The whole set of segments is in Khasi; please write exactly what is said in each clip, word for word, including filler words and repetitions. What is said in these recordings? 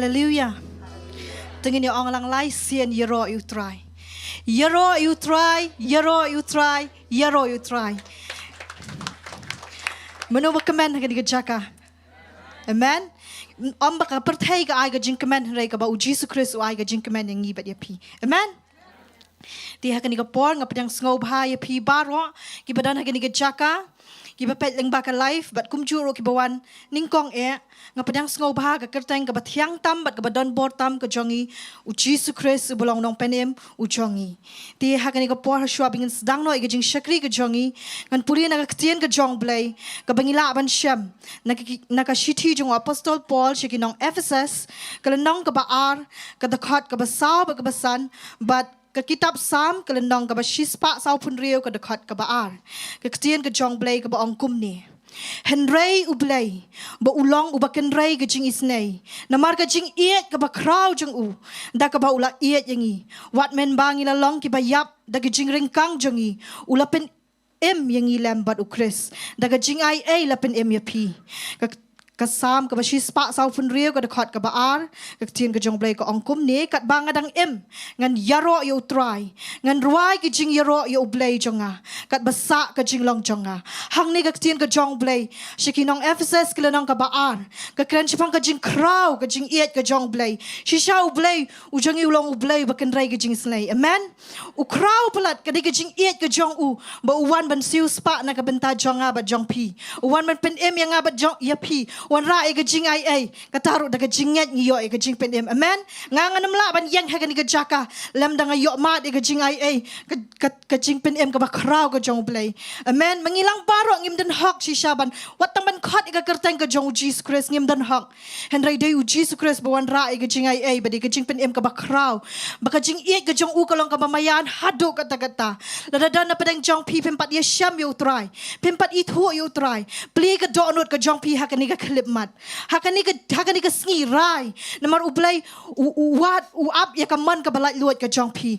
Haleluia. Te ngin ïa ong lang lai sien, ïaroh ïa u Trai. Ïaroh ïa u Trai, ïaroh ïa u Trai, ïaroh ïa u Trai. Mano ba kmen ha kane ka jaka? Amen. Ym ba ka pyrthei ka ai ka jingkmen, hynrei kaba u Jisu Khrist u ai ka jingkmen ïa ngi bad ïa phi. Amen. Te ha kane ka por nga pdiang sngewbha ïa phi baroh kiba don ha kane ka jaka, kiba peit lyngba ka live bad kumjuh ruh kiba wan nyngkong eh. Nga pdiang sngewbha ka kyrteng kaba thiang tam bad kaba don bor tam ka jong ngi, u Jisu Khrist uba long nongpynim u jong ngi. Te ha kane ka por, ha shuwa ba ngin sdang noh ïa ka jingshakri ka jong ngi, ngan pule na ka ktien ka jong U Blei kaba ngi lah ban shem na ka, na ka shithi jong u apostol Paul sha ki nong Ephesus, ka lynnong kaba ar, ka dkhot kaba saw bad kaba san, bad ka kitab Salm, ka lynnong kaba shispah sawphew hynriew, ka dkhot kaba ar. Ka ktien ka jong U Blei kaba ong kumne: Hynrei U Blei, ba u long uba kynrei ka jingisynei, namar ka jingïeit kaba khraw jong u, da kaba u la ïeit ïa ngi, wat mynba ngi la long kiba ïap da ka jingryngkang jong ngi, u la pyn im ïa ngi lem bad u Khrist da ka jingaiei, la pynim ïa phi. Ka, ka Salm kaba shispah sawphew hynriew, ka dkhot kaba ar, ka ktien ka jong U Blei ka ong kumne: Katba nga dang im, ngan ïaroh ïa u Trai, ngan rwai ka jingïaroh ïa U Blei jong nga, katba sah ka jinglong jong nga. Hangne ka ktien ka jong U Blei sha ki nong Ephesus, ka lynnong kaba ar, ka kren shaphang ka jingkhraw ka jingïeit ka jong U Blei. Shisha U Blei u jong ngi u long U Blei uba kynrei ka jingisynei. Amen. U khraw palat ka dei ka jingïeit ka jong u, ba u wan ban siewspah na ka bynta jong nga bad jong phi. U wan ban pynim ïa nga bad jong, ïa phi. U wanrah ïa ka jingaiei. Kata ruh da ka jingngeit ngi ïoh ïa ka jingpynim. Amen. Nga ngan ym lah ban ïeng ha kane ka jaka lymda nga ïoh mad ïa ka jingaiei, ka, ka, ka jingpynim kaba khraw ka jong U Blei. Amen. Ma ngi lang baroh ngim don hok shisha ban, wat tang ban khot ïa ka kyrteng ka jong u Jisu Khrist, ngim don hok. Hynrei dei u Jisu Khrist ba wanrah ïa ka jingaiei, ba dei ka jingpynim kaba khraw, ba ka jingïeit ka jong u ka long kaba maïan haduh katta katta. Lada don na pdeng jong phi, phim pat ïashem ïa u Trai, phim pat ithuh ïa u Trai, plie ka dohnud ka jong phi ha kane ka khyllipmat, ha kane ka, ha kane ka sngi. Rai, namar U Blei u, u wad, u ap ïa ka mon kaba laitluid ka jong phi.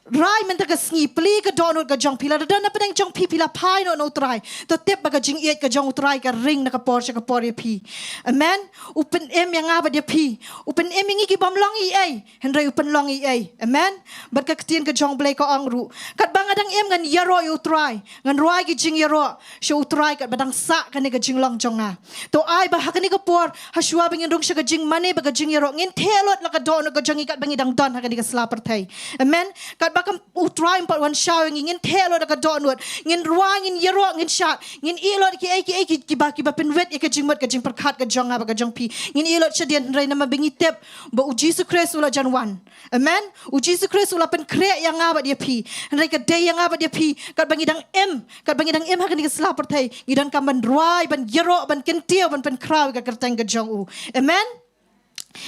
Rai mynta ka sngi, plie ka dohnud ka jong phi. Lada don na pdeng jong phi, phi la phai noh na u Trai, to tip ba ka jingïeit ka jong u Trai ka ring na ka por sha ka por ïa phi. Amen. U pynim ïa nga bad ïa phi. U pynim ïa ngi ki bym long ei ei, hynrei u pynlong ei ei. Amen. Bad ka ktien ka jong U Blei ka ong ruh: Katba nga dang im, ngan ïaroh ïa u Trai, ngan rwai ka jingïaroh sha u Trai katba dang sah kane ka jinglong jong nga. To ai ba ha kane ka por, ha shuwa ba ngin rung sha ka jingmane bad ka jingïaroh, ngin theh lut la ka dohnud ka jong ngi katba ngi dang don ha kane ka sla pyrthei. Amen. Katba kam u Trai um pat wan shaw ïa ngi, ngin theh lut la ka dohnud, ngin rwai, ngin ïaroh, ngin shad, ngin ïeh lut kiei kiei ki, kiba, kiba pynwit ïa ka jingmut ka jingpyrkhat ka jong nga bad ka jong phi. Ngin ïeh lut shadien, hynrei namar ba ngi tip ba u Jisu Khrist u la jan wan. Amen. U Jisu Khrist u la pynkhreh ïa nga bad ïa phi. Hynrei ka dei ïa nga bad ïa phi, katba ngi dang im, katba ngi dang im ha kane ka sla pyrthei, ngi donkam ban rwai, ban ïaroh, ban kyntiew, ban pynkhraw ïa ka kyrteng ka jong u. Amen.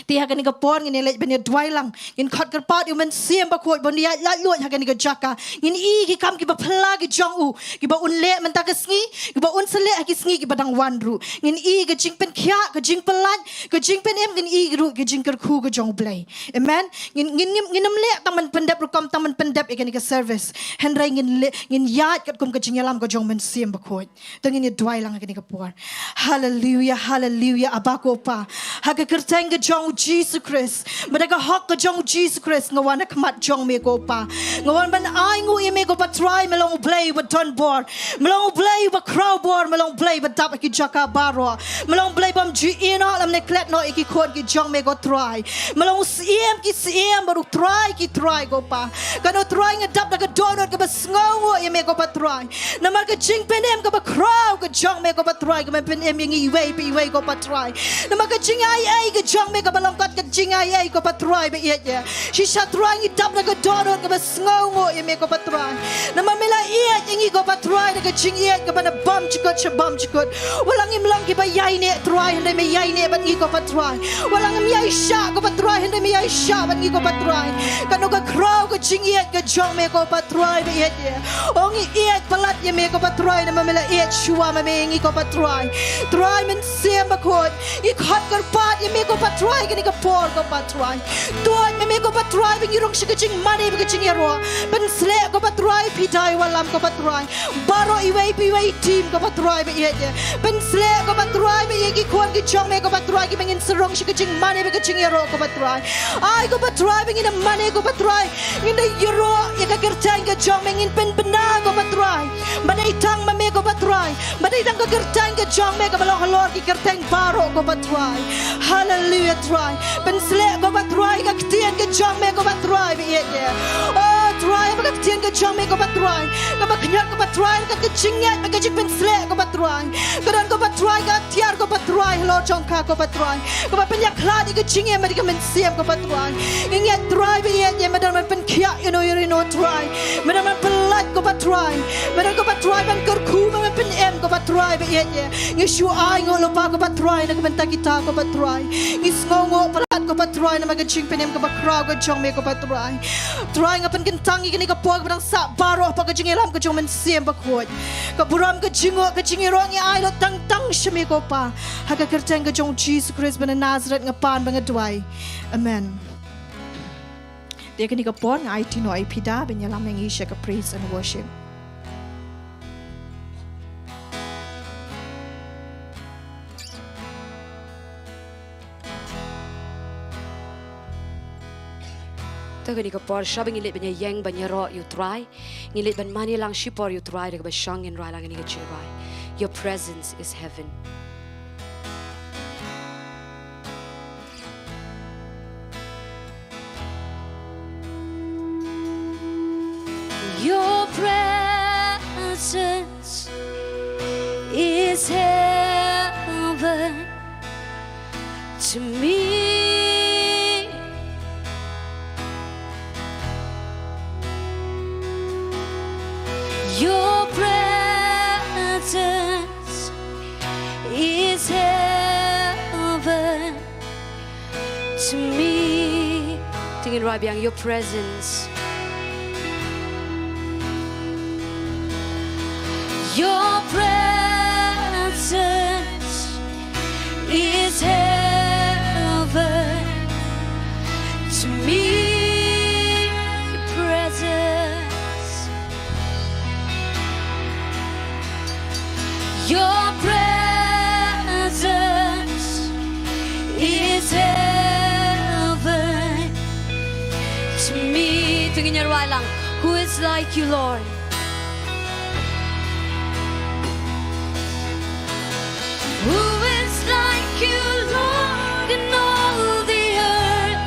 Te ha kane ka por ngin ïa leit ban ïa duwai lang. Ngin khot kyrpad ïa u Mynsiem Bakhuid ban ïa laitluid ha kane ka jaka. Ngin i ki kam kiba phylla ki jong u, kiba un leh mynta ka sngi, kiba un sa leh ha ki sngi kiba dang wan ruh. Ngin i ka jingpynkhiah, ka jingpyllait, ka jingpynim, ngin i ruh ka jingkyrkhu ka jong U Blei. Amen. Ngin, ngin, ngin, ngin ym leh tang ban pyndep rukom, tang ban pyndep ïa kane ka service. Hynrei ngin leh, ngin ïaid katkum ka jingïalam ka jong u Mynsiem Bakhuid. To ngin ïa duwai lang ha kane ka por. Haleluia, haleluia, Aba ko Pa. Ha ka kyrteng ka jong u Jisu Khrist, bad ha ka hok ka jong u Jisu Khrist, nga wan ha khmat jong me ko Pa. Nga wan ban ai nguh ïa me ko Pa Trai, me long U Blei uba don bor, me long U Blei uba khraw bor, me long U Blei uba dap ha ki jaka baroh, me long U Blei bym ju ïehnoh lymne klet noh ïa ki khun ki jong me ko Trai. Me long u Syiem ki syiem bad u Trai ki trai ko Pa. Katno Trai nga dap da ka dohnud kaba sngewnguh ïa me ko Pa Trai. Namar ka jingpynim kaba khraw ka jong me ko Pa Trai, kaba pynim ïa ngi iwei pa iwei ko Pa Trai. Namar ka jingaiei ka jong me kaba long kot ka jingaiei ko Pa Trai ba ïeit ïa. Shisha Trai ngi dap da ka dohnud kaba sngewnguh ïa me ko Pa Trai. Namar me la ïeit ïa ngi ko Pa Trai da ka jingïeit kaba na bymjukut sha bymjukut. Wat la ngim long kiba ïaineh Trai, hynrei me ïaineh bad ngi ko Pa Trai. Wat la ngim ïaishah ko Pa Trai, hynrei me ïaishah bad ngi ko Pa Trai. Katno ka khraw ka jingïeit ka jong me ko Pa Trai ba ïeit ïa. O ngi ïeit palat ïa me ko Pa Trai, namar me la ïeit shuwa ma me ïa ngi ko Pa Trai. Trai Mynsiem Bakhuid, ngi khot kyrpad ïa me ko Pa Trai, kane ka por ko Pa Trai. Tuid ma me ko Pa Trai ba ngin rung sha ka jingmane bad ka jingïaroh. Pynsleh ko Pa Trai, phi dei wallam ko Pa Trai. Baroh iwei pa iwei i team ko Pa Trai ba ïeit. Pynsleh ko Pa Trai ba ïeit ki khun ki jong me ko Pa Trai kiba ngin sa rung sha ka jingmane bad ka jingïaroh ko Pa Trai. Ai ko Pa Trai ba ngin da mane ko Pa Trai. Ngin da ïaroh ïa ka kyrteng ka jong me, ngin pynbna ko Pa Trai. Ba dei tang ma me ko Pa Trai. Ba dei tang ka kyrteng ka jong me kaba long halor ki kyrteng baroh ko Pa Trai. Haleluia Trai. Pynsleh ko Pa Trai ka ktien ka jong me ko Pa Trai ba ïeit. O Trai ba ka ktien ka jong me ko Pa Trai. Kaba khñiot ko Pa Trai ka jingngeit bad ka jingpynsleh ko Pa Trai. Ka don ko Pa Trai ka atiar ko Pa Trai halor jong ka ko Pa Trai. Kaba pynïakhlad ïa ka jingim bad ïa ka mynsiem ko Pa Trai. Ngi ngeit Trai ba ïeit, ïa me don ban pynkhiah ïa no ïa no Trai. Me don ban pynlait ko Pa Trai. Me don ko Pa Trai ban kyrkhu, me ban pynim ko Pa Trai ba ïeit. Ngi shu ainguh lypa ko Pa Trai na ka bynta kita ko Pa Trai. Ngi sngewnguh palat ko Pa Trai namar ka jingpynim kaba khraw ka jong me ko Pa Trai. Trai nga pynkyntang ïa kane ka por kaba dang sah baroh ha ka jingïalam ka jong Mynsiem Bakhuid. Ka burom ka jingïaroh ka jingïaroh ngi ai lut tang tang sha me ko Pa. Ha ka kyrteng ka jong Jisu Khrist ba na Nasareth nga pan ba nga duwai. Amen. Te kane ka por nga aiti noh ïa phi da ban ïalam ïa ngi sha ka praise and worship. Te kane ka por shwa ba ngin leit ban ïeng ban ïaroh ïa u Trai. Ngin leit ban mane lang shipor ïa u Trai da kaba shong, ngin rwai lang ïa kane ka jingrwai. Your presence is heaven. Your presence is heaven to me. Your presence is heaven to me. Te ngin rwai biang, your presence. Your presence is heaven to me. Your presence. Your presence is heaven to me. Te ngin ïa rwai lang. Who is like you, Lord? Who is like you, Lord, in all the earth?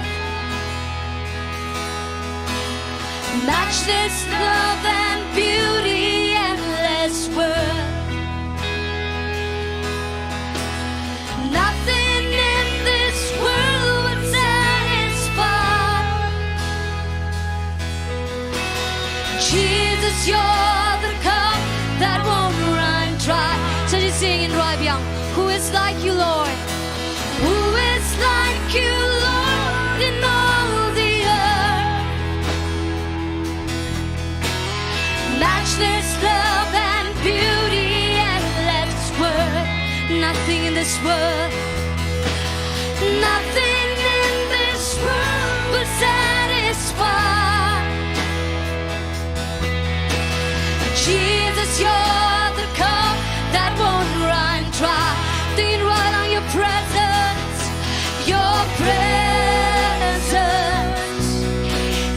Matchless love and beauty, endless worth. Nothing in this world would satisfy. Jesus, you're the cup that won't run dry. So just sing in rwai biang. Who is like you, Lord? Who is like you, Lord, in all the earth? Matchless love and beauty, endless worth. Nothing in this world, nothing in this world will satisfy. Jesus, you're the cup that won't run dry. Te ngin rwai lang, your presence, your presence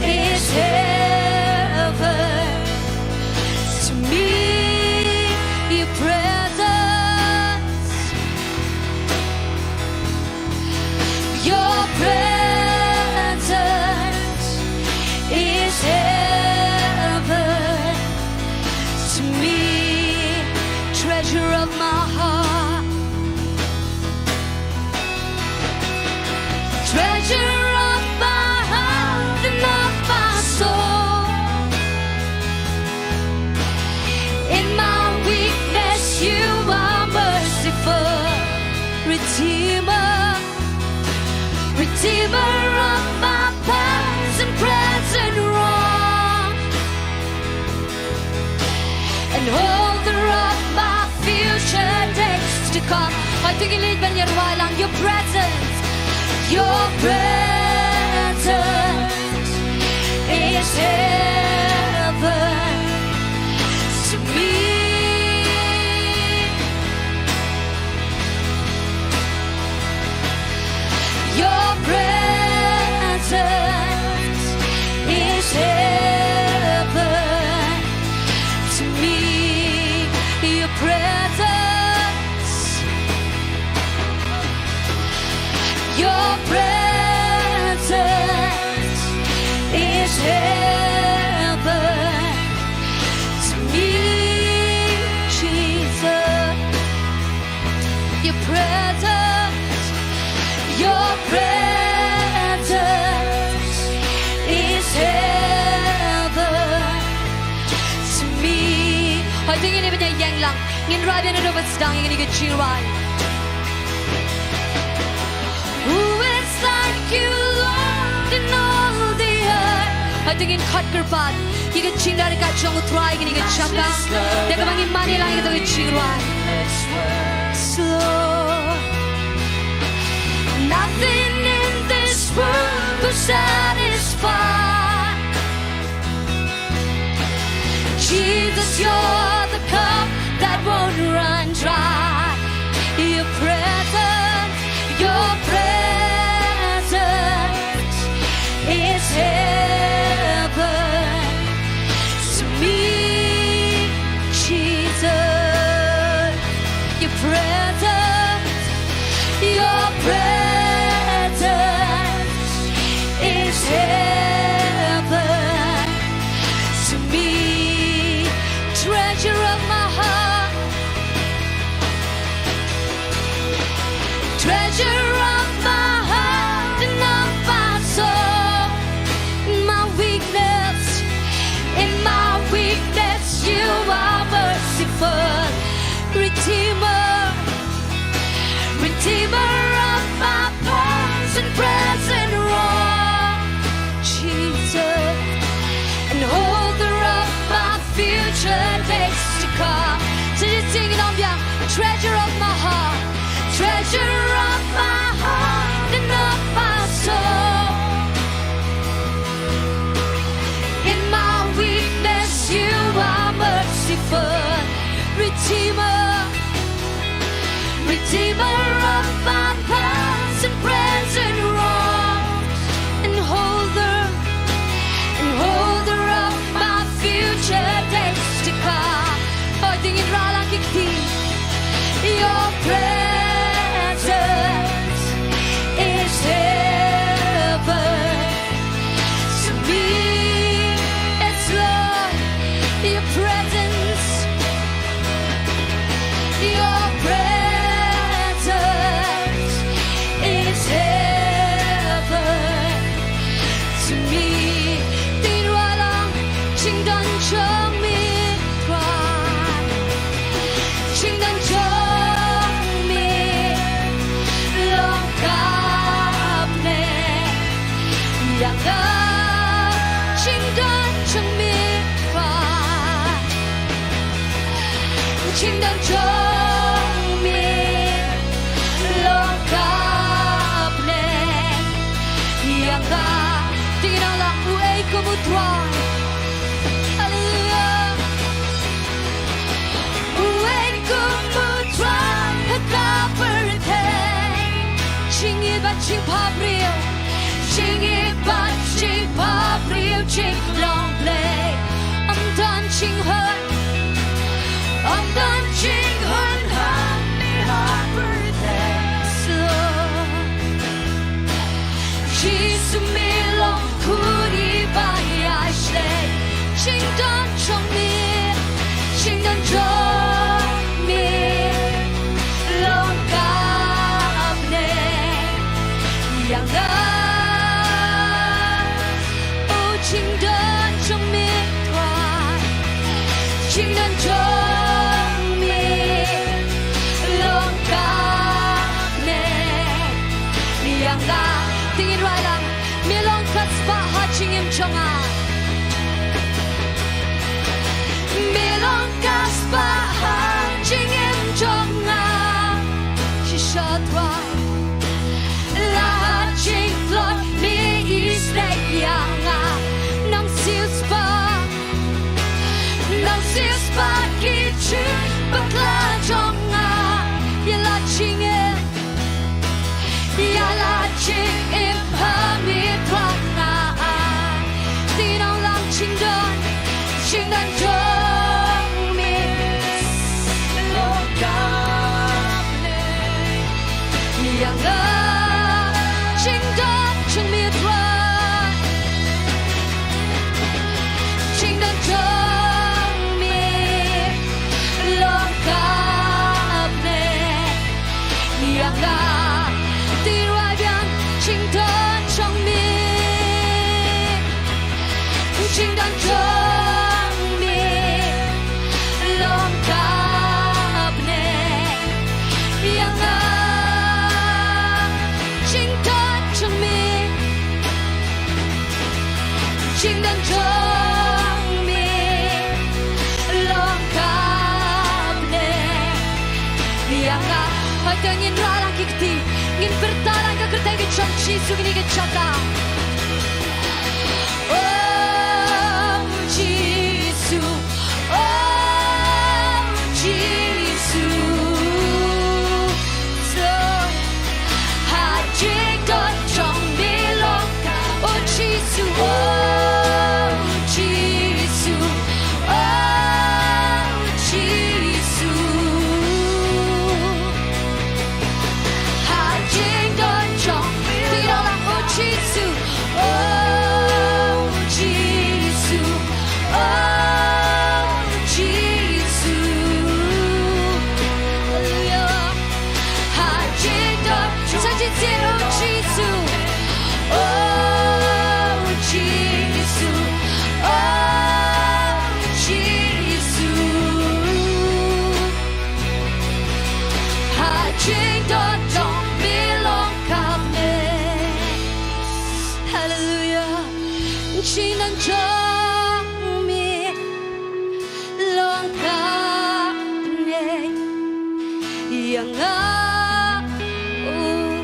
is heaven to me. Your presence, your presence is heaven to me. Treasure of my heart, treasure of my heart and of my soul. In my weakness, you are merciful. Redeemer, Redeemer of my past and present wrong, and holder of my future days to come. Hooid, to ngin leit ban ïa rwai lang, your presence, Your presence is heaven to me. Your presence is heaven to me. Your presence, your presence is heaven to me, Jesus. Your presence, your presence is heaven to me. Hooid, to ngin ïa bynta ïeng lang. Ngin rai biang naduh ba sdang ïa kane ka jingrwai. Who is like you, Lord, in all the earth? Hooid, to ngin khot kyrpad ïa ka jingdon ka jong U Trai kane ka jaka. Da kaba ngin mane lang ïa ka jingrwai. Slow. Nothing in this world will satisfy. Jesus, you're the cup that won't run dry. Your presence, your presence is heaven to me, Jesus. Your presence, your presence is heaven to me. Treasure of my heart, treasure of my heart and of my soul. In my weakness, in my weakness, you are merciful. Redeemer, Redeemer of my past and present wrong, Jesus, and holder of my future days to come. So just sing it on, yeah. Treasure of my heart, treasure of my heart and of my soul. In my weakness, you are merciful, Redeemer, Redeemer of my past and present wrongs, and holder, and holder of my future days to come. Oh, ding in ralang kiki. Your presence is heaven to me. Yes, Lord, your presence, your presence is heaven to me. Ding in ralang, jingdon jong me, Trai. Jingdon jong me long kaba bneng ïa nga. Jingdon jong me, Trai. Jingdon jong me long kaba bneng ïa nga. Ding in ralang, uei kum U Trai. Haleluia. Uei kum U Trai ha ka pyrthei. Jingïeit bad jingpha briew, jingïeit bad jingpha briew, jinglong Blei. Ym don jinghun, ym don jinghun hangne ha pyrthei. Jisu, me long khun ba ïaishlei. Jingdon jong me, jingdon jong me long kaba bneng ïa nga. Oh, jingdon jong me, Trai. Jingdon jong me long kaba bneng ïa nga. Ding in ralang, me long ka spah ha jingim jong nga. Me long ka spah ha jingim jong nga. Shisha, Trai. La ha Jingdon jong me long ka bneng ïa nga. Jingdon jong me, jingdon jong me long ka bneng ïa nga. Hooid, to ngin rah lang ki kti, ngin pyrta lang ka kyrteng ka jong Jisu kane ka jaka. Oh Jisu, oh Jisu, so ha jingdon jong me long ka, oh Jisu, oh Jisu, oh Jisu. Ha jingdon jong me long ka, oh Jisu, oh Jisu, oh Jisu. Hallelujah. Ha jingdon jong, sa jingdon, oh Jisu, oh Jisu, oh Jisu. Ha jingdon jong me long ka bneng. Hallelujah. Jingdon jong me long ka bneng ïa nga. Oh,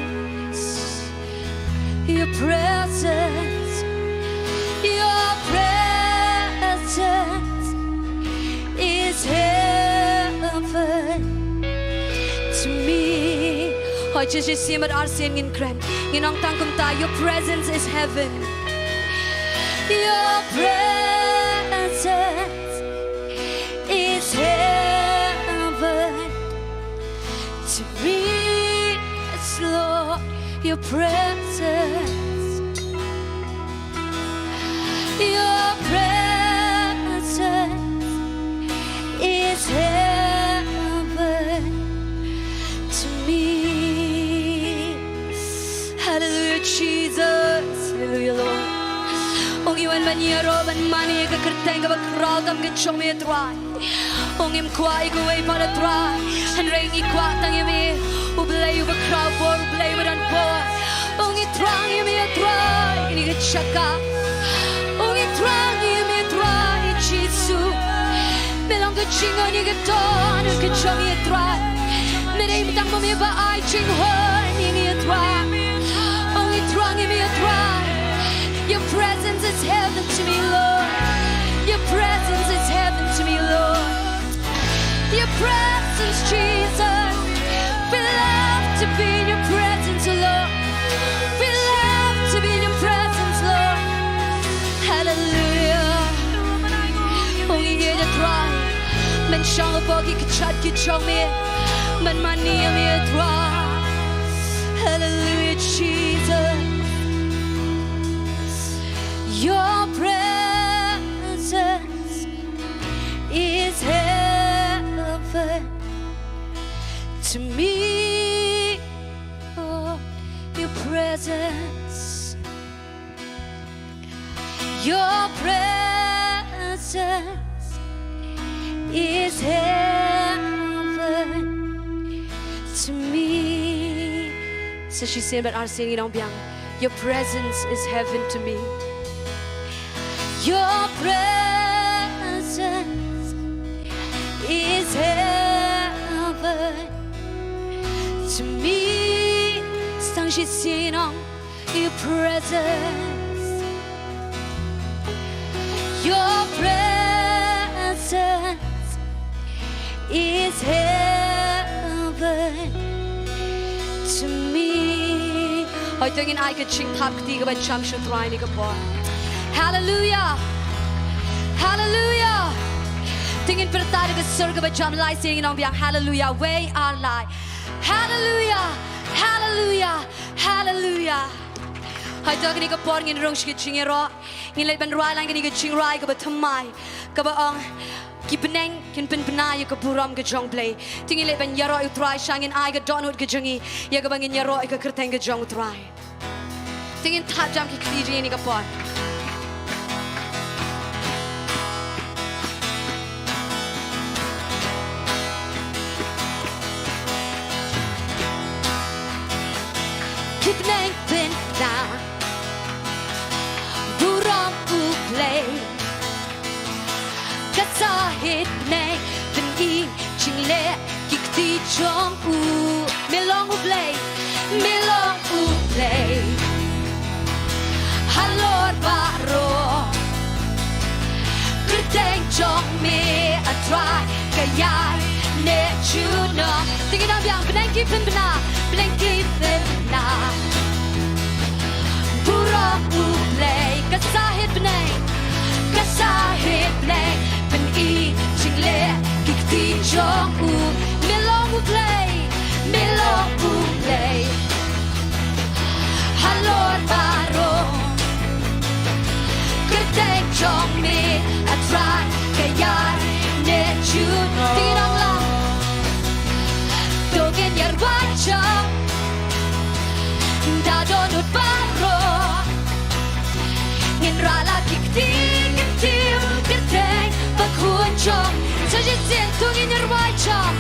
your presence, your presence is heaven to me. Hooid, shisien bad arsien ngin kren, ngin ong tang kumta, your presence is heaven. Your presence is heaven to me. Yes, Lord, your presence, your presence is heaven to me. Hallelujah, Jesus. Hallelujah, Lord. Ong ngi wan ban ïaroh ban mane ïa ka kyrteng kaba khraw tam ka jong me, Trai. Ong ngim kwah ïa kawei pat, Trai, hynrei ngi kwah tang ïa me, U Blei uba khraw bor, U Blei uba don bor. Ong ngi thrang ïa me, Trai, ha kane ka jaka. Ong ngi thrang ïa me, Trai Jisu. Me long ka jingïeit ka don ka jong ngi, Trai. Me dei tang ma me ba ai jinghun ïa ngi, Trai. Ong ngi thrang ïa me, Trai. Your presence is heaven to me, Lord. Your presence is heaven to me, Lord. Your presence, Jesus. We love to be in your presence, Lord. We love to be in your presence, Lord. Hallelujah. Ong ngi ngeit, Trai, men shong hapoh ki kjat ki jong me, men mane ïa me, Trai. Hallelujah, Jesus. Your presence is heaven to me. Oh, your presence, your presence is heaven to me. Sa shisien bad arsien ngin ong biang, your presence is heaven to me. Your presence is heaven to me. Sa tang shisien ngin ong, your presence, your presence is heaven to me. Hooid, to ngin ai ka jingthap kti kaba jam sha U Trai ha kane ka por. Hallelujah. Hallelujah. To ngin pyrta da ka sur kaba jam, lai sien ngin ong biang, hallelujah. We are light. Hallelujah. Hallelujah. Hallelujah. Hooid, to ha kane ka por ngin rung sha ka jingïaroh. Ngin leit ban rwai lang kane ka jingrwai kaba thymmai, kaba ong, ki bneng kin pynbna ïa ka burom ka jong U Blei. To ngin leit ban ïaroh ïa U Trai, sha ngin ai ka dohnud ka jong ngi ïa kaba ngin ïaroh ïa ka kyrteng ka jong U Trai. To ngin thap jam ki kti jong ngi ha kane ka por. jong u, me long u Blei, me long u Blei. Halor baroh, kyrteng jong me, a Trai, ka ïai neh junom. Te ngin ong biang, bneng ki pynbna, bneng ki pynbna. Burom u Blei, ka sahit bneng, ka sahit bneng, pyni jingleh ki kti jong u. Me long u Blei, me long u Blei. Halor baroh, kyrteng jong me, a Trai, ka ïai neh junom. Te ngin ong lang. To ngin ïarwai jam da dohnud baroh. Ngin rah la ki kti, ki kti, kyrteng ba khuid jong. Sa shisien, to ngin ïarwai jam,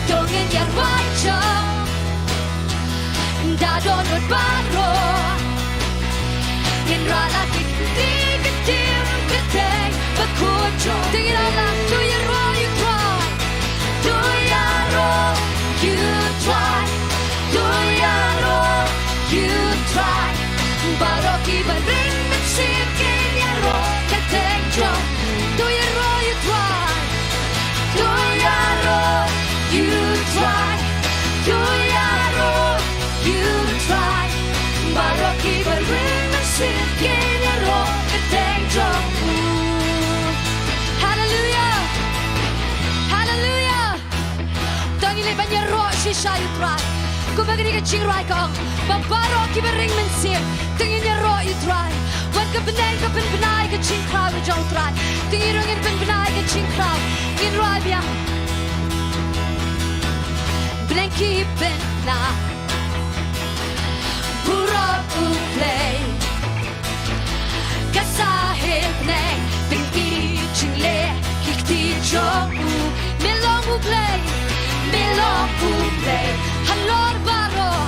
to ngin ïarwai jam da dohnud baroh. Ngin rah la ki kti, ki kti, kyrteng ba khuid jong. Te ngin ong lang, to ïaroh ïa u Trai, to ïaroh ïa u Trai, to ïaroh ïa u Trai. Baroh kiba ring mynsiem kin ïaroh kyrteng jong. To ïaroh ïa u Trai, to ïaroh ïa u Trai, to ïaroh ïa u Trai. Baroh kiba ring mynsiem kin ïaroh kyrteng jong u. Haleluia. Haleluia. To ngin leit ban ïaroh shisha ïa u Trai. Kumba kane ka jingrwai ka ong, ba baroh kiba ring mynsiem, to ngin ïaroh ïa u Trai. Wat ka bneng ka pynbna ïa ka jingkhraw ka jong u Trai. Te ngi ruh ngin pynbna ïa ka jingkhraw. Ngin rwai biang. Bneng ki pynbna. Burom u Blei. Ka sahit bneng, pyni jingleh ki kti jong u. Me long u Blei, me long u Blei. Halor baroh,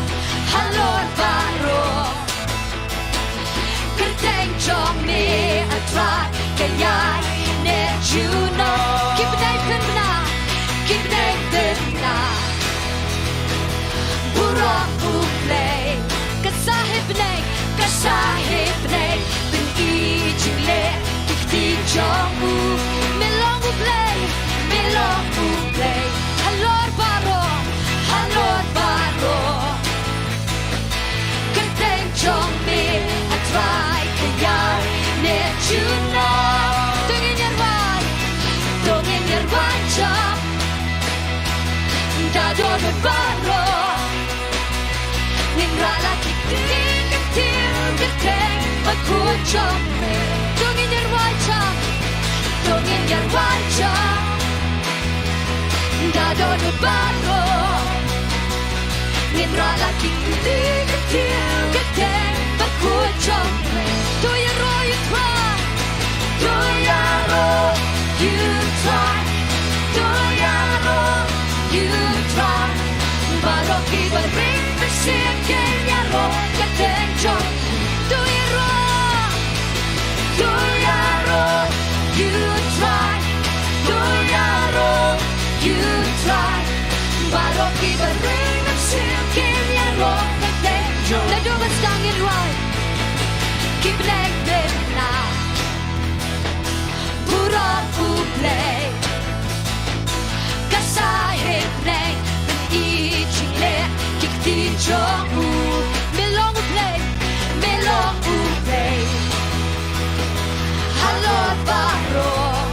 halor baroh, kyrteng jong me, a Trai, ka ïai neh junom. Ki bneng pynbna, ki bneng pynbna. Burom u Blei, ka sahit bneng, ka sahit bneng, pyni jingleh ki kti jong u. Me long u Blei, me long u Blei. Halor baroh, halor baroh, kyrteng jong me, a Trai, ka ïai neh junom. To ngin ïarwai, to ngin ïarwai jam da dohnud baroh. Ngin rah la ki kti, ki kti, kyrteng ba khuid jong me. To ngin ïarwai jam, to ngin ïarwai jam da dohnud baroh. Ngin rah la ki kti, ki kti, kyrteng ba khuid jong me. To ïaroh ïa u Trai, to ïaroh ïa u Trai, to ïaroh ïa u Trai. Baroh kiba ring mynsiem kin ïaroh kyrteng jong. To ïaroh, to ïaroh ïa u Trai, to ïaroh ïa u Trai. Baroh kiba ring mynsiem kin ïaroh kyrteng jong. Naduh mynstep ngin rwai. Ki bneng pynbna. Burom u Blei. Ka sahit bneng, pyni jingleh ki kti jong u. Me long u Blei, me long u Blei. Halor baroh,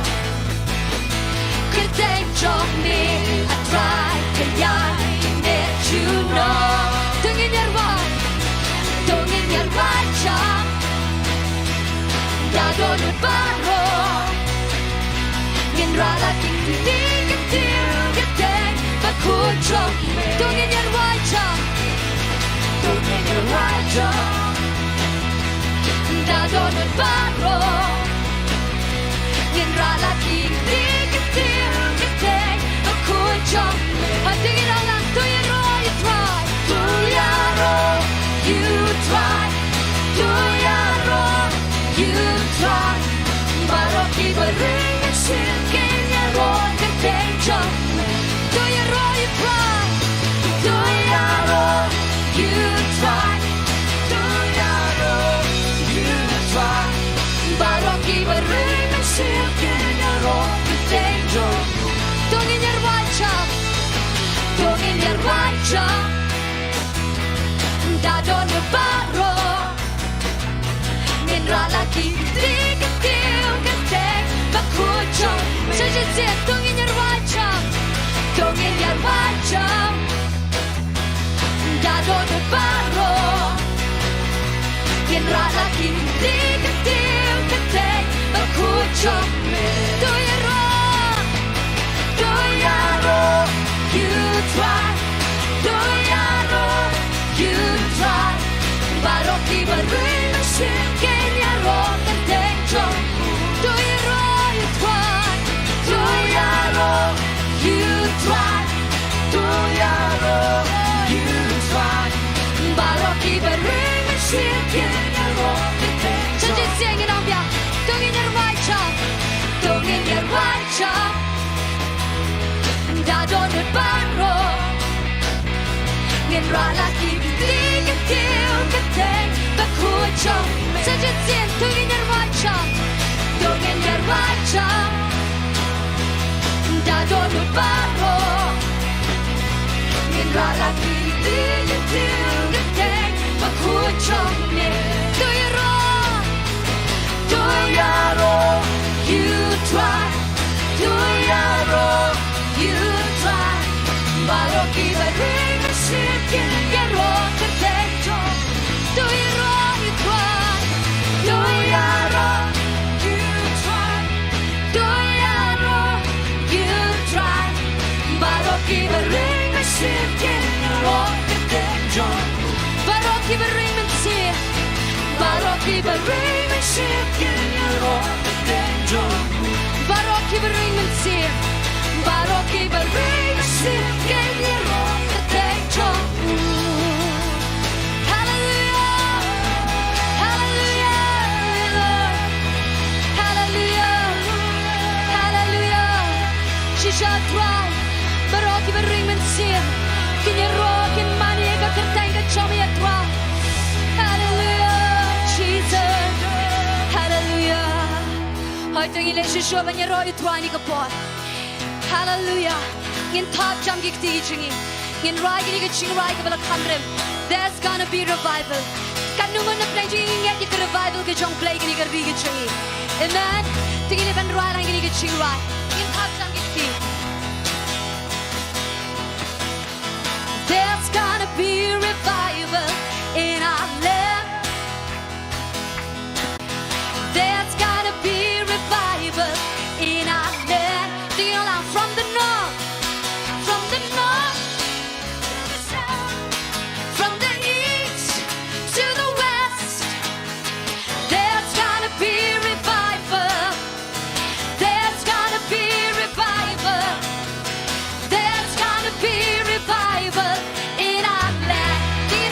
kyrteng jong me, a Trai, ka ïai neh junom. To ngin ïarwai, to ngin ïarwai jam da dohnud baroh. Ngin rah la ki kti, ki kti, kyrteng ba khuid jong me. To ngin ïarwai jam, to ngin ïarwai jam da dohnud baroh. Ngin rah la ki kti, ki kti, kyrteng ba khuid jong me. Hadien ngin ong lang, to ïaroh ïa u Trai, to ïaroh ïa u Trai, to ïaroh ïa u Trai. Baroh kiba ring mynsiem kin ïaroh kyrteng jong me. To ïaroh ïa u Trai, Ki dei ka tieng ka teng bakhuid jong me. Sa shisien to ngin ïa rwai jam. To ngin ïa rwai jam. Da dohnud baroh. Ngin rah la ki dei ka tieng ka teng bakhuid jong me. To ïaroh. To ïaroh. Ïa U Trai. To ïaroh. Ïa U Trai. Baroh kiba ring mynsiem kin ïaroh kyrteng jong u. To ïaroh ïa U Trai. To ïaroh ïa U Trai. To ïaroh ïa U Trai. Baroh kiba ring mynsiem kin ïaroh kyrteng jong u. Sa shisien ngin ong biang. To ngin ïa rwai jam. To ngin ïa rwai jam. Da dohnud baroh. Ngin rah la ki dei ka tieng ka teng bakhuid jong me. Sa shisien to ngin ïa rwai jam. To ngin ïa rwai jam. Da dohnud baroh. Ngin rah la ki dei ka tieng ka teng bakhuid jong me. To ïaroh. To ïaroh ïa U Trai. To ïaroh ïa U Trai. Baroh kiba ring mynsiem kin ïaroh kyrteng jong u. To ïaroh ïa U Trai. To ïaroh ïa U Trai. To ïaroh ïa U Trai. Baroh kiba ring mynsiem kin ïaroh kyrteng jong u. Baroh kiba ring mynsiem. Baroh kiba ring mynsiem kin ïaroh kyrteng jong u. Baroh kiba ring mynsiem. Baroh kiba ring mynsiem kin ïaroh kyrteng jong u. Hallelujah. Hallelujah, Lord. Hallelujah. Hallelujah. Shisha Trai. Baroh kiba ring mynsiem kin ïaroh, kin mane ïa ka kyrteng ka jong me, Trai. Hallelujah, Jesus. Hallelujah. Hooid, to ngin leit shuh shuh ban ïaroh ïa U Trai ha kane ka por. Hallelujah. Ngin thap jam ki kti jong ngi. Ngin rwai kane ka jingrwai kaba la kham rim. There's gonna be revival. Katno ngut na pdeng jong ngi ngi ngeit ïa ka revival ka jong U Blei ha kane ka ri ka jong ngi. Amen. To ngin leit ban rwai lang kane ka jingrwai. Ngin thap jam ki kti. There's gonna be revival in our land. There's gonna be revival in our land. Sing it all out. From the north, from the north, from the east to the west. There's gonna be revival. There's gonna be revival. There's gonna be revival in our land. Sing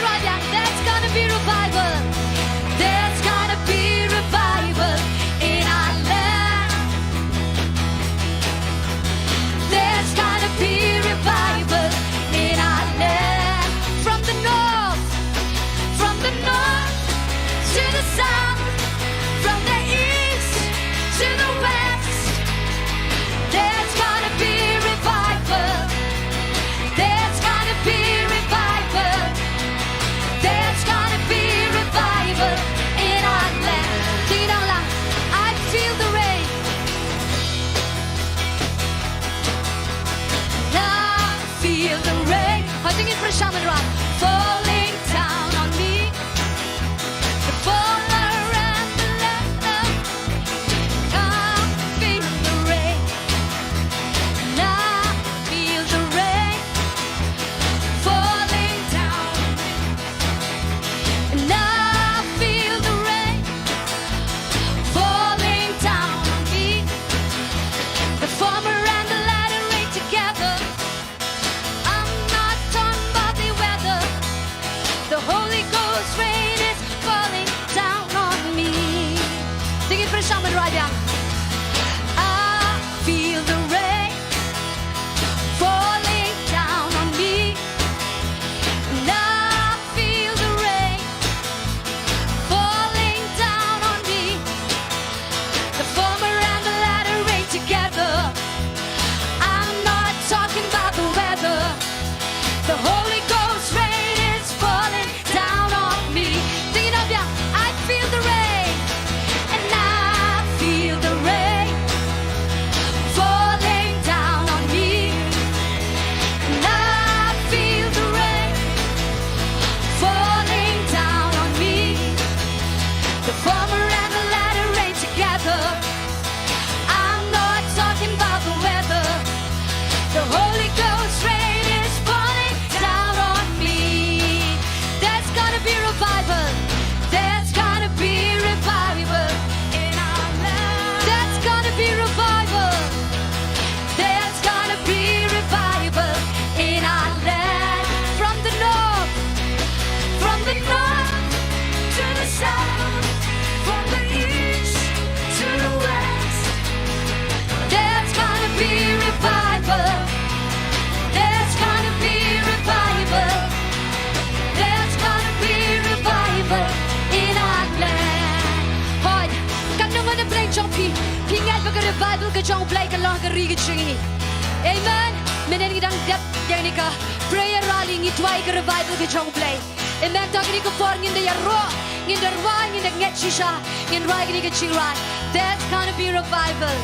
jong U Blei ka long ka ri ka jong ngi. Amen. Mynhynnin ngi dang dep ïa kane ka prayer rally, ngi duwai ka revival ka jong U Blei. Amen. To kane ka por ngin da ïaroh, ngin da rwai, ngin da ngeit shisha, ngin rwai kane ka jingrwai. There's gonna be revival.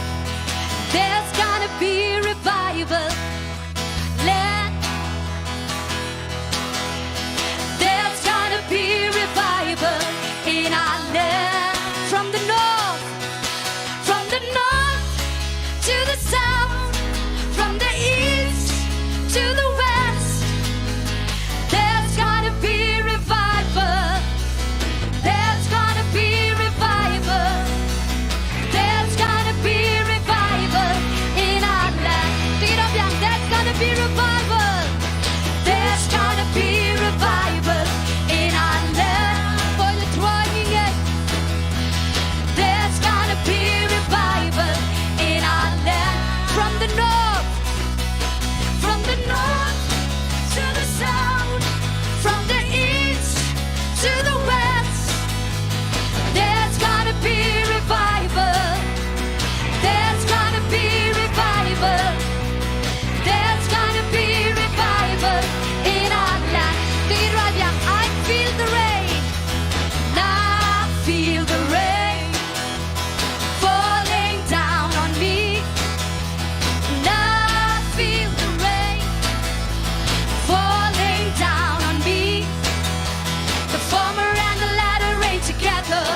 There's gonna be revival. Let There's gonna be revival in our land. From the north, from the north to the south, from the east to the west, there's gonna be revival. There's gonna be revival. There's gonna be revival in our land. Sing it up, young. There's gonna be revival. There's gonna be revival in our land. For the drawing in. There's gonna be revival in our land. From the north, from the north to the south, from the east to the west, there's gonna be revival. There's gonna be revival. There's gonna be revival in our land. Sing it right, young. I feel the rain. I feel the rain falling down on me. And I feel the rain falling down on me. The former and the latter rain together.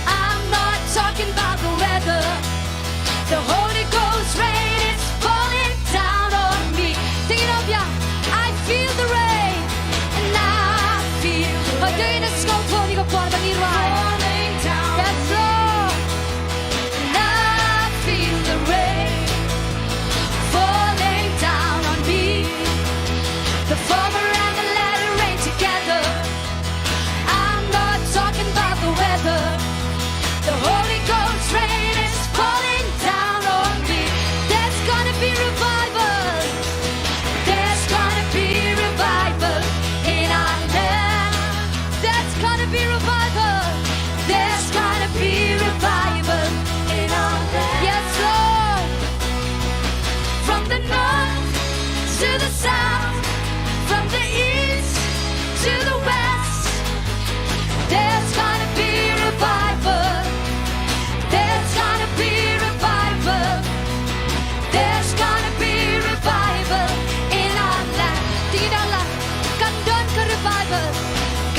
I'm not talking about the weather. The Holy Ghost rain is falling down on me. Sing it up, young. I feel the rain. And I feel the rain. Yes, Lord. And I feel the rain falling down on me. The former and the latter rain together. I'm not talking about the weather. The Holy Ghost rain is falling down on me. There's gonna be revival. There's gonna be revival in our land. There's gonna be revival. There's gonna be revival in our land. Yes, Lord. From the north to the south, from the east to the west, there's gonna be revival. There's gonna be revival. There's gonna be revival in our land. Sing it out loud. Kan don ka revival.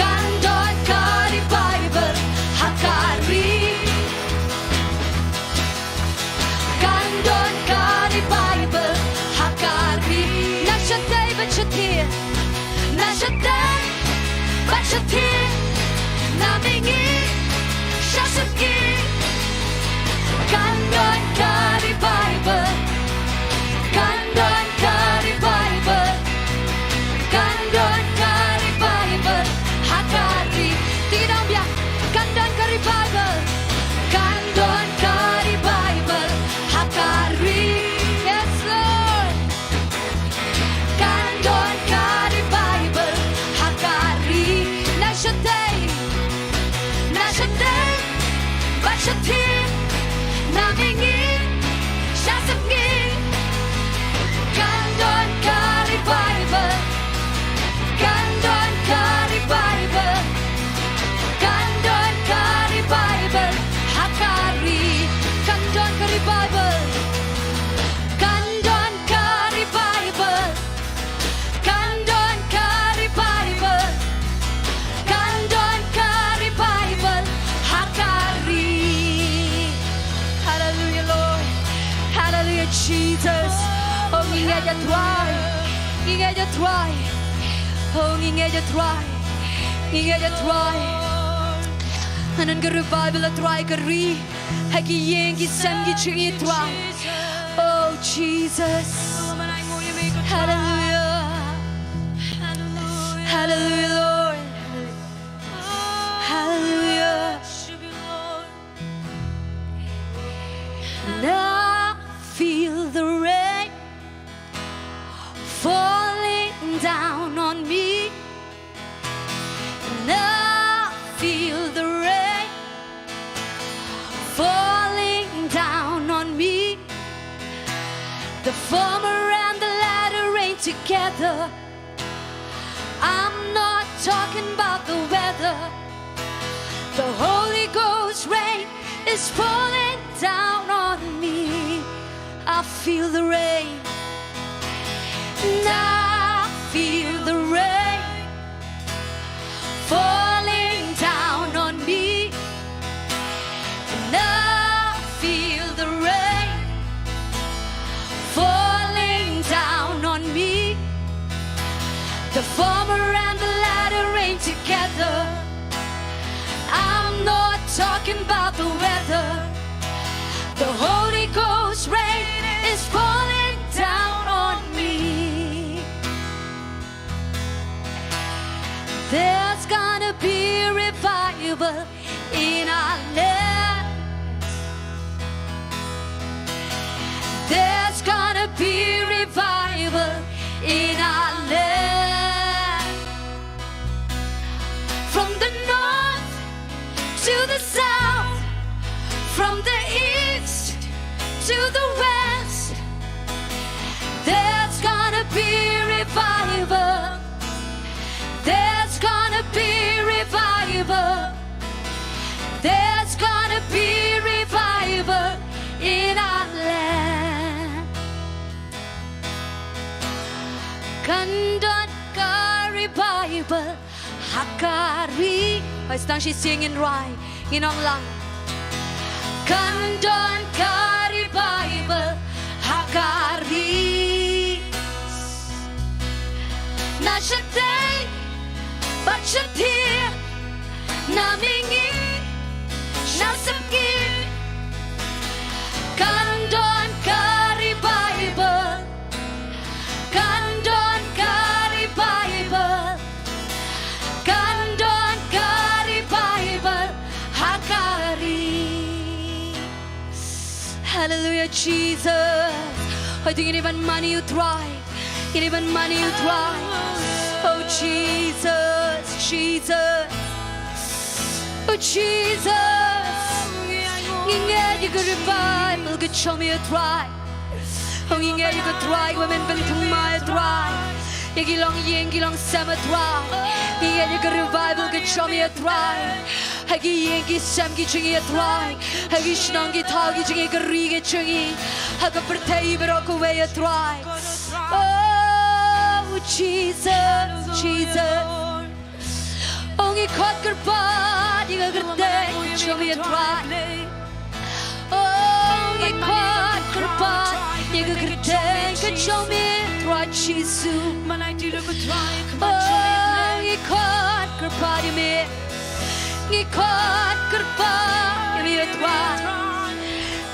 Kan don ka revival ha ka ri. Kan don ka revival ha ka ri. Na shatei bad shatei. Na shatei bad shatei. Na mihngi sha sepngi. Kan don ka revival. Kan don ka revival. Kan don ka revival ha ka ri. Sing it out, biang. Kan don ka revival. Kan don ka revival ha ka ri. Yes, Lord. Kan don ka revival ha ka ri. Na shatei, na shatei bad shatei. Na mihngi sha sepngi. Kan don ka revival. Kan don ka revival. Kan don ka revival ha ka ri. Kan don ka revival. Kan don ka revival. Kan don ka revival. Kan don ka revival ha ka ri. Hallelujah, Lord. Hallelujah, Jesus. Oh, ngi ngeit ïa Trai. Ngi ngeit ïa Trai. Oh, ngi ngeit ïa Trai. Ngi ngeit ïa Trai. Ngan don ka revival ha Trai ka ri. Ha ki ïing ki sem ki jong ngi, Trai. Oh, Jesus. Hallelujah. Hallelujah, Lord. Hallelujah. And I feel the rain falling down on me. And I feel the rain falling down on me. weather. I'm not talking about the weather. The Holy Ghost rain is falling down on me. I feel the rain. And I feel the rain falling down on me. And I feel the rain falling down on me. The former and the latter rain together. I'm not talking about the weather. The Holy Ghost rain is falling down on me. There's gonna be revival in our land. There's gonna be revival in our land. From the north to the south, from the east to the west, there's gonna be revival. There's gonna be revival. There's gonna be revival in our land. Kan don ka revival ha ka ri. Hoi, sdang shisien ngin rwai, ngin ong lang. Kan don ka revival ha ka ri. Na shatei bad shathiah, na mihngi na sepngi, kan don ka revival. Kan don ka revival. Kan don ka revival ha ka ri. Hallelujah, Jesus. Hoi, to ngin ïa ban mane ïa u Trai. Ngin ïa ban mane ïa u Trai. Oh, Jesus, Jesus. Oh, Jesus. Ngi ngeit ïa ka revival ka jong me, Trai. Oh, ngi ngeit ïa ka Trai, ka ban pynthikna, Trai. Ïa ki longïing, ki longsem, Trai. Ngi ngeit ïa ka revival ka jong me, Trai. Ha ki ïing ki sem ki jong ngi, Trai. Ha ki shnong ki thaw ki jong ngi, ka ri ka jong ngi. Ha ka pyrthei baroh kawei, Trai. Oh, Jesus, Jesus. Oh, ngi khot kyrpad ïa ka kyrteng ka jong me, Trai. Oh, ngi khot kyrpad ïa ka kyrteng ka jong me, Trai Jisu. Oh, ngi khot kyrpad ïa me. Ngi khot kyrpad ïa me, Trai.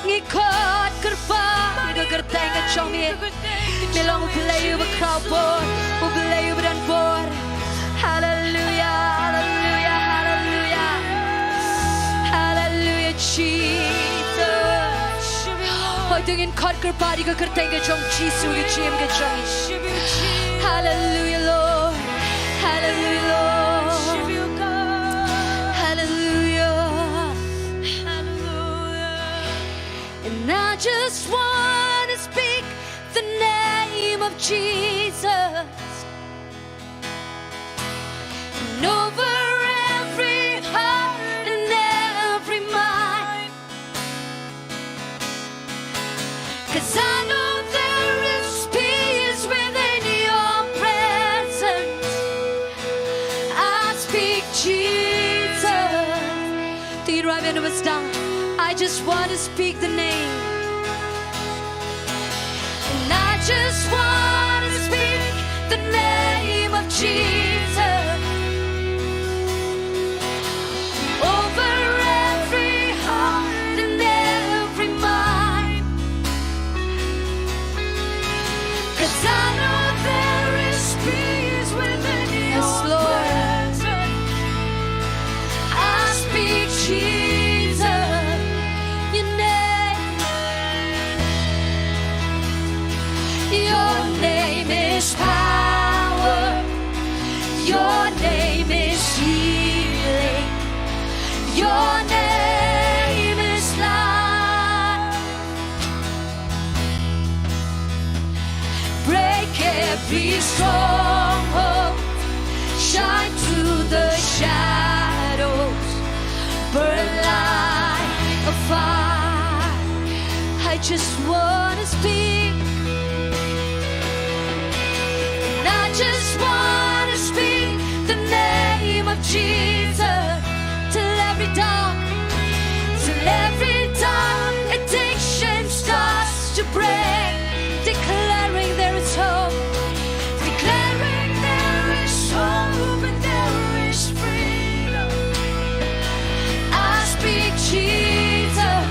Ngi khot kyrpad ïa ka kyrteng ka jong me. Me long U Blei uba khraw bor, U Blei uba don bor. Haleluya, haleluya, haleluya. Haleluya, Jesus. Hoi, to ngin khot kyrpad ïa ka kyrteng ka jong Jisu ha ka jingim ka jong ngi. Haleluya, Lord. Haleluya, Lord. Haleluya. And I just want to speak the name of Jesus. And over every heart and every mind. 'Cause I know there is peace within your presence. I speak Jesus. To ngin rwai biang uba sdang. I just want to speak the name. And I just want to speak the name of Jesus. Over every heart and every mind. 'Cause I know there is peace within your presence. I speak Jesus, your name. Your name is power. Every stronghold, shine through the shadows, burn like a fire. I just wanna speak, and I just wanna speak the name of Jesus till every dark, till every dark addiction starts to break, declaring there is hope, declaring there is hope and there is freedom. I speak Jesus.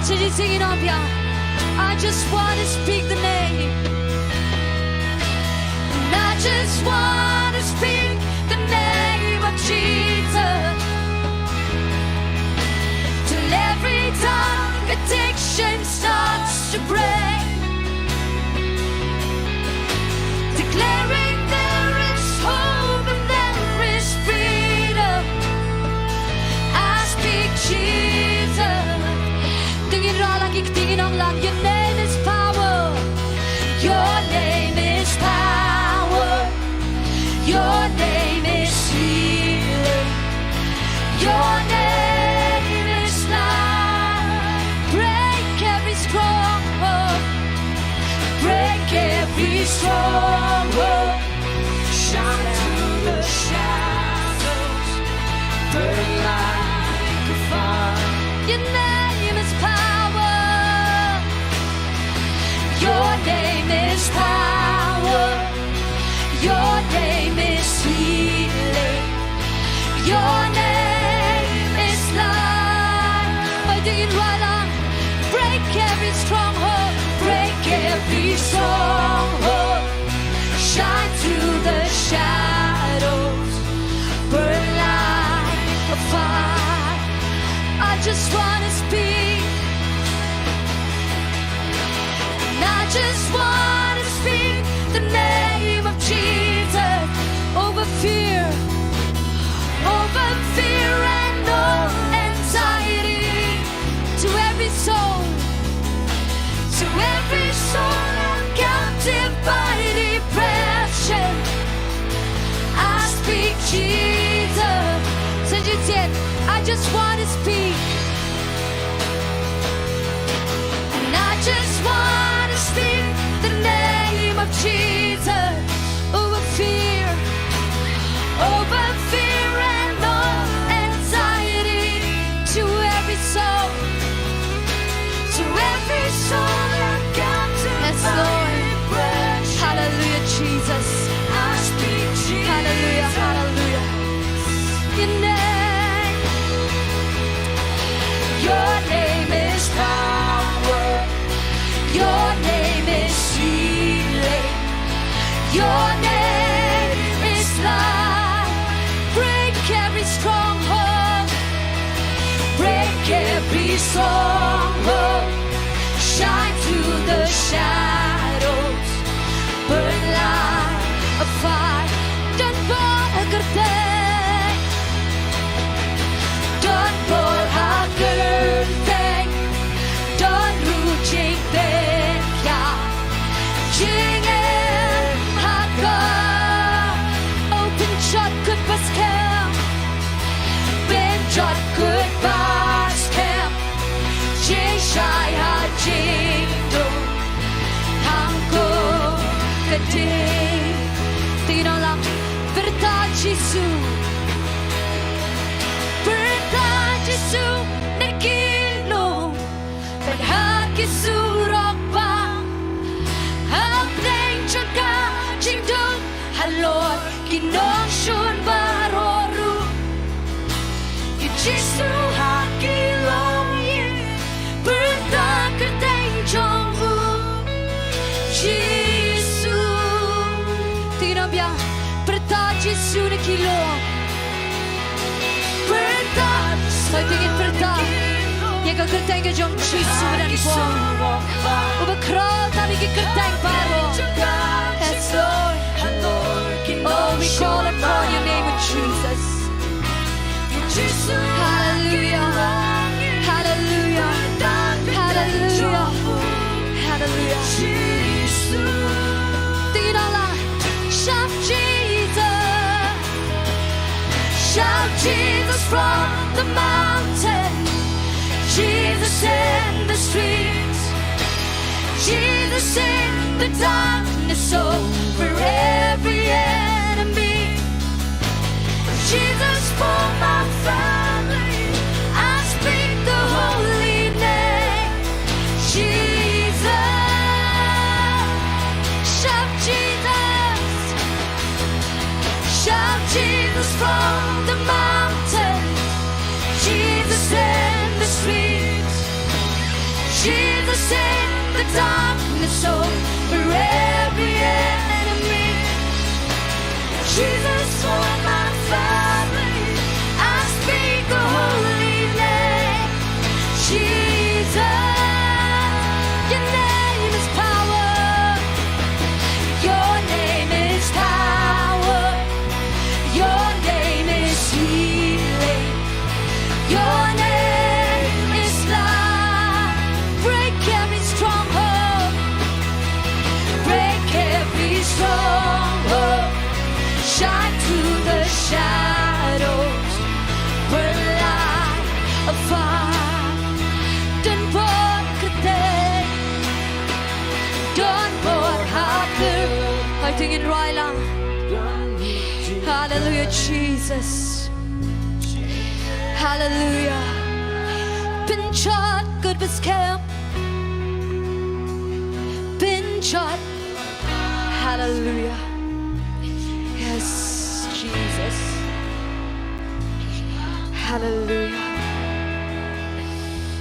Can you sing it on, yeah? I just want to speak the name. And I just want to speak the name of Jesus till every dark addiction starts to break, declaring there is hope and there is freedom. I speak Jesus. Ding ïa la lang, ding ïa la lang. Your name is power. Your name is power. Your name is healing. Your name is life. Break every stronghold. Break every stronghold. Shine through the shadows. Burn like a fire. Your name is power. Your name is power. Your name is healing. Your name is life. Bai ding ïa la lang. Break every stronghold. Break every stronghold. Shine through the shadows. Burn like a fire. I just wanna speak. And I just wanna speak the name of Jesus over fear, over fear and all anxiety, to every soul, to every soul held captive by depression. I speak Jesus. Can you say it? I just wanna speak. And I just wanna speak the name of Jesus over fear, over fear and all anxiety, to every soul, to every soul held captive by depression. Yes, Lord. Hallelujah, Jesus. I speak Jesus. Hallelujah, hallelujah. Your name. Your name is power. Your name is healing. Your name is life. Break every stronghold. Break every stronghold. Shine through the shadows. Burn like a fire. Don bor ha kyrteng. Don bor ha kyrteng. Don ruh jingpynïaid. Jingim ha ka. Oh, pynjot kut ba skhem. Pynjot kut ba skhem. Jingshai ha jingdum. Hangto ka dei. Dei nonglang. Pyrta Jisu. Pyrta Jisu na ki lum. Bad ha ki surok bang. Hapdeng jong ka jingdum. Halor ki nongshun baroh ruh. Ïa Jisu ha ki longïing. Pyrta kyrteng jong u Jisu. Te ngi ong biang. Pyrta Jisu na ki longïing. Pyrta. Sa ïa pyrta ïa ka kyrteng ka jong Jisu madan pdeng. Uba khraw tam ïa ki kyrteng baroh. Yes, Lord. Oh, we call upon your name, Jesus. Hallelujah. Hallelujah. Hallelujah. Hallelujah. Te ngi ong lang. Jesus in the streets. Jesus in the darkness over every enemy. Jesus for my family. I speak the holy name. Jesus. Shout Jesus. Shout Jesus from the mountains, Jesus in the streets, Jesus in the darkness over every enemy. Jesus for my family, I speak the holy name, Jesus. Your name is power. Your name is power. Your name is healing. Your name is life. Break every stronghold. Break every stronghold. Shine through the shadows. Burn like a fire. Don't walk a day. Don't walk harder. Hoi, to ngin rai lang. Hallelujah, Jesus. Hallelujah. Pynjot kut bad skhem. Pynjot. Hallelujah. Yes, Jesus. Hallelujah.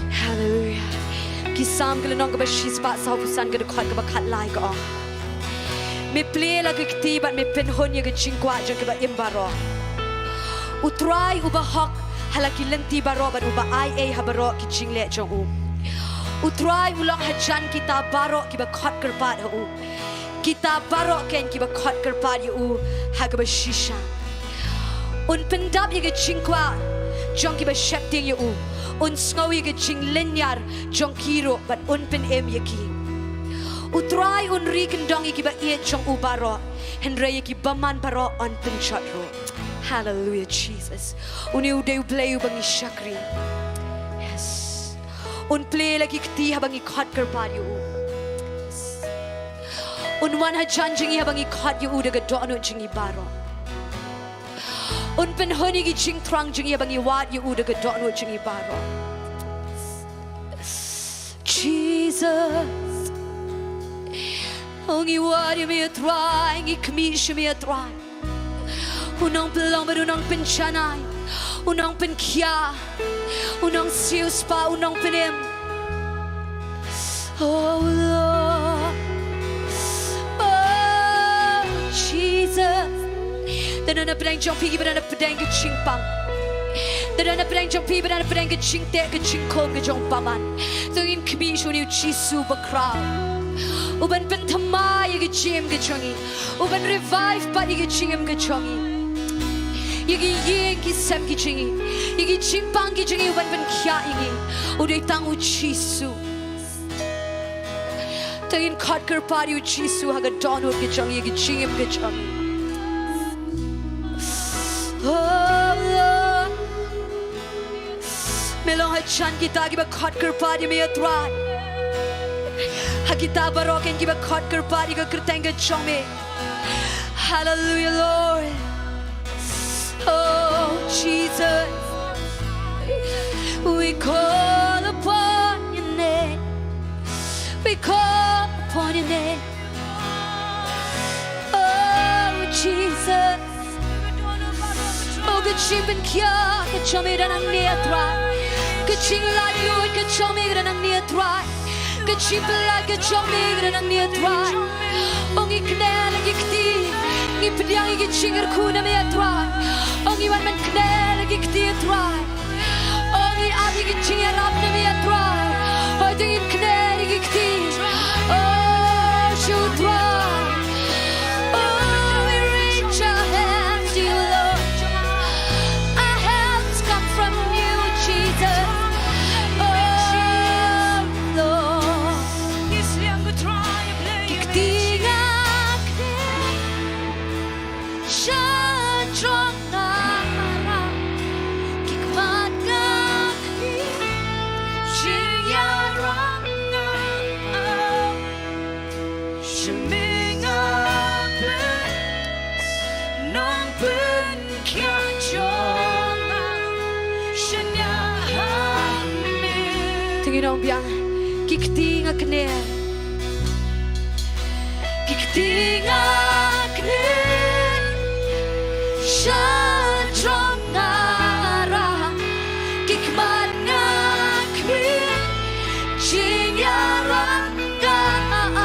Hallelujah. Ki Salm ka lynnong kaba shispah sawphew san ka dkhot kaba khatlai ka ong, me plie la ki kti bad me pynhun ïa ka jingkwah jong kiba im baroh. U Trai uba hok ha la ki lynti baroh bad uba ai ei ha baroh ki jingleh jong u. U Trai u long hajan kita baroh kiba khot kyrpad ha u. Kita baroh kein kiba khot kyrpad ïa u ha kaba shisha. Un pyndap ïa ka jingkwah jong kiba sheptieng ïa u. Un sngew ïa ka jinglynñiar jong ki ruh bad un pynim ïa ki. U Trai un ri kyndong ïa kiba ïeit jong u baroh, hynrei ïa ki bymman baroh un pynjot ruh. Hallelujah, Jesus. Une u dei U Blei uba ngi shakri. Yes. Un plie la ki kti haba ngi khot kyrpad ïa u. Un wan hajan jong ngi haba ngi khot ïa u da ka dohnud jong ngi baroh. Un pynhun ïa ki jingthrang jong ngi haba ngi wad ïa u da ka dohnud jong ngi baroh. Jesus. Oh, ngi wad ïa me, Trai, ngi khmih sha me, Trai. U nongpynlong bad u nongpynjanai, u nongpynkhiah, u nongsiewspah, u nongpynim. Oh Lord, oh Jesus. Don na pdeng jong phi kiba don na pdeng ka jingpang. Don na pdeng jong phi ba don na pdeng ka jingteh ka jingkhum ka jong bymman. To ngin khmih sha une u Jisu bakhraw, uban pynthymmai ïa ka jingim ka jong ngi. Uban revive pat ïa ka jingim ka jong ngi. Ïa ki ïing ki sem ki jong ngi, ïa ki jingpang ki jong ngi, uban pynkhiah ïa ngi, u dei tang u Jisu. To ngin khot kyrpad ïa u Jisu ha ka dohnud ka jong ngi, ïa ka jingim ka jong ngi. Oh Lord. Me long hajan kita kiba khot kyrpad ïa me, Trai. Ha kita baroh kein kiba khot kyrpad ïa ka kyrteng ka jong me. Hallelujah, Lord. Oh Jesus, we call upon your name. We call upon your name. Oh Jesus. Oh, ka jingpynkhiah ka jong me ka don hangne, Trai. Ka jinglaitluid ka jong me ka don hangne, Trai. Ka jingpyllait ka jong me ka don hangne, Trai. Oh, ngi kner la ki kti, ngi pdiang ïa ki jingkyrkhu na me, Trai. Oh, ngi wan ban kner la ki kti, Trai. Oh, ngi ap ïa ki jingïarap na me, Trai. Oh, to ngin kner ïa ki kti. Oh, sha u Trai. Oh, we reach our hands to you, Lord. Our helps come from you, Jesus. Oh Lord. Ki kti nga kner sha jrong nga, ki khmat nga kner Te ngin ong biang. Ki kti nga kner. Ki kti nga kner. Sha jrong nga rah. Ki khmat nga khmih. Jingïarap nga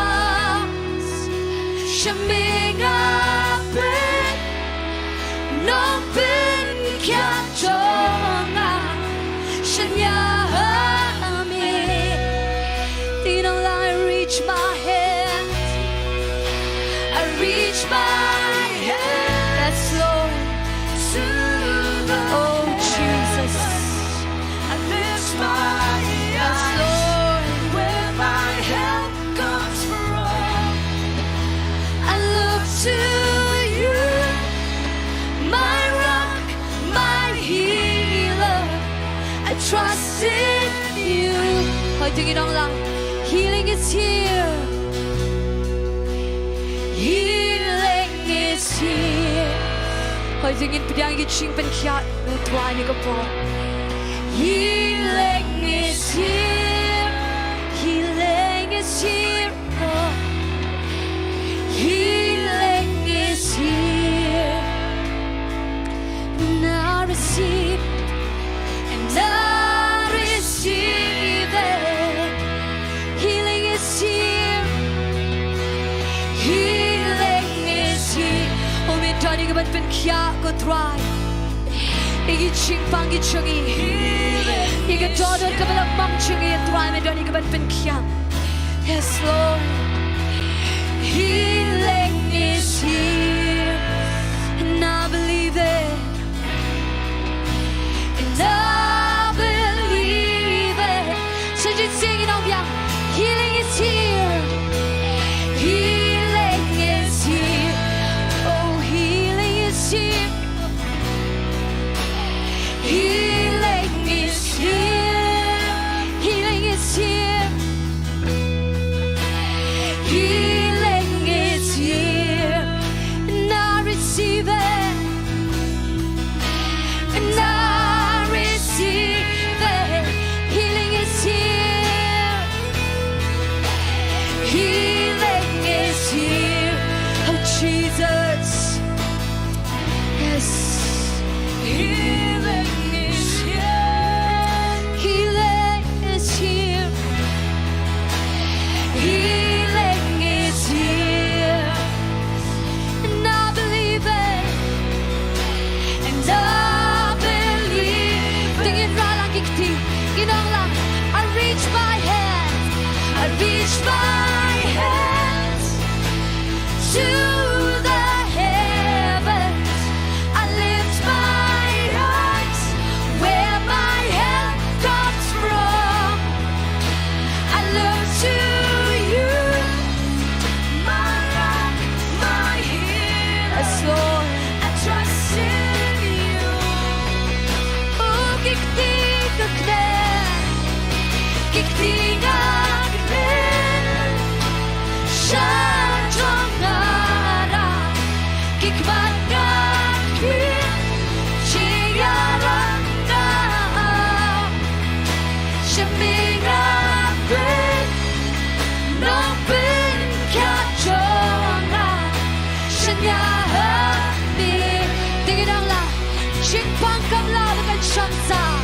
ap. Sha me nga peit. Nongpynkhiah jong nga, shaniah ha me. Te ngin ong lang, I reach my hand. I reach my hand. Yes, Lord. To the Oh, Jesus. I lift my Yes, eyes Lord. Where my help comes from. I look to you, my rock, my healer. I trust in you. Hoi, te ngin ong lang. Healing is here. Healing is here. Hoi, te ngin pdiang ïa ka jingpynkhiah na U Trai ha kane ka por. Healing is here. Healing is here. Healing is here. And I receive, and I receive it. Healing is here. Healing is here. Oh, me don ïa ka ban pynkhiah ko Trai. Ïa ki jingpang ki jong ngi. Ïa ka dohnud kaba la mang jong ngi, Trai, me don ïa ka ban pynkhiah. Yes, Lord. Healing is here. And I believe it. And I believe it. Sa jingïaseng ïa u nongbiang. Healing is here. Healing is here. Oh, healing is here. Healing is here. Healing is here. Healing is here. And I receive it. And I receive it. Healing is here. Healing is here. Oh, Jesus. Yes. Healing is here. Healing is here. Healing is here. And I believe it. And I believe it. Te ngin rah lang ki kti. Ngin ong lang. I reach my hand. I reach my hands to the heavens. I lift my eyes where my help comes from. I look to you, my rock, my healer. Yes, Lord. I trust in you. Oh, ki kti nga kner. Ki kti nga kner. Sha jrong nga rah. Ki khmat nga khmih. Jingïarap nga ap. Sha me nga peit. Nongpynkhiah jong nga. Shaniah ha me. Te ngin ong lang. Jingpang kam lah ba kan shong sah.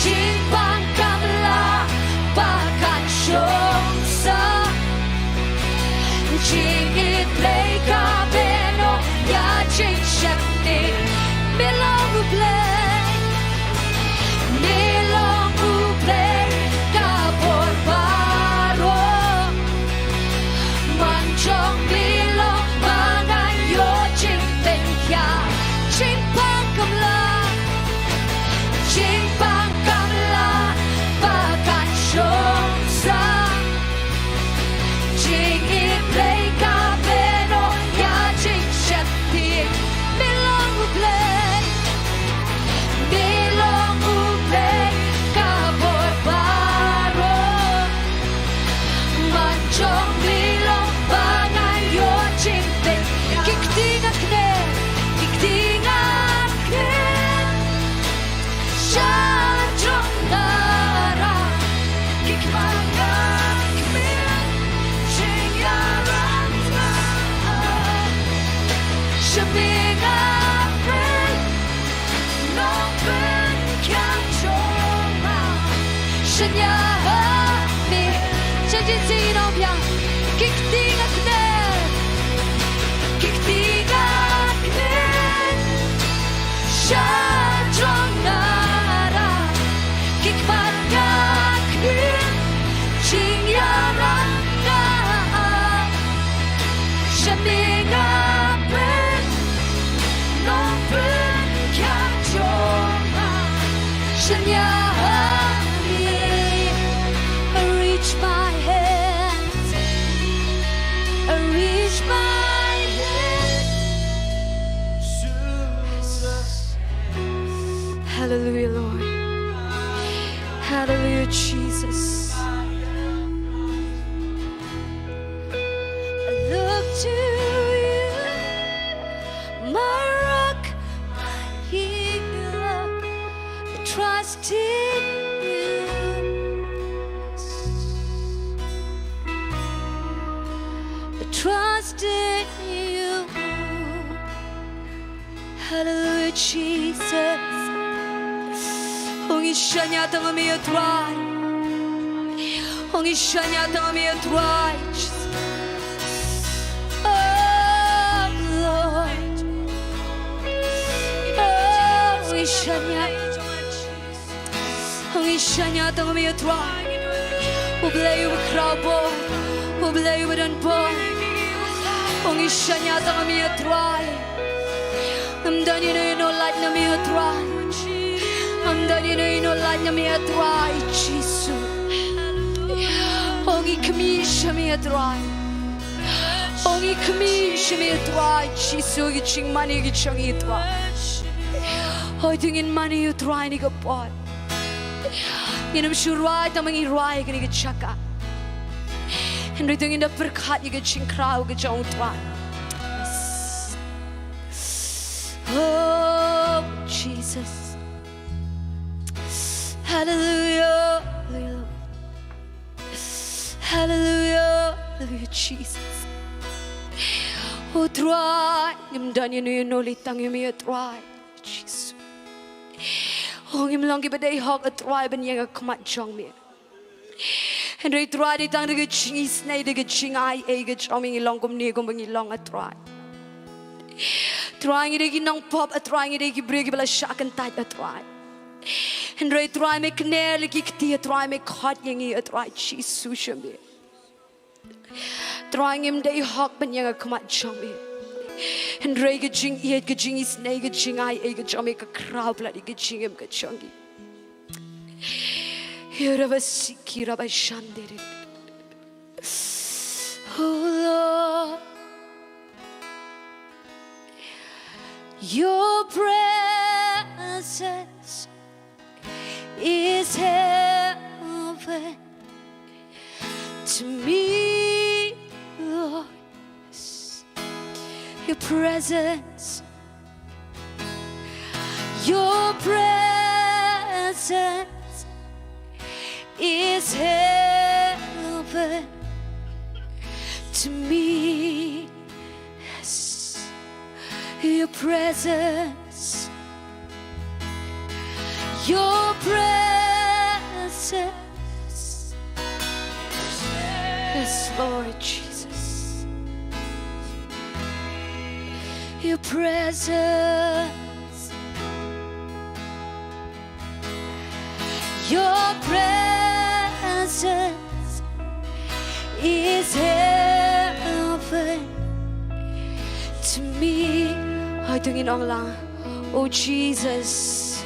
Jingpang kam lah ba kan shong sah. Jingïeit Blei ka bynta ïa jingsheptieng. Me long U Blei. Me long U Blei ka bor baroh. Man jong me long ba ngan ïoh jingpynkhiah. Jingpang kam lah. Jingpang kam lah ba kan shong sah. Jingïeit Blei ka bynta ïa jingsheptieng. Me long U Blei. Me long U Blei ka bor baroh. Man jong me long ba ngan ïoh jingpynkhiah. Ki kti nga kner, ki kti nga kner. Sha Shania ha me, sha jingsih nongbiang, ki kti nga kner, ki kti nga kner, sha jrong nga ra, ki khmat nga kner, jingïarap nga ap, sha me nga pyn, nongpynkhiah jong nga. Shania ha me, I reach my hands, I reach my hands. Hallelujah, Lord. Hallelujah, Jesus. I look to you, my rock, my healer. I trust in you. I trust in you. Hallelujah, Jesus. Ong i shania tang mi Trai. Ong i shania tang mi Trai. Oh Lord. Oh, ong i shania. Ong i shania tang mi Trai. U Blei uba khraw bor. U Blei uba don bor. Ong i shania tang mi Trai. Ngam don ïano ïano lait na me Trai. Ngam don ïano ïano lait na me Trai Jisu. Ong i khmih sha me Trai. Ong i khmih sha me Trai Jisu, ki jingmane ki jong i Trai. Hoi to ngin mane ïa u Trai ha kane ka por. Ngin ym shu rwai tang ba ngi rwai ha kane ka jaka. Hynrei to ngin da pyrkhat ïa ka jingkhraw ka jong u Trai. Oh Jesus. Hallelujah. Hallelujah. Hallelujah. Hallelujah, Jesus. Oh Trai, ngim don ïano ïano leit tang ïa me Trai. Jesus. Oh, ngim long kiba dei hok Trai ban ïeng ha khmat jong me. Hynrei Trai, dei tang da ka jingisynei, da ka jingai ei ka jong me ngi long kumne kumba ngi long Trai. Trai, ngi dei ki nongpop Trai, ngi dei ki briew kiba la shah kyntait Trai. Hynrei Trai me kner la ki kti Trai, me khot ïa ngi Trai Jisu sha me. Trai, ngim dei hok ban ïeng ha khmat jong me. Hynrei ka jingïeit, ka jingisynei, ka jingai ei ka jong me ka khraw palat ïa ka jingim ka jong ngi. Hirabasiki rabashandere. Oh Lord, your presence is heaven to me, Lord. Your presence, your presence is heaven to me. Yes. Your presence, your presence. Yes, Lord Jesus. Your presence, your presence is heaven to me. Hoi to ngin ong lang. Oh Jesus.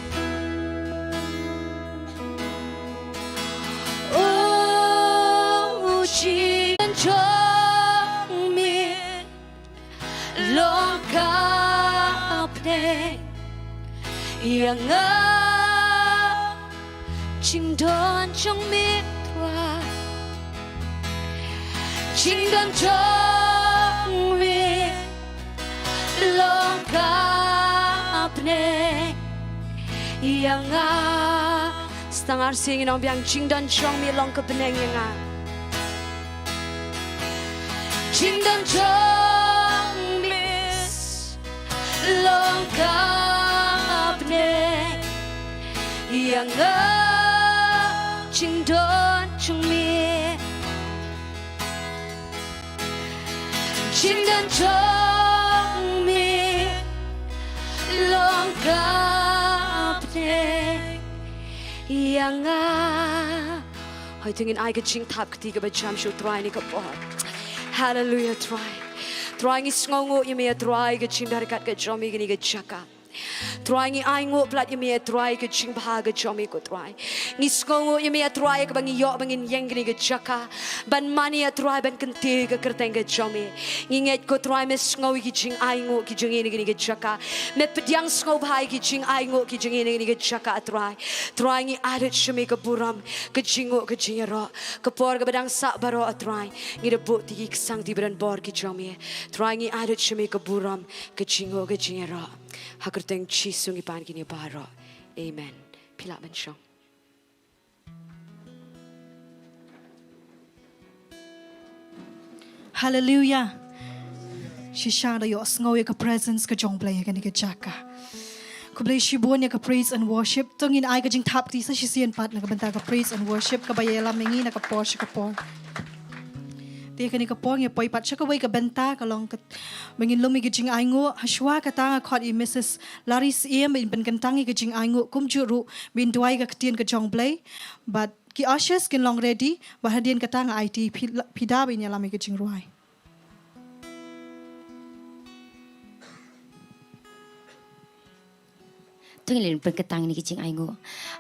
Oh Jesus. Jong me long ka bneng ïa nga. Jingdon jong me Trai, jingdon jong me long ka bneng ïa nga. Sa tang arsien ngi ong biang, jingdon jong me long ka bneng ïa nga. Jingdon jong me long ka bneng ïa nga. Jingdon jong me, jingdon jong me long ka bneng ïa nga. Hooid, to ngin ai ka jingthap kti kaba jam sha u Trai ha kane ka por. Haleluia, Trai. Trai, ngi sngewnguh ïa me, Trai, ka jingdon ryngkat ka jong me ha kane ka jaka. Trai, ngi ainguh palat ïa me, Trai, ka jingbha ka jong me, ko Trai. Ngi sngewnguh ïa me, Trai, kaba ngi ïoh ba ngin ïeng ha kane ka jaka ban mane, Trai, ban kyntiew ïa ka kyrteng ka jong me. Ngi ngeit, ko Trai, me sngew ïa ki jingainguh ki jong ngi ha kane ka jaka. Me pdiang sngewbha ïa ki jingainguh ki jong ngi ha kane ka jaka, Trai. Trai, ngi ai lut sha me ka burom, ka jingnguh, ka jingïaroh. Ka por kaba dang sah baroh, Trai, ngi da buh ïa ki ksangti ba donbor ki jong me. Trai, ngi ai lut sha me ka burom, ka jingnguh, ka jingïaroh. Ha ka kyrteng Jisu ngi pan kine baroh. Amen. Phi lah ban shong. Haleluia. Shisha da ïohsngew ïa ka presence ka jong Blei ha kane ka jaka. Khublei shibun ïa ka praise and worship. To ngin ai ka jingthap kti sa shisien pat na ka bynta ka praise and worship kaba ïalam ïa ngi na ka por sha ka por. Te ha kane ka por ngi poi pat sha kawei ka bynta, ka long ka ba ngin lum ïa ka jingainguh. Hashwa kata nga khot ïa Mrs Larry Syiem ba in pynkyntang ïa ka jingainguh, kumjuh ruh ba in duwai ïa ka ktien ka jong Blei. Bad ki ushers kin long ready, bad hadien kata nga aiti phi, phi da ba in ïalam ïa ka jingrwai. To ngin pynkyntang ïa ka jingainguh.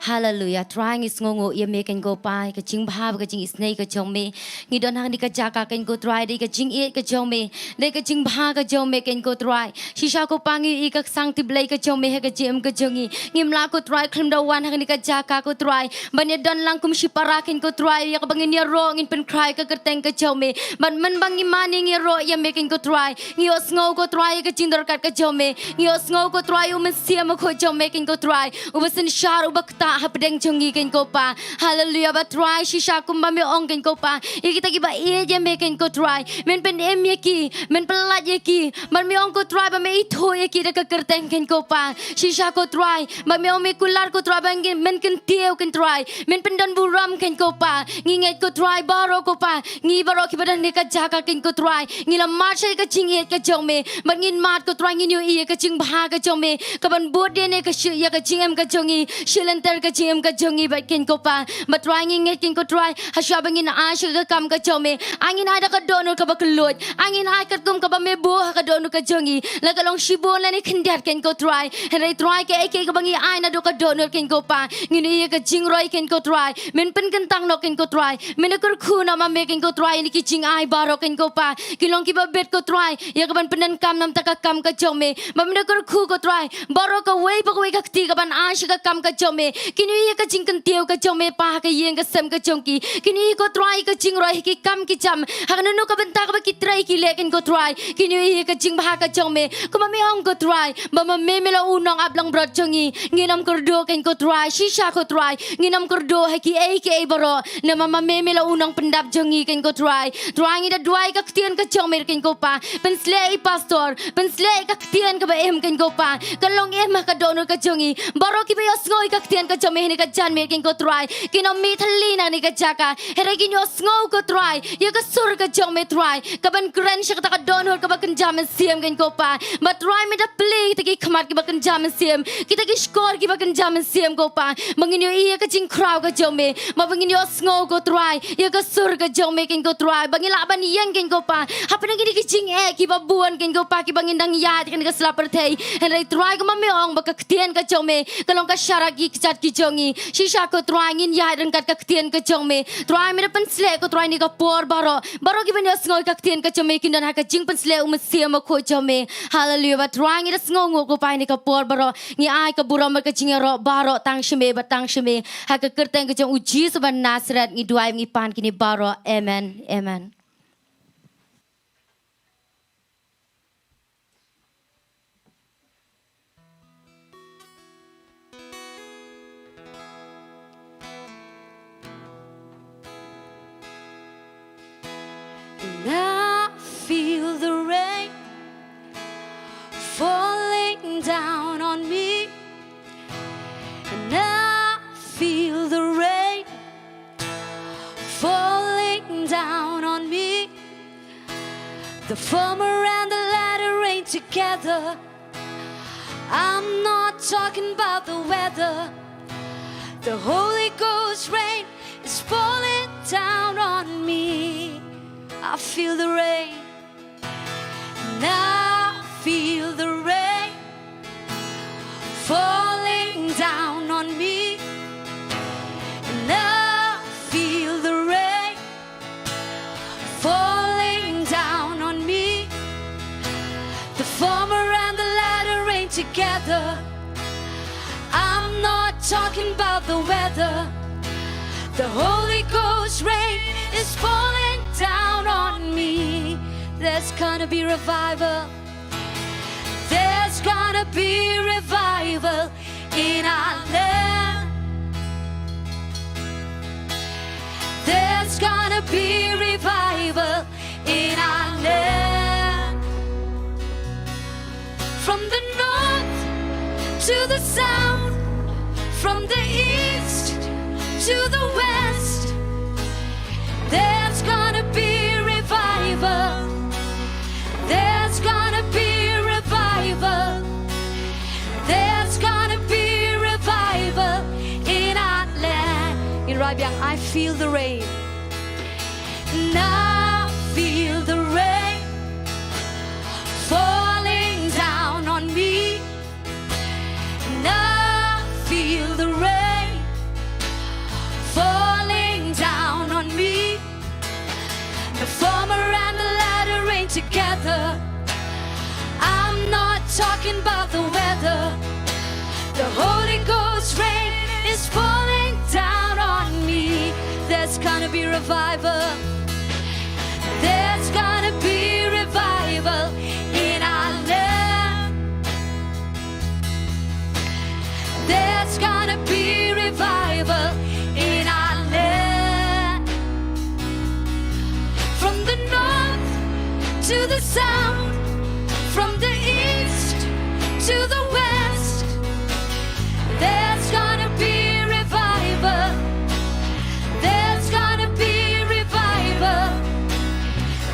Haleluia. Trai, ngi sngewnguh ïa me, kynrad ko Pa, ka jingbha bad ka jingisynei ka jong me. Ngi don ha kane ka jaka, kynrad ko Trai, dei ka jingïeit ka jong me, dei ka jingbha ka jong me, kynrad ko Trai. Shisha ko Pa, ngi ïohi ka ksangti Blei ka jong me ha ka jingim ka jong ngi. Ngim lah ko Trai khlem da wan ha kane ka jaka ko Trai ban ïadon lang kum shipara, kynrad ko Trai, ïa kaba ngin ïaroh ngin pynkhreh ïa ka kyrteng ka jong me. Bad mynba ngi mane ngi ïaroh ïa me, kynrad ko Trai, ngi ïohsngew ko Trai ïa ka jingdon ryngkat ka jong me. Ngi ïohsngew ko Trai, u Mynsiem Bakhuid jong me, kynrad ko Trai, uba synshar, uba ktah hapdeng jong ngi, kynrad ko Pa. Haleluia. Bad Trai, shisha kumba me ong, kynrad ko Pa, ïa kita kiba ïeit ïa me, kynrad ko Trai, men pynim ïa ki, men pyllait ïa ki. Bad me ong ko Trai ba me ithuh ïa ki da ka kyrteng, kynrad ko Pa. Shisha ko Trai, ba me ong me kular ko Trai ba men kyntiew, kynrad Trai, men pyndon burom, kynrad ko Pa. Ngi ngeit ko Trai, baroh ko Pa, ngi baroh kiba don ha kane ka jaka, kynrad ko Trai, ngi la mad sha ka jingïeit ka jong me. Bad ngin mad ko Trai, ngin ïohi ïa ka jingbha ka jong me kaban bud ïa ka shi-, ïa ka jingim ka jong ngi, shi lynter ka jingim ka jong ngi, bad kynrad ko Pa. Bad Trai, ngi ngeit, kynrad ko Trai, hashwa ba ngin ai sha ka kam ka jong me, ai ngin ai da ka dohnud kaba kylluid, ai ngin ai katkum kaba me buh ha ka dohnud ka jong ngi. La ka long shibun lane khyndiat, kynrad ko Trai, hynrei Trai, kaei kaei kaba ngi ai naduh ka dohnud, kynrad ko Pa, ngin ïohi ïa ka jingroi, kynrad ko Trai, men pynkyntang noh, kynrad ko Trai, men da kyrkhu noh ma me, kynrad ko Trai, ïa ki jingai baroh, kynrad ko Pa, kin long kiba bit ko Trai ïa kaban pyndonkam na ka bynta ka kam ka jong me. Bad men da kyrkhu ko Trai, baroh kawei pa kawei ka kti kaban ai sha ka kam ka jong me, kin ïohi ïa ka jingkyntiew ka jong me Pa ha ka ïing ka sem ka jong ki. Kin ïohi ko Trai ïa ka jingroi ha ki kam ki jam, ha kano kano ka bynta kaba ki trei ki leh, kynrad ko Trai, kin ïohi ïa ka jingbha ka jong me. Kumba me ong ko Trai ba ma me me long u nongap langbrot jong ngi, ngin ym kyrduh, kynrad ko Trai. Shisha ko Trai, ngin ym kyrduh ha kiei kiei baroh, namar ma me me long u nongpyndap jong ngi, kynrad ko Trai. Trai, ngi da duwai ïa ka ktien ka jong me, kynrad ko Pa. Pynshlei ïa i pastor, pynshlei ïa ka ktien kaba im, kynrad ko Pa, kan long im ha ka dohnud ka jong ngi. Baroh kiba ïohsngew ïa ka ktien ka jong me ha kane ka janmiet, kynrad ko Trai, kin ym mih thylli na kane ka jaka, hynrei kin ïohsngew ko Trai ïa ka sur ka jong me Trai, kaban kren sha kata ka dohnud kaba kynja mynsiem, kynrad ko Pa. Bad Trai, me da plie kita ki khmat kiba kynja mynsiem, kita ki shkor kiba kynja mynsiem ko Pa, ba ngin ïohi ïa ka jingkhraw ka jong me, ba ngin ïohsngew ko Trai ïa ka sur ka jong me, kynrad ko Trai, ba ngin lah ban ïeng, kynrad ko Pa, hapdeng kine ki jingeh kiba bun, kynrad ko Pa, kiba ngin dang ïaid ha kane ka sla pyrthei. Hynrei Trai, kumba me ong ba ka ktien ka jong me ka long ka sharak ki kjat ki jong ngi. Shisha ko Trai, ngin ïaid ryngkat ka ktien ka jong me. Trai, me da pynshlei ko Trai ïa kane ka por baroh, baroh kiban ïohsngew ïa ka ktien ka jong me kin don ha ka jingpynshlei u Mynsiem Bakhuid jong me. Haleluia. Bad Trai, ngi da sngewnguh ko Pa ïa kane ka por baroh, ngi ai ka burom bad ka jingïaroh baroh tang sha me bad tang sha me, ha ka kyrteng ka jong u Jisu ba Nasaret ngi duwai, ngi pan kine baroh. Amen. Amen. And I feel the rain falling down on me. And I feel the rain The former and the latter rain together. I'm not talking about the weather. The Holy Ghost rain is falling down on me. I feel the rain. And I feel the rain falling down on me. And I feel the rain falling down on me. The former and the latter rain together. I'm not talking about the weather. The Holy Ghost rain is falling down on me. There's gonna be revival. There's gonna be revival in our land. There's gonna be revival in our land. From the north to the south, from the east to the west, there's gonna be revival. There's gonna be revival. There's gonna be revival in our land. Ngin rai biang, I feel the rain. And I feel the rain falling down on me. And I feel the rain falling down on me. The former and the latter rain together. I'm not talking about the weather. The Holy Ghost rain is falling down on me. There's gonna be revival. There's gonna be revival in our land. There's gonna be revival in our land. From the north to the south, from the east to the west, there's gonna be revival. There's gonna be revival.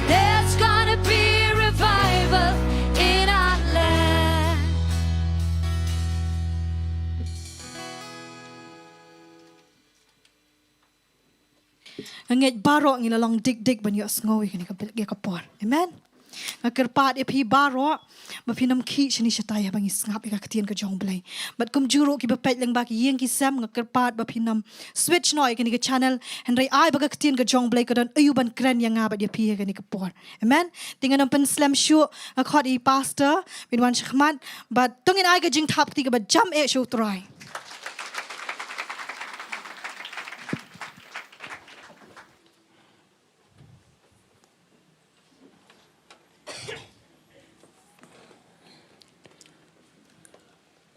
There's gonna be revival in our land. Nga ngeit baroh ngi la long dik dik ban ïohsngew ïa kane ka, ïa ka por. Amen. Nga kyrpad ïa phi baroh ba phin ym khih shane shatai haba ngi sngap ïa ka ktien ka jong U Blei. Bad kumjuh ruh kiba peit lyngba ki ïing ki sem, nga kyrpad ba phin ym switch noh ïa kane ka channel, hynrei ai ba ka ktien ka jong U Blei ka don aïu ban kren ïa nga bad ïa phi ha kane ka por. Amen. Te ngan ym pynslem shuh, nga khot ïa i pastor ban wan shakhmat, bad to ngin ai ka jingthap kti kaba jam eh sha U Trai.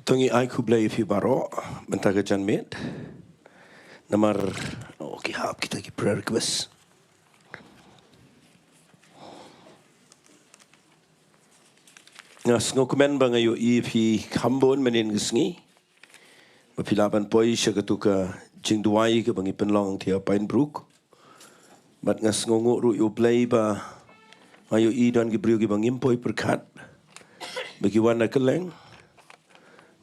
To ngi ai khublei ïa phi baroh mynta ka janmiet. Namar, oh, ki hap kita ki prayer request. Nga sngewkmen ba nga ïohi ïa phi kham bun mynnin ka sngi ba phi lah ban poi sha katu ka jingduwai kaba ngi pynlong hangtei ha Pine Brook. Bad nga sngewnguh ruh ïa U Blei ba nga ïohi don ki briew kiba ngim poi pyrkhat ba ki wan na kylleng.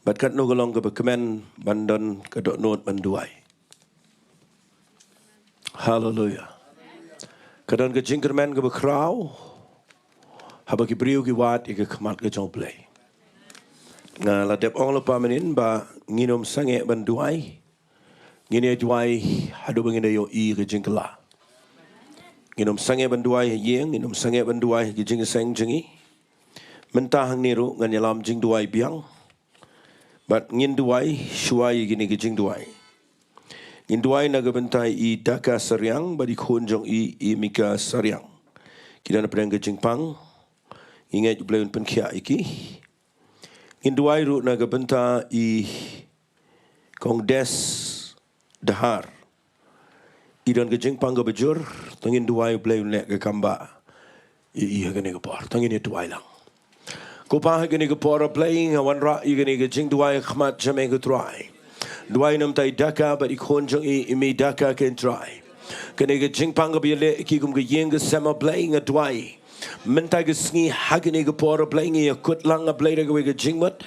Bad katno ka long kaba kmen ban don ka dohnud ban duwai. Haleluia. Ka don ka jingkyrmen kaba khraw haba ki briew ki wad ïa ka khmat ka jong U Blei. Nga la dep ong lypa mynnin ba ngin ym sangeh ban duwai. Ngin ïa duwai haduh ba ngin da ïohi ka jingkylla. Ngin ym sangeh ban duwai ha ïing, ngin ym sangeh ban duwai ha ki jingïaseng jong ngi. Mynta hangne ruh ngan ïalam jingduwai biang. Bad ngin duwai shuwa ïa kine ki jingduwai. Ngin duwai na ka bynta i Daka Sariang bad i khun jong i, i Mika Sariang. Ki don hapdeng ka jingpang. Ngi ngeit U Blei un pynkhiah ïa ki. Ngin duwai ruh na ka bynta i Kong Des Dahar. I don ka jingpang kaba jur, to ngin duwai U Blei un leh ka kam ba ïa i ha kane ka por. To ngin ïa duwai lang. Ko Pa, ha kane ka por A Blei nga wanrah ïa kane ka jingduwai ha khmat jong me ko Trai. Duwai namar i Daka bad i khun jong i, i Mika Daka ko Trai. Kane ka jingpang kaba ïaleh ïa ki kum ka ïing ka sem A Blei nga duwai Mynta ka sngi ha kane ka por, A Blei, ngi ïakut lang, A Blei, da kawei ka jingmut.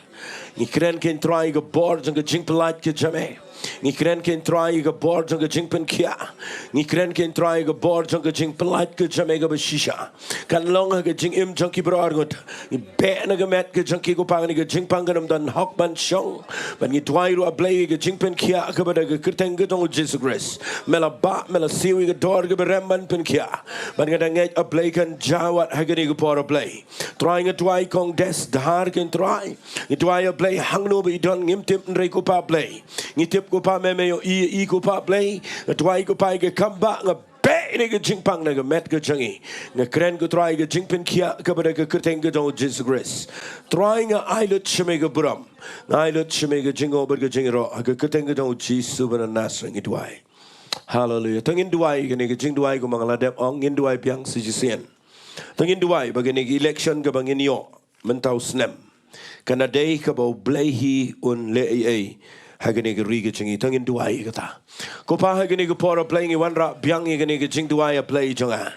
Ngi kren, ko Trai, ïa ka bor jong ka jingpyllait ka jong me. Ngi kren, ko Trai, ïa ka bor jong ka jingpynkhiah. Ngi kren, ko Trai, ïa ka bor jong ka jingpyllait ka jong me kaba shisha. Kan long ha ka jingim jong ki baroh arngut. Ngi beh na ka met ka jong ki, ko Pa, kane ka jingpang kan ym don hok ban shong. Bad ngi duwai ruh, A Blei, ïa ka jingpynkhiah kaba da ka kyrteng ka jong U Jisu Khrist. Me la bah, me la siew ïa ka dor kaba rem ban pynkhiah. Bad nga da ngeit, A Blei, kan jia wat ha kane ka por, A Blei. Trai, nga duwai Kong Des Dhar, ko Trai. Nga duwai, A Blei, hangno ba i don ngim tip, hynrei, ko Pa, A Blei, ngi tip, ko Pa, me, me ïohi ïa i, ko Pa, A Blei. Nga duwai, ko Pa, ïa ka kam ba nga beh ïa kane ka jingpang na ka met ka jong i. Nga kren, ko Trai, ïa ka jingpynkhiah kaba da ka kyrteng ka jong U Jisu Khrist. Trai, nga ai lut sha me ka burom. Nga ai lut sha me ka jingngoh bad ka jingïaroh. Ha ka kyrteng ka jong U Jisu ba na Nasareth ngi duwai. Haleluia. To ngin duwai, kane ka jingduwai, kumba nga la dep ong, ngin duwai biang sa shisien. To ngin duwai ba kane ka election kaba ngin ïoh mynta u snem, kan dei kaba U Blei hi un leh ei ei ha kane ka ri ka jong ngi. To ngin duwai ïa kata. Ko Pa, ha kane ka por, A Blei, ngi wanrah biang ïa kane ka jingduwai, A Blei jong nga.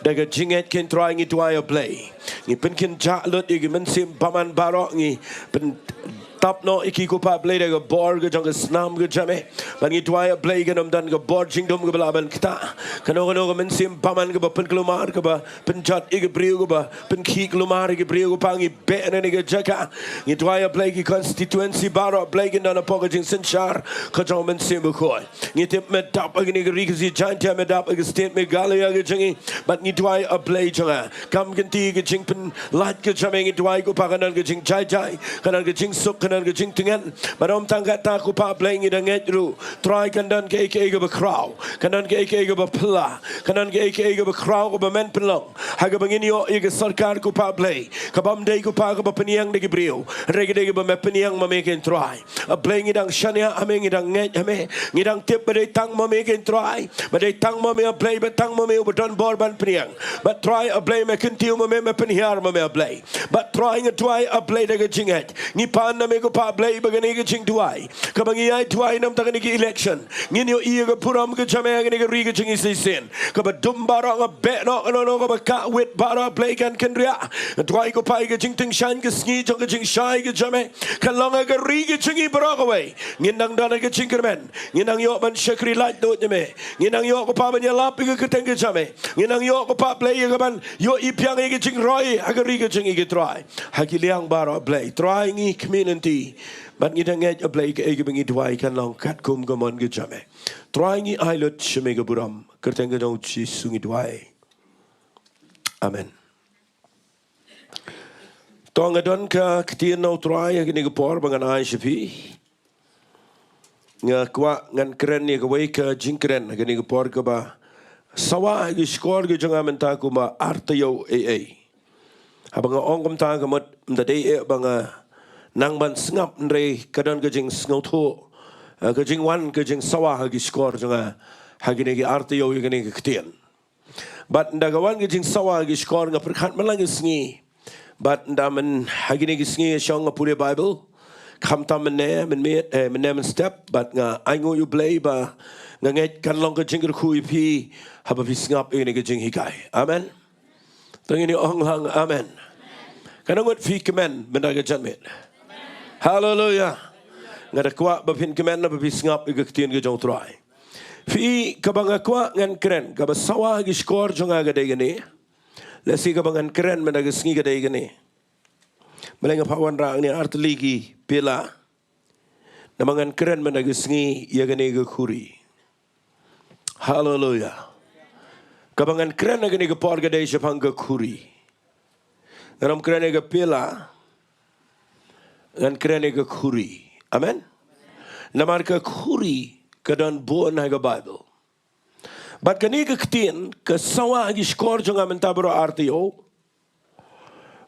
Da ka jingngeit, ko Trai, ngi duwai, A Blei. Ngi pynkynjah lut ïa ki mynsiem bymman baroh, ngi pyntap noh ïa ki, ko Pa, A Blei, da ka bor ka jong ka snam ka jong me. Bad ngi duwai, A Blei, kan ym don ka bor jingdum kaba lah ban ktah. Kano kano ka mynsiem bymman kaba pynkulmar, kaba pynjot ïa ki briew, kaba pynkhih kulmar ïa ki briew, ko Pa, ngi beh na kane ka jaka. Ngi duwai, A Blei, ki constituency baroh, A Blei, kin don hapoh ka jingsynshar ka jong U Mynsiem Bakhuid. Ngi tip me dap ha kane ka ri Khasi Jaiñtia, me dap ha ka state Meghalaya ka jong ngi. Bad ngi duwai, A Blei jong nga, kam kynti ka jingpyllait ka jong me, ngi duwai, ko Pa, kan don ka jingjai jai, kan don ka jingsuk, kan don ka jingtngen. Bad ym tang kata, ko Pa, A Blei, ngi da ngeit ruh, Trai, kan don kaei kaei kaba khraw, kan don kaei kaei kaba phylla, kan don kaei kaei kaba khraw kaba men pynlong ha kaba ngin ïoh ïa ka sorkar, ko Pa, A Blei, ka bym dei, ko Pa, kaba pynïeng da ki briew, hynrei ka dei kaba me pynïeng ma me, ko Trai. A Blei, ngi dang shaniah ha me, ngi dang ngeit ha me, ngi dang tip ba dei tang ma me, ko Trai, ba dei tang ma me, A Blei, ba tang ma me uba don bor ban pynïeng. Bad Trai, A Blei, me kyntiew ma me, me pynhiar ma me, A Blei. Bad Trai, nga duwai, A Blei, da ka jingngeit, ngi pan na me, ko Pa, A Blei, ba kane ka jingduwai kaba ngi ïai duwai na bynta kane ka election, ngin ïohi ïa ka burom ka jong me ha kane ka ri ka jong ngi sa shisien. Kaba dum baroh nga beh noh, kano kano kaba kah wit baroh, A Blei, kan kynriah. Nga duwai, ko Pa, ïa ka jingtyngshaiñ ka sngi jong ka jingshai ka jong me kan long ha ka ri ka jong ngi baroh kawei. Ngin dang don ha ka jingkyrmen, ngin dang ïoh ban shakri laitluid na me, ngin dang ïoh, ko Pa, ban ïalap ïa ka kyrteng ka jong me, ngin dang ïoh, ko Pa, A Blei, ïa kaban ïohi biang ïa ka jingroi ha ka ri ka jong ngi, ko Trai. Ha ki liang baroh, A Blei, Trai, ngi khmih lynti. Bad ngi da ngeit, A Blei, kaei kaba ngi duwai kan long katkum ka mon ka jong me. Trai, ngi ai lut sha me ka burom, kyrteng ka jong U Jisu ngi duwai. Amen. To nga don ka ktien na U Trai ha kane ka por ba ngan ai sha phi. Nga kwah ngan kren ïa kawei ka jingkren ha kane ka por kaba sawa ha ki shkor ka jong nga mynta kumba ar taïew ei ei. Haba nga ong kumta, ka mut ym da dei eh ba nga nang ban sngap, hynrei ka don ka jingsngewthuh, eh, ka jingwan ka jingsawa ha ki shkor jong nga ha kine ki ar taïew ïa kane ka ktien. Bad ynda ka wan ka jingsawa ha ki shkor, nga pyrkhat man la ka sngi. Bad ynda mynta ha kine ki sngi nga shong nga pule Baibl, khamtam mynne mynmiet, eh, mynne mynstep, bad nga ainguh ïa U Blei ba nga ngeit kan long ka jingkyrkhu ïa phi haba phi sngap ïa kane ka jinghikai. Amen. To ngin ong lang amen. Katno ngut phi kmen mynta ka janmiet? Haleluia. Nga da kwah ba phin kmen haba phi sngap ïa ka ktien ka jong U Trai. Phi, kaba nga kwah ngan kren, kaba sawa ha ki shkor jong nga ka dei kane. Lehse kaba ngan kren mynta ka sngi ka dei kane. Balei nga phah wanrah hangne ar tylli ki pela? Namar ngan kren mynta ka sngi ïa kane ka khuri. Haleluia. Kaba ngan kren ha kane ka por ka dei shaphang ka khuri. Ngan ym kren ïa ka pela, ngan kren ïa ka khuri. Amen. Namar ka khuri ka don bun ha ka Baibl. Bad kane ka ktien ka sawa ha ki shkor jong nga mynta baroh ar taïew.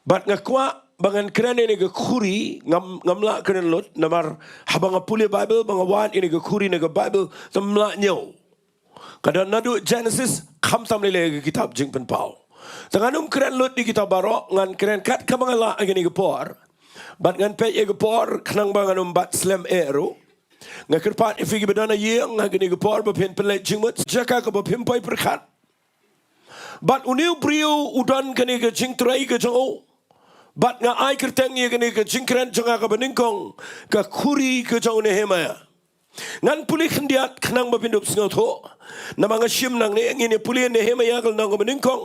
Bad nga kwah ba ngan kren ïa kane ka khuri, ngam, ngam lah kren lut, namar haba nga pule Baibl, ba nga wad ïa kane ka khuri na ka Baibl, te ym lah ñiew. Ka don naduh Genesis, khamtam lei lei ka kitab Jingpynpaw. Te ngan ym kren lut ïa kita baroh, ngan kren kat kaba nga lah ha kane ka por. Bad ngan peit ïa ka por, khnang ba ngan ym bat slem eh ruh. Nga kyrpad ïa phi kiba don ha ïing ha kane ka por ba phin pynleit jingmut, jaka kaba phim poi pyrkhat. Bad une u briew u don kane ka jingtrei ka jong u. Bad nga ai kyrteng ïa kane ka jingkren jong nga kaba nyngkong, ka khuri ka jong u Nehemiah. Ngan pule khyndiat khnang ba phin dup sngewthuh. Namar nga shim nangne, ngin ïa pule Nehemiah ka lynnong kaba nyngkong.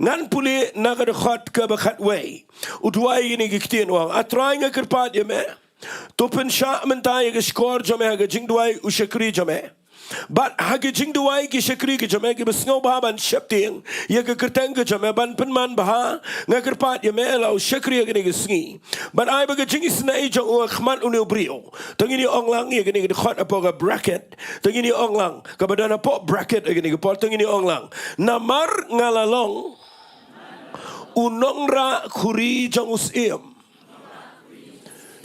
Ngan pule na ka dkhot kaba khatwei. U duwai ïa kine ki ktien, u ong: A Trai, nga kyrpad ïa me, to pynshah mynta ïa ka shkor jong me ha ka jingduwai u shakri jong me. Bad ha ka jingduwai ki shakri ki jong me kiba sngewbha ban sheptieng ïa ka kyrteng ka jong me, ban pynman bha, nga kyrpad ïa me, la u shakri ha kane ka sngi. Bad ai ba ka jingisynei jong u ha khmat une u briew. To ngin ïa ong lang ïa kane ka dkhot hapoh ka bracket. To ngin ïa ong lang, kaba don hapoh bracket ha kane ka por, to ngin ïa ong lang: Namar nga la long u nongrah khuri jong u syiem.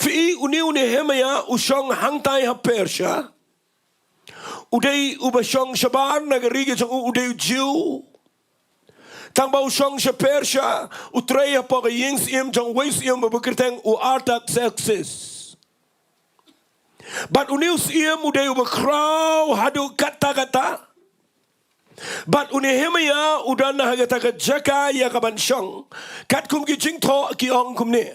Phi i, une u Nehemiah u shong hangtai ha Persia. U dei uba shong shabar na ka ri ka jong u, u dei u Jiw. Tang ba u shong sha Persia, u trei hapoh ka ïing syiem jong uwei u syiem uba kyrteng u Artaxerxes. Bad une u syiem u dei uba khraw haduh katta katta. Bad u Nehemiah u don ha kata ka jaka ïa kaban shong. Katkum ki jingthoh ki ong kumne,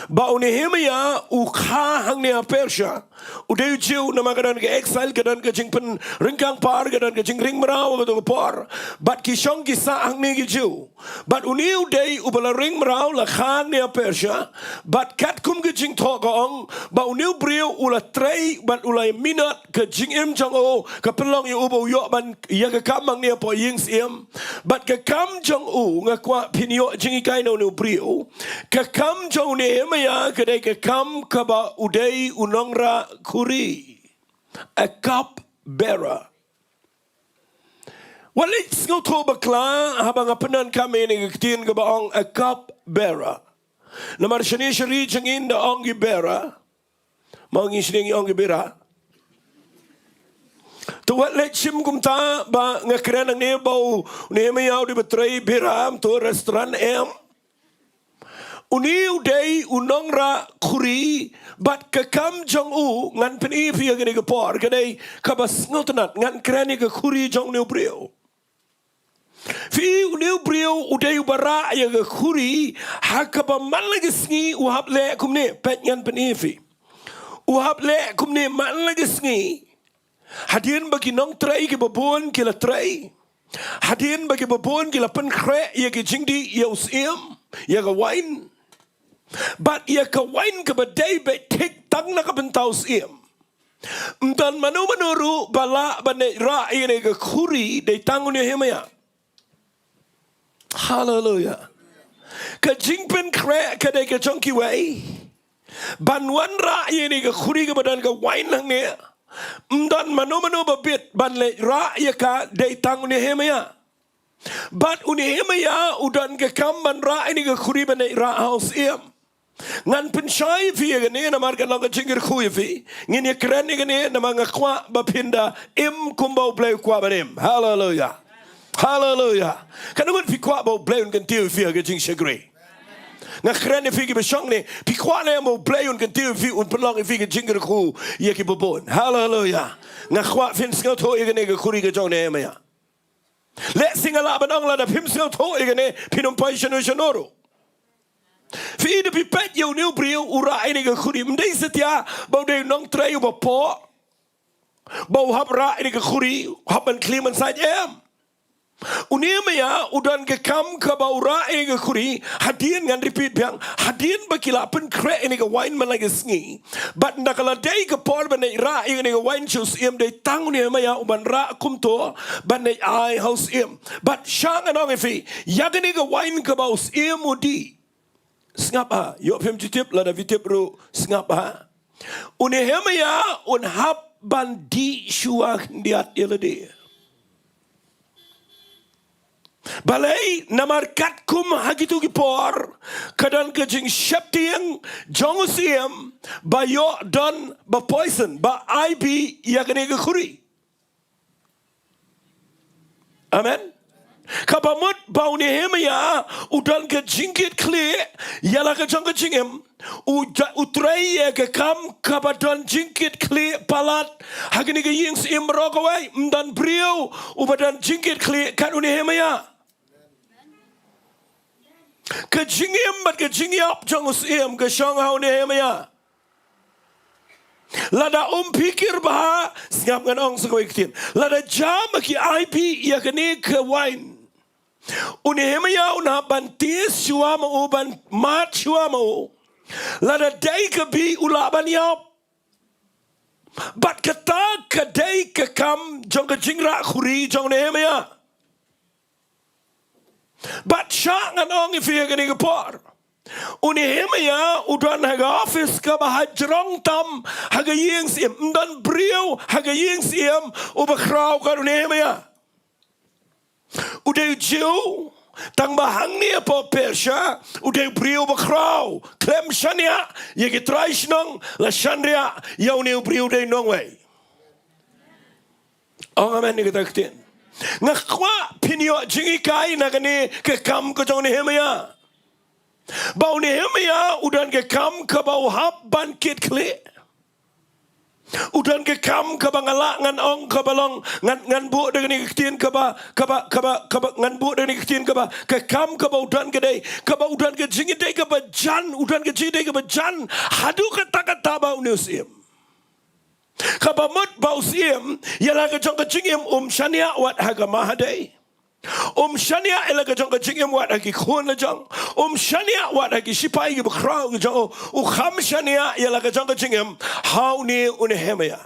ba u Nehemiah u kha hangne ha Persia. U dei u Jiw, namar ka don ka exile, ka don ka jingpynryngkang par, ka don ka jingring mraw ha kato ka por. Bad ki shong ki sah hangne ki Jiw. Bad une u dei uba la ring mraw, la kha hangne ha Persia. Bad katkum ka jingthoh ka ong ba une u briew u la trei bad u la minot ka jingim jong u, ka pynlong ïa u ba u ïoh ban ïa ka kam hangne hapoh ïing syiem. Bad ka kam jong u, nga kwah phin ïoh jinghikai na une u briew. Ka kam jong u Nehemiah ka dei ka kam kaba u dei u nongrah khuri. A cup bearer. Wat leit sngewthuh bakla haba nga pyndonkam ïa kane ka ktien kaba ong a cup bearer. Namar shane sha ri jong ngi da ong ki bearer. Mo, ngi sdang ïa ong ki bearer. To wat leit shim kumta ba nga kren hangne ba u Nehemiah u dei ba trei bearer, to restaurant em. Une u dei u nongrah khuri, bad ka kam jong u, ngan pyni ïa phi ha kane ka por, ka dei kaba sngewtynnat, ngan kren ïa ka khuri jong une u briew. Phi i, une u briew u dei uba rah ïa ka khuri, ha kaba man la ka sngi u hap leh kumne, peit ngan pyni ïa phi. U hap leh kumne man la ka sngi. Hadien ba ki nongtrei kiba bun ki la trei. Hadien ba kiba bun ki la pynkhreh ïa ki jingdih ïa u syiem, ïa ka wain. Bad ïa ka wain kaba dei beit thik tang na ka bynta u syiem. Ym don mano mano ruh ba lah ban leit rah ïa kane ka khuri, dei tang u Nehemiah. Haleluia. Ka jingpynkhreh ka dei ka jong kiwei. Ban wanrah ïa kane ka khuri kaba don ka wain hangne, ym don mano mano ba bit ban leit rah ïa ka, dei tang u Nehemiah. Bad u Nehemiah u don ka kam ban rah ïa kane ka khuri ban leit rah ha u syiem. Ngan pynshai ïa phi ïa kane namar ka long ka jingkyrkhu ïa phi. Ngin ïa kren ïa kane namar nga kwah ba phin da im kumba U Blei u kwah ban im. Haleluia. Haleluia. Katno ngut phi kwah ba U Blei un kyntiew ïa phi ha ka jingshakri? Nga kren ïa phi kiba shong ne, phi kwah ne ba U Blei un kyntiew ïa phi, un pynlong ïa phi ka jingkyrkhu ïa kiba bun? Haleluia. Nga kwah phin sngewthuh ïa kane ka khuri ka jong u Nehemiah. Lehse nga lah ban ong lada phim sngewthuh ïa kane, phin ym poi shano shano ruh. Phi i, da phi peit ïa une u briew u rah ïa kane ka khuri, ym dei satia ba u dei u nongtrei uba pop ba u hap rah ïa kane ka khuri, u hap ban khlieh ban sait, em. U Nehemiah u don ka kam kaba u rah ïa kane ka khuri, hadien, ngan repeat biang, hadien ba ki la pynkhreh ïa kane ka wain man la ka sngi. Bad ynda ka la dei ka por ban leit rah ïa kane ka wain sha u syiem, dei tang u Nehemiah uban rah kumto ban leit ai ha u syiem. Bad sha ngan ong ïa phi, ïa kane ka wain kaba u syiem u dih. Sngap ha, ïoh phim ju tip, lada phi tip ruh sngap ha. U Nehemiah un hap ban dih shuwa khyndiat ïa lade. Balei? Namar katkum ha kito ki por ka don ka jingsheptieng jong u syiem ba ïoh don ba poison, ba ai bih ïa kane ka khuri. Amen. Kaba mut ba u Nehemiah u don ka jingkitkhlieh ïa la ka jong ka jingim. U ja-, u trei ïa ka kam kaba don jingkitkhlieh palat ha kane ka ïing syiem baroh kawei. Ym don briew uba don jingkitkhlieh kat u Nehemiah. Ka jingim bad ka jingïap jong u syiem ka shong ha u Nehemiah. Lada um phikir bha, sngap ngan ong sa kawei ka ktien. Lada jam ki ai phi ïa kane ka wain, u Nehemiah un hap ban test shuwa ma u, ban mad shuwa ma u. Lada dei ka bih u lah ban ïap. Bad kata ka dei ka kam jong ka jingrah khuri jong u Nehemiah. Bad shah ngan ong ïa phi ha kane ka por, u Nehemiah u don ha ka office kaba hajrong tam ha ka ïing syiem. Ym don briew ha ka ïing syiem uba khraw kat u Nehemiah. U dei u Jiw, tang ba hangne hapoh Persia u dei u briew ba khraw khlem shaniah ïa ki trai shnong, la shaniah ïa une u briew u dei nongwei. Ong amen ïa kata ka ktien. Nga kwah phin ïoh jinghikai na kane ka kam ka jong u Nehemiah. Ba u Nehemiah u don ka kam kaba u hap ban kit khlieh. U don ka kam kaba nga lah ngan ong kaba long, ngan, ngan buh da kane ka ktien kaba, kaba, kaba, kaba, ngan buh da kane ka ktien kaba, ka kam kaba u don ka dei, kaba u don ka jingïadei kaba jan, u don ka jingïadei kaba jan haduh katta katta ba une u syiem. Kaba mut ba u syiem ïa la ka jong ka jingim um shaniah wat ha ka mahadei. Um shaniah ïa la ka jong ka jingim wat ha ki khun lajong. Um shaniah wat ha ki shipai kiba khraw ki jong u. U kham shaniah ïa la ka jong ka jingim ha une u Nehemiah.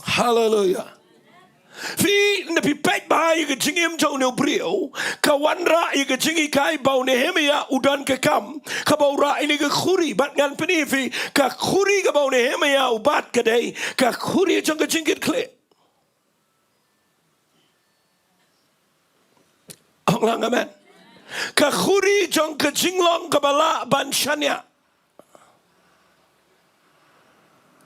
Haleluia. Phi, lada phi peit bha ïa ka jingim jong une u briew, ka wanrah ïa ka jinghikai ba u Nehemiah u don ka kam kaba u rah ïa kane ka khuri. Bad ngan pyni ïa phi, ka khuri kaba u Nehemiah u bat ka dei ka khuri jong ka jingkit khlieh. Ong lang amen. Ka khuri jong ka jinglong kaba lah ban shaniah.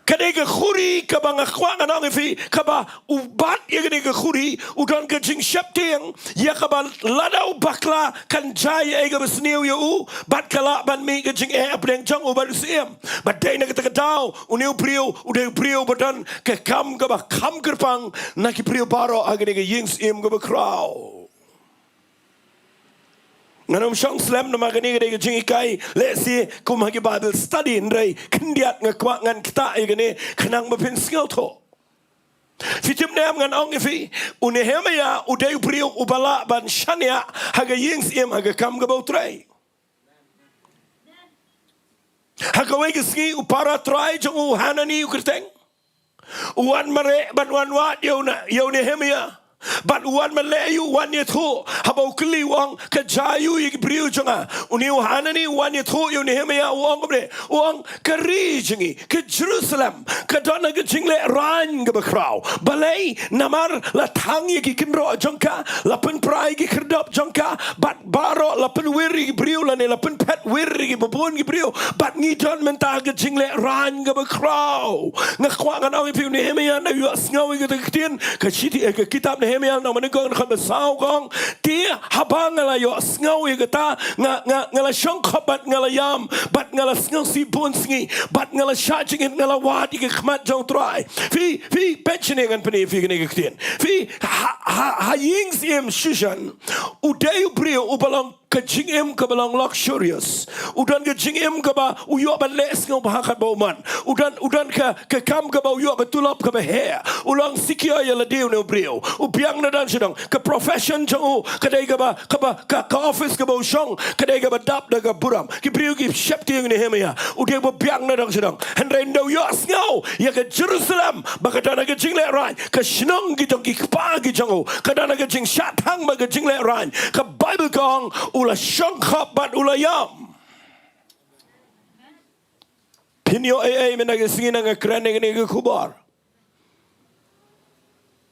Ka dei ka khuri kaba nga kwah ngan ong ïa phi, kaba u bat ïa kane ka khuri u don ka jingsheptieng ïa kaba lada u bakla kan jia ei kaba sniew ïa u, bad ka lah ban mih ka jingeh hapdeng jong u bad u syiem. Bad dei na kata ka daw une u briew u dei u briew ba don ka kam kaba kham kyrpang na ki briew baroh ha kane ka ïing syiem kaba khraw. Ngan ym shong slem namar kane ka dei ka jinghikai lehse kum ha ki Bible study, hynrei khyndiat nga kwah ngan ktah ïa kane khnang ba phin sngewthuh. Phi tip ne em ngan ong ïa phi, u Nehemiah u dei u briew uba lah ban shaniah ha ka ïing syiem ha ka kam kaba u trei. Ha kawei ka sngi u para trai jong u Hanani u kyrteng u wan mareh bad wan wad ïa u Ne-, ïa u Nehemiah. Bad u wan mareh ïa u, wan ïathuh. Haba u kylli u ong, ka jia aiu ïa ki briew jong nga? Une u Hanani u wan ïathuh ïa u Nehemiah u ong kumne, u ong ka ri jong ngi ka Jerusalem ka don ha ka jinglehraiñ kaba khraw. Balei? Namar la thang ïa ki kynroh jong ka, la pynpra ïa ki khyrdop jong ka, bad baroh la pynwir ïa ki briew lane la pynphet wir ïa ki babun ki briew. Bad ngi don mynta ha ka jinglehraiñ kaba khraw. Nga kwah ngan ong ïa phi u Nehemiah u ïohsngew ïa kata ka ktien, ka shithi, eh, ka kitab Nehemiah na u mynnyngkong dkhot ba saw ka ong, te haba nga la ïohsngew ïa kata, nga, nga, nga la shongkhop bad nga la ïam, bad nga la sngewsih bun sngi, bad nga la shah jingit, nga la wad ïa ka khmat jong u Trai. Phi, phi, peit shane ngan pyni ïa phi kane ka ktien. Phi, ha, ha, ha ïing syiem Shushan, u dei u briew uba long ka jingim kaba long luxurious. U don ka jingim kaba u ïoh ban leh sngewbha katba u mon. U don, u don ka, ka kam kaba u ïoh ka tulop kaba heh. U long secure ïa lade une u briew. U biang na dong sha dong. Ka profession jong u ka dei kaba, kaba, ka, ka office kaba u shong ka dei kaba dap da ka burom. Ki briew ki sheptieng ïa u Nehemiah. U dei ba biang na dong sha dong. Hynrei ynda u ïohsngew ïa ka Jerusalem ba ka don ha ka jinglehraiñ, ka shnong ki jong ki kpa ki jong u ka don ha ka jingshah thang bad ka jinglehraiñ, ka Baibl ka ong u la shongkhop bad u la ïam. Phin ïoh ei ei mynta ka sngi na nga kren ïa kane ka khubor.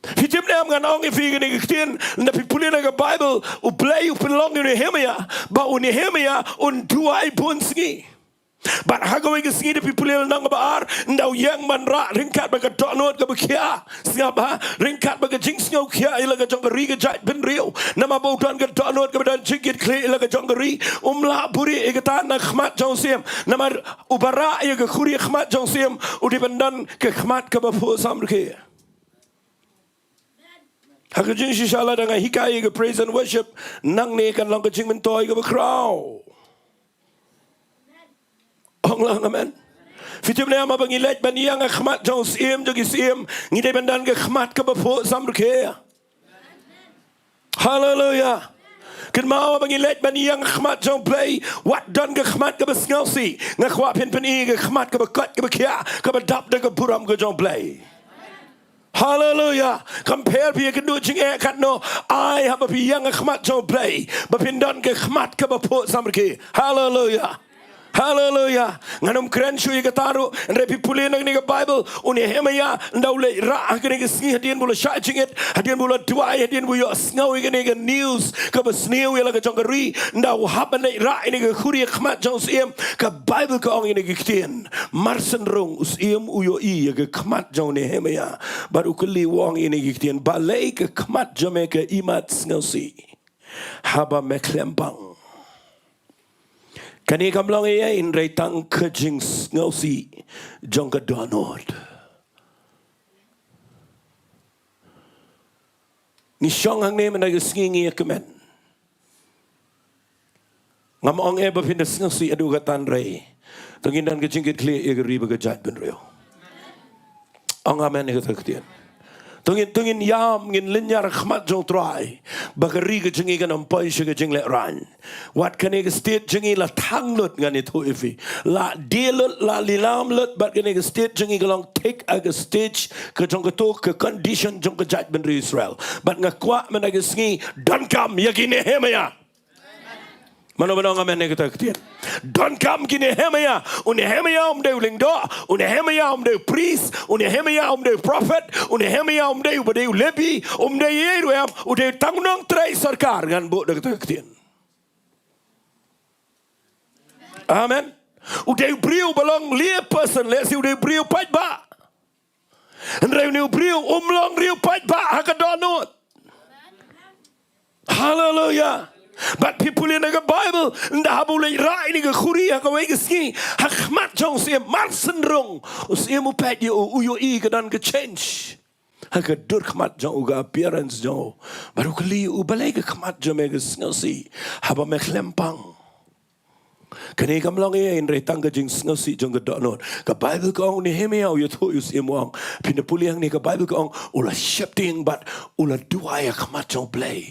Phi tip ne em ngan ong ïa phi kane ka ktien, lada phi pule na ka Baibl, U Blei u pynlong ïa u Nehemiah ba u Nehemiah un duwai bun sngi. Bad ha kawei ka sngi, lada phi pule lynnong ba ar, ynda u ïeng ban rah ryngkat bad ka dohnud kaba khiah. Sngap bha, ryngkat bad ka jingsngewkhiah ïa la ka jong ka ri ka jaitbynriew. Namar ba u don ka dohnud kaba don jingkitkhlieh ïa la ka jong ka ri, um lah buhrieh ïa kata na khmat jong u syiem. Namar uba rah ïa ka khuri ha khmat jong u syiem u dei ban don ka khmat kaba phuh samrkhie. Ha ka jingshisha lada nga hikai ïa ka praise and worship, nangne kan long ka jingmyntoi kaba khraw. Ong lang amen. Phi tip ne em, haba ngi leit ban ïeng ha khmat jong u Syiem jong ki syiem, ngi dei ban don ka khmat kaba phuh samrkhie. Haleluia. Kynmaw, haba ngi leit ban ïeng ha khmat jong u Blei, wat don ka khmat kaba sngewsih. Nga kwah phin pyni ka khmat kaba koit kaba khiah, kaba dap da ka burom ka jong u Blei. Haleluia. Kam pher phi ïakynduh jingeh katno, ai haba phi ïeng ha khmat jong u Blei, ba phin don ka khmat kaba phuh samrkhie. Haleluia. Haleluia. Ngan ym kren shuh ïa kata ruh, hynrei phi pule na kane ka Baibl, u Nehemaïah, ynda u leit rah ha kane ka sngi, hadien ba u la shah jingit, hadien ba u la duwai, hadien ba u ïohsngew ïa kane ka news kaba sniew ïa la ka jong ka ri, ynda u hap ban leit rah ïa kane ka khuri ha khmat jong u Syiem, ka Baibl ka ong ïa kane ka ktien. Mar shen rung u Syiem u ïohi ïa ka khmat jong u Nehemaïah, bad u kylli, u ong ïa kane ka ktien, balei ka khmat jong me ka imat sngewsih haba me khlem pang? Kane kam long ei ei hynrei tang ka jingsngewsih jong ka dohnud. Ngi shong hangne mynta ka sngi, ngi ïa kmen. Ngam ong ei ba phin da sngewsih haduh katta, hynrei to ngin don ka jingkitkhlieh ïa ka ri bad ka jaitbynriew. Ong amen ïa kata ka ktien. To ngin, to ngin ïam, ngin lynñiar ha khmat jong u Trai, ba ka ri ka jong ngi kan ym poi sha ka jinglehrain. Wat kane ka state jong ngi la thang lut, ngan ïathuh ïa phi. La die lut, la lilam lut bad kane ka state jong ngi, ka long thik ha ka stage ka jong kato ka condition jong ka jaitbynriew Israel. Bad nga kwah mynta ka sngi, donkam ïa ki Nehemaïah. Mano mano ong amen ïa kata ka ktien? Donkam ki Nehemaïah. U Nehemaïah um dei u lyngdoh, u Nehemaïah um dei u priest, u Nehemaïah um dei u prophet, u Nehemaïah um dei uba dei u Lebi, um dei ei ei ruh em, u dei tang u nongtrei sorkar, ngan buh da kata ka ktien. Amen. U dei u briew ba long lay person, lehse u dei u briew paidbah. Hynrei une u briew um long briew paidbah ha ka dohnud. Haleluia. Bad phi pule na ka Baibl, ynda haba u leit rah ïa kane ka khuri ha kawei ka sngi ha khmat jong u Syiem, mar shen rung u Syiem u peit ïa u, u ïohi ka don ka change ha ka dur khmat jong u, ka appearance jong u. Bad u kylli ïa u, balei ka khmat jong me ka sngewsih haba me khlem pang? Kane kam long ei ei hynrei tang ka jingsngewsih jong ka dohnud. Ka Baibl ka ong u Nehemaïah u ïathuh ïa u Syiem, u ong, phin da pule hangne, ka Baibl ka ong u la sheptieng bad u la duwai ha khmat jong u Blei.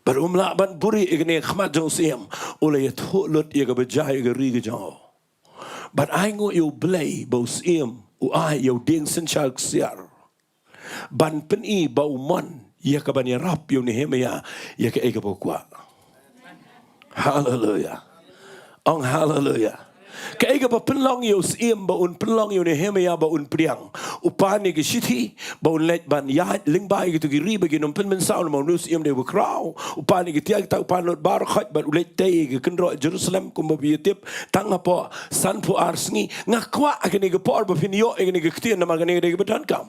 Bad um lah ban buhrieh ïa kane ha khmat jong u Syiem, u la ïathuh lut ïa kaba jia ïa ka ri ka jong u. Bad ai nguh ïa u Blei ba u Syiem u ai ïa u dieng synshar ksiar ban pyni ba u mon ïa kaban ïarap ïa u Nehemaïah ïa kaei kaba u kwah. Haleluia. Ong haleluia. Kaei kaba pynlong ïa u Syiem ba un pynlong ïa u Nehemaïah ba un pdiang, u pan ïa ki shithi ba un leit ban ïaid lyngba ïa kito ki ri ba kin ym pynmynsaw namar une u Syiem dei uba khraw. U pan ïa ki tiar, kita u pan lut baroh khoit bad u leit tei ïa ka kynroh Jerusalem kumba phi ïatip, tang hapoh sanphew ar sngi. Nga kwah ha kane ka por ba phin ïoh ïa kane ka ktien namar kane ka dei kaba donkam.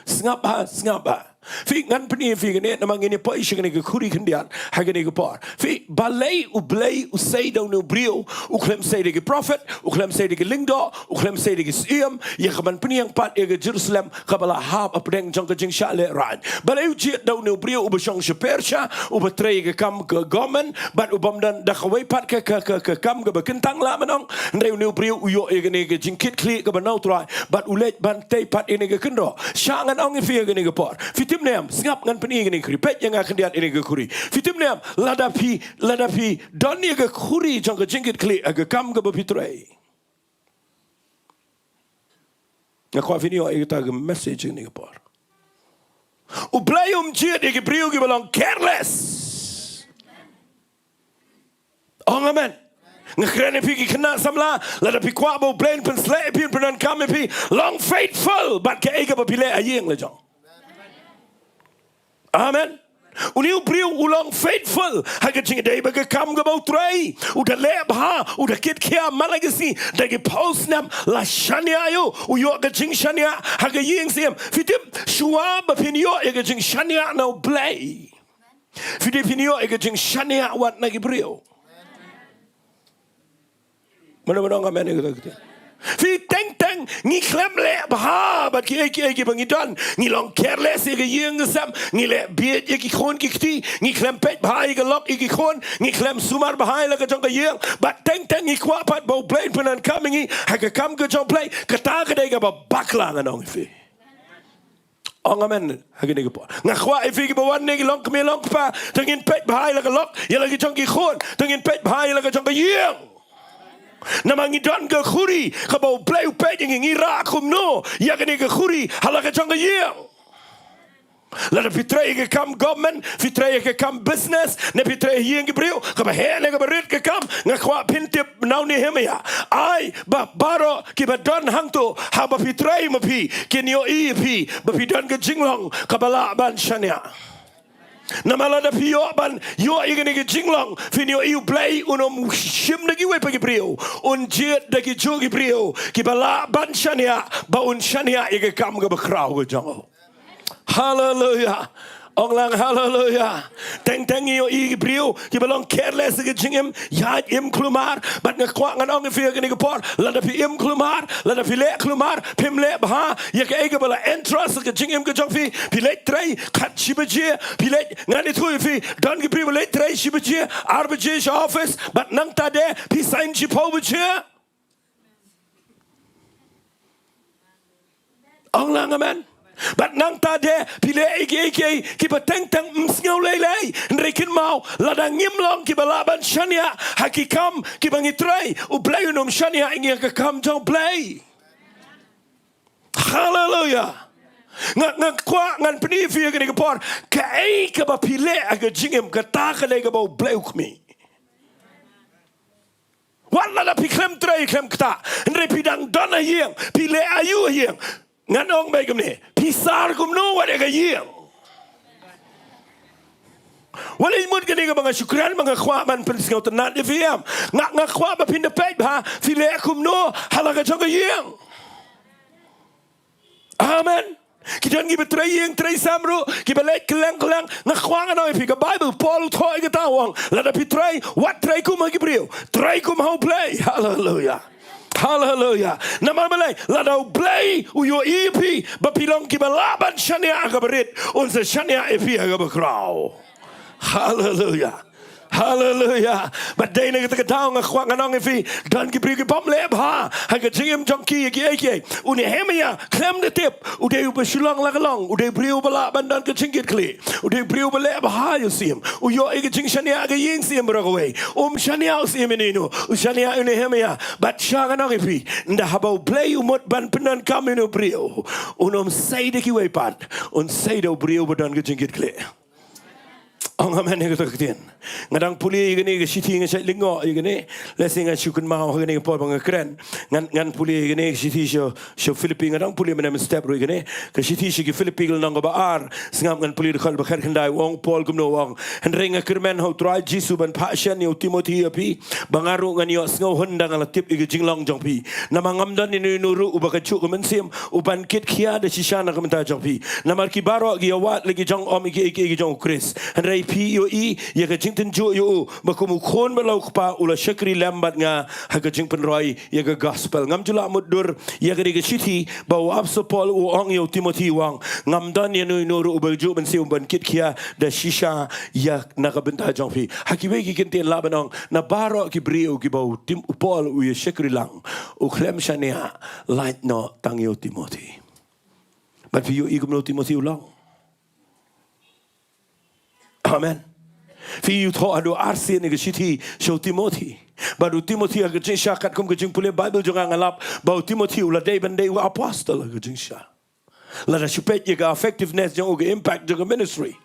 Sngap ha, sngap ha. Phi, ngan pyni ïa phi kane namar ngin ïa poi sha kane ka khuri khyndiat ha kane ka por. Phi, balei u Blei u sei da une u briew, u khlem sei da ki prophet, u khlem sei da ki lyngdoh, u khlem sei da ki syiem ïa kaban pynïeng pat ïa ka Jerusalem kaba la hap hapdeng jong ka jingshah lehrain? Balei u jied da une u briew uba shong sha Persia, uba trei ïa ka kam ka government bad u bym don da kawei pat ka, ka, ka, ka kam kaba kyntang, lah ban ong? Hynrei une u briew u ïoh ïa kane ka jingkitkhlieh kaba na u Trai bad u leit ban tei pat ïa kane ka kynroh. Shah, ngan ong ïa phi ha kane ka por. Phi tip ne em, sngap, ngan pyni ïa kane ka khuri. Peit ïa nga khyndiat ïa kane ka khuri. Phi tip ne em, lada phi, lada phi don ïa ka khuri jong ka jingkitkhlieh ha ka kam kaba phi trei. Nga kwah phin ïoh ïa kata ka message ha kane ka por. U Blei um jied ïa ki briew kiba long careless. Ong amen. Nga kren ïa phi ki khynnah samla, lada phi kwah ba u Blei un pynsleh ïa phi, un pyndonkam ïa phi, long faithful bad kaei kaba phi leh ha ïing la jong. Amen. Une u briew u long faithful ha ka jingïadei bad ka kam kaba u trei. U da leh bha, u da kit khia man la ka sngi, da ki phew snem la shaniah ïa u, u ïoh ka jingshaniah ha ka ïing syiem. Phi tip, shuwa ba phin ïoh ïa ka jingshaniah na u Blei, phi dei phin ïoh ïa ka jingshaniah wat na ki briew. Mano mano ong amen ïa kata ka ktien? Phi, teng teng Ngi khlem leh bha bad kiei kiei kiba ngi don. Ngi long careless ïa ka ïing ka sem. Ngi leh bieit ïa ki khun ki kti. Ngi khlem peit bha ïa ka lok ïa ki khun. Ngi khlem sumar bha ïa la ka jong ka ïing. Bad teng teng ngi kwah pat ba U Blei un pyndonkam ïa ngi ha ka kam ka jong U Blei. Kata ka dei kaba bakla, ngan ong ïa phi. Ong amen ha kane ka por. Nga kwah ïa phi kiba wan ne ki long kmie long kpa, to ngin peit bha ïa la ka lok ïa la ki jong ki khun, to ngin peit bha ïa la ka jong ka ïing. Namar ngi don ka khuri kaba U Blei u peit ïa ngi, ngi rah kumno ïa kane ka khuri ha la ka jong ka ïing. Lada phi trei ïa ka kam government, phi trei ïa ka kam business, ne phi trei ïa ki briew, kaba heh ne kaba rit ka kam, nga kwah phin tip na u Nehemia. Ai ba baroh kiba don hangto, haba phi trei ma phi, kin ïohi ïa phi ba phi don ka jinglong kaba lah ban shaniah. Namar lada phi ïoh ban ïoh ïa kane ka jinglong, phin ïohi U Blei un ym shim da kiwei pat ki briew, un jied da kijuh ki briew kiba lah ban shaniah, ba un shaniah ïa ka kam kaba khraw ka jong u. Haleluia. Ong lang haleluia. Teng teng ngi ïohi ki briew kiba long careless ha ka jingim, ïaid im khlumar. Bad nga kwah ngan ong ïa phi ha kane ka por, lada phi im khlumar, lada phi leh khlumar, phim leh bha ïa kaei kaba la entrust ha ka jingim ka jong phi. Phi leit trei khat shi baje, phi leit, ngan ïathuh ïa phi, don ki briew ba leit trei shi baje, ar baje sha office, bad nangta de phi sign shiphew baje. Ong lang amen. Bad nangta de phi leh ïa kiei kiei kiba teng teng ym sngew lei lei. Hynrei kynmaw, lada ngim long kiba lah ban shaniah ha ki kam kiba ngi trei, U Blei un ym shaniah ïa ngi ha ka kam jong U Blei. Haleluia. Nga, nga kwah ngan pyni ïa phi ha kane ka por, kaei kaba phi leh ha ka jingim, kata ka dei kaba U Blei u khmih. Wat lada phi khlem trei khlem ktah, hynrei phi dang don ha ïing, phi leh aïu ha ïing. Ngan ong beit kumne, phi sar kumno wat ïa ka ïing. Wat lei mut kane kaba nga shu kren ba nga kwah ban pynsngewtynnat ïa phi, em. Nga, nga kwah ba phin da peit bha phi leh kumno ha la ka jong ka ïing. Amen. Ki don kiba trei ïing trei sem ruh, kiba leit kylleng kylleng. Nga kwah ngan ong ïa phi, ka Baibl, Paul u thoh ïa kata, u ong, lada phi trei, wat trei kum ha ki briew, trei kum ha U Blei. Haleluia. Haleluia. Namar balei? Lada U Blei u ïohi ïa phi ba phi long kiba lah ban shaniah ha kaba rit, un sa shaniah ïa phi ha kaba khraw. Haleluia. Haleluia. Bad dei na kata ka daw nga kwah ngan ong ïa phi, don ki briew ki bym leh bha ha ka jingim jong ki ïa kiei kiei. U Nehemia khlem da tip, u dei uba shu long la ka long, u dei u briew uba lah ban don ka jingkitkhlieh, u dei u briew uba leh bha ïa u syiem. U ïoh ïa ka jingshaniah ha ka ïing syiem baroh kawei. Um shaniah u syiem ïano ïano, u shaniah ïa u Nehemia. Bad sha ngan ong ïa phi, ynda haba U Blei u mut ban pyndonkam ïa une u briew, un ym sei da kiwei pat, un sei da u briew uba don ka jingkitkhlieh. Ong amen ïa kata ka ktien. Nga dang pule ïa kane ka shithi, nga shait lyngngoh ïa kane. Lehse nga shu kynmaw ha kane ka por ba nga kren. Ngan, ngan pule ïa kane ka shithi sha, sha Philippi, nga dang pule mynne mynstep ruh ïa kane. Ka shithi sha ki Philippi ka lynnong kaba ar. Sngap, ngan pule dkhot ba khatkhyndai, u ong Paul kumno, u ong: Hynrei nga kyrmen ha U Trai Jisu ban phah shen ïa u Timothi ïa phi, ba nga ruh ngan ïohsngew hun da nga la tip ïa ka jinglong jong phi. Namar ngam don ïano ïano ruh uba kajuh ka mynsiem u ban kit khia da shisha na ka bynta jong phi. Namar ki baroh ki ïawad la ki jong ym ïa kiei kiei ki jong U Khrist. Hynrei phi ïohi ïa ka jingtynjuh ïa u, ba kum u khun bad la u kpa u la shakri lem bad nga ha ka jingpynroi ïa ka gospel. Ngam ju lah mutdur ïa kane ka shithi ba u Apostol Paul u ong ïa u Timothi, u ong: Ngam don ïano ïano ruh uba kajuh mynsiem u ban kit khia da shisha ïa na ka bynta jong phi. Ha kiwei ki kyntien lah ban ong, na baroh ki briew kiba u Tim-, u Paul u ïa shakri lang, u khlem shaniah lait noh tang ïa u Timothi. Bad phi ïohi kumno u Timothi u long. Amen. Phi ïohi u thoh haduh arsien ïa ka shithi sha u Timothi. Bad u Timothi ha ka jingshisha, katkum ka jingpule Baibl jong nga, nga lap ba u Timothi u la dei ban dei u apostol ha ka jingshisha. Lada shu peit ïa ka effectiveness jong u, ka impact jong ka ministry.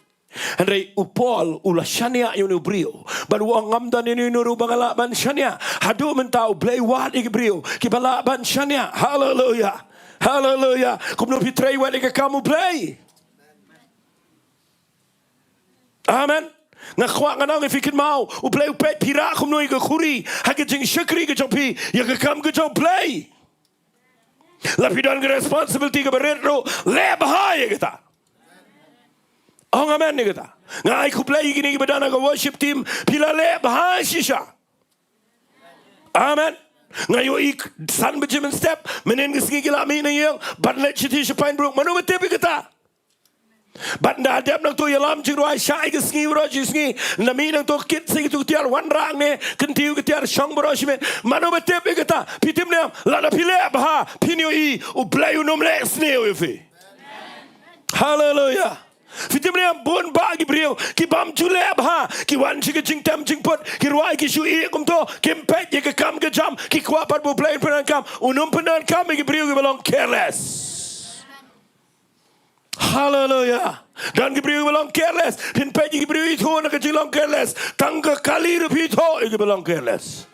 Hynrei u Paul u la shaniah ïa une u briew. Bad u ong, ngam don ïano ïano ruh ba nga lah ban shaniah. Haduh mynta U Blei u wad ïa ki briew kiba lah ban shaniah. Haleluia. Haleluia. Kumno phi trei wat ïa ka kam U Blei. Amen. Nga kwah ngan ong ïa phi, kynmaw, U Blei u peit phi rah kumno ïa ka khuri ha ka jingshakri ka jong phi ïa ka kam ka jong U Blei. Lada phi don ka responsibility kaba rit ruh, leh bha ïa kata. Ong amen ïa kata. Nga ai khublei ïa kine kiba don ha ka worship team, phi la leh bha shisha. Amen. Nga ïohi san baje mynstep, mynhynnin ka sngi ki la mih na ïing, bad leit shathie sha Pine Brook. Mano ba tip ïa kata? Bad ynda dep nangto ïalam jingrwai shah ïa ka sngi baroh shi sngi, ynda mih nangto kit sa ïa kito ki tiar, wanrah hangne, kyntiew ki tiar, shong baroh shi miet. Mano ba tip ïa kata? Phi tip ne em, lada phi leh bha, phin ïohi U Blei un ym leh sniew ïa phi. Haleluya. Phi tip ne em, bun bah ki briew ki bym ju leh bha, ki wan sha ka jingtem jingput, ki rwai ki shu ïeh kumto, kim peit ïa ka kam ka jam, ki kwah pat ba U Blei un pyndonkam. Un ym pyndonkam ïa ki briew kiba long careless. Haleluya. Don ki briew kiba long careless. Phin peit ïa ki briew ithuh na ka jinglong careless. Tang ka kali ruh phi ithuh ïa kiba long careless.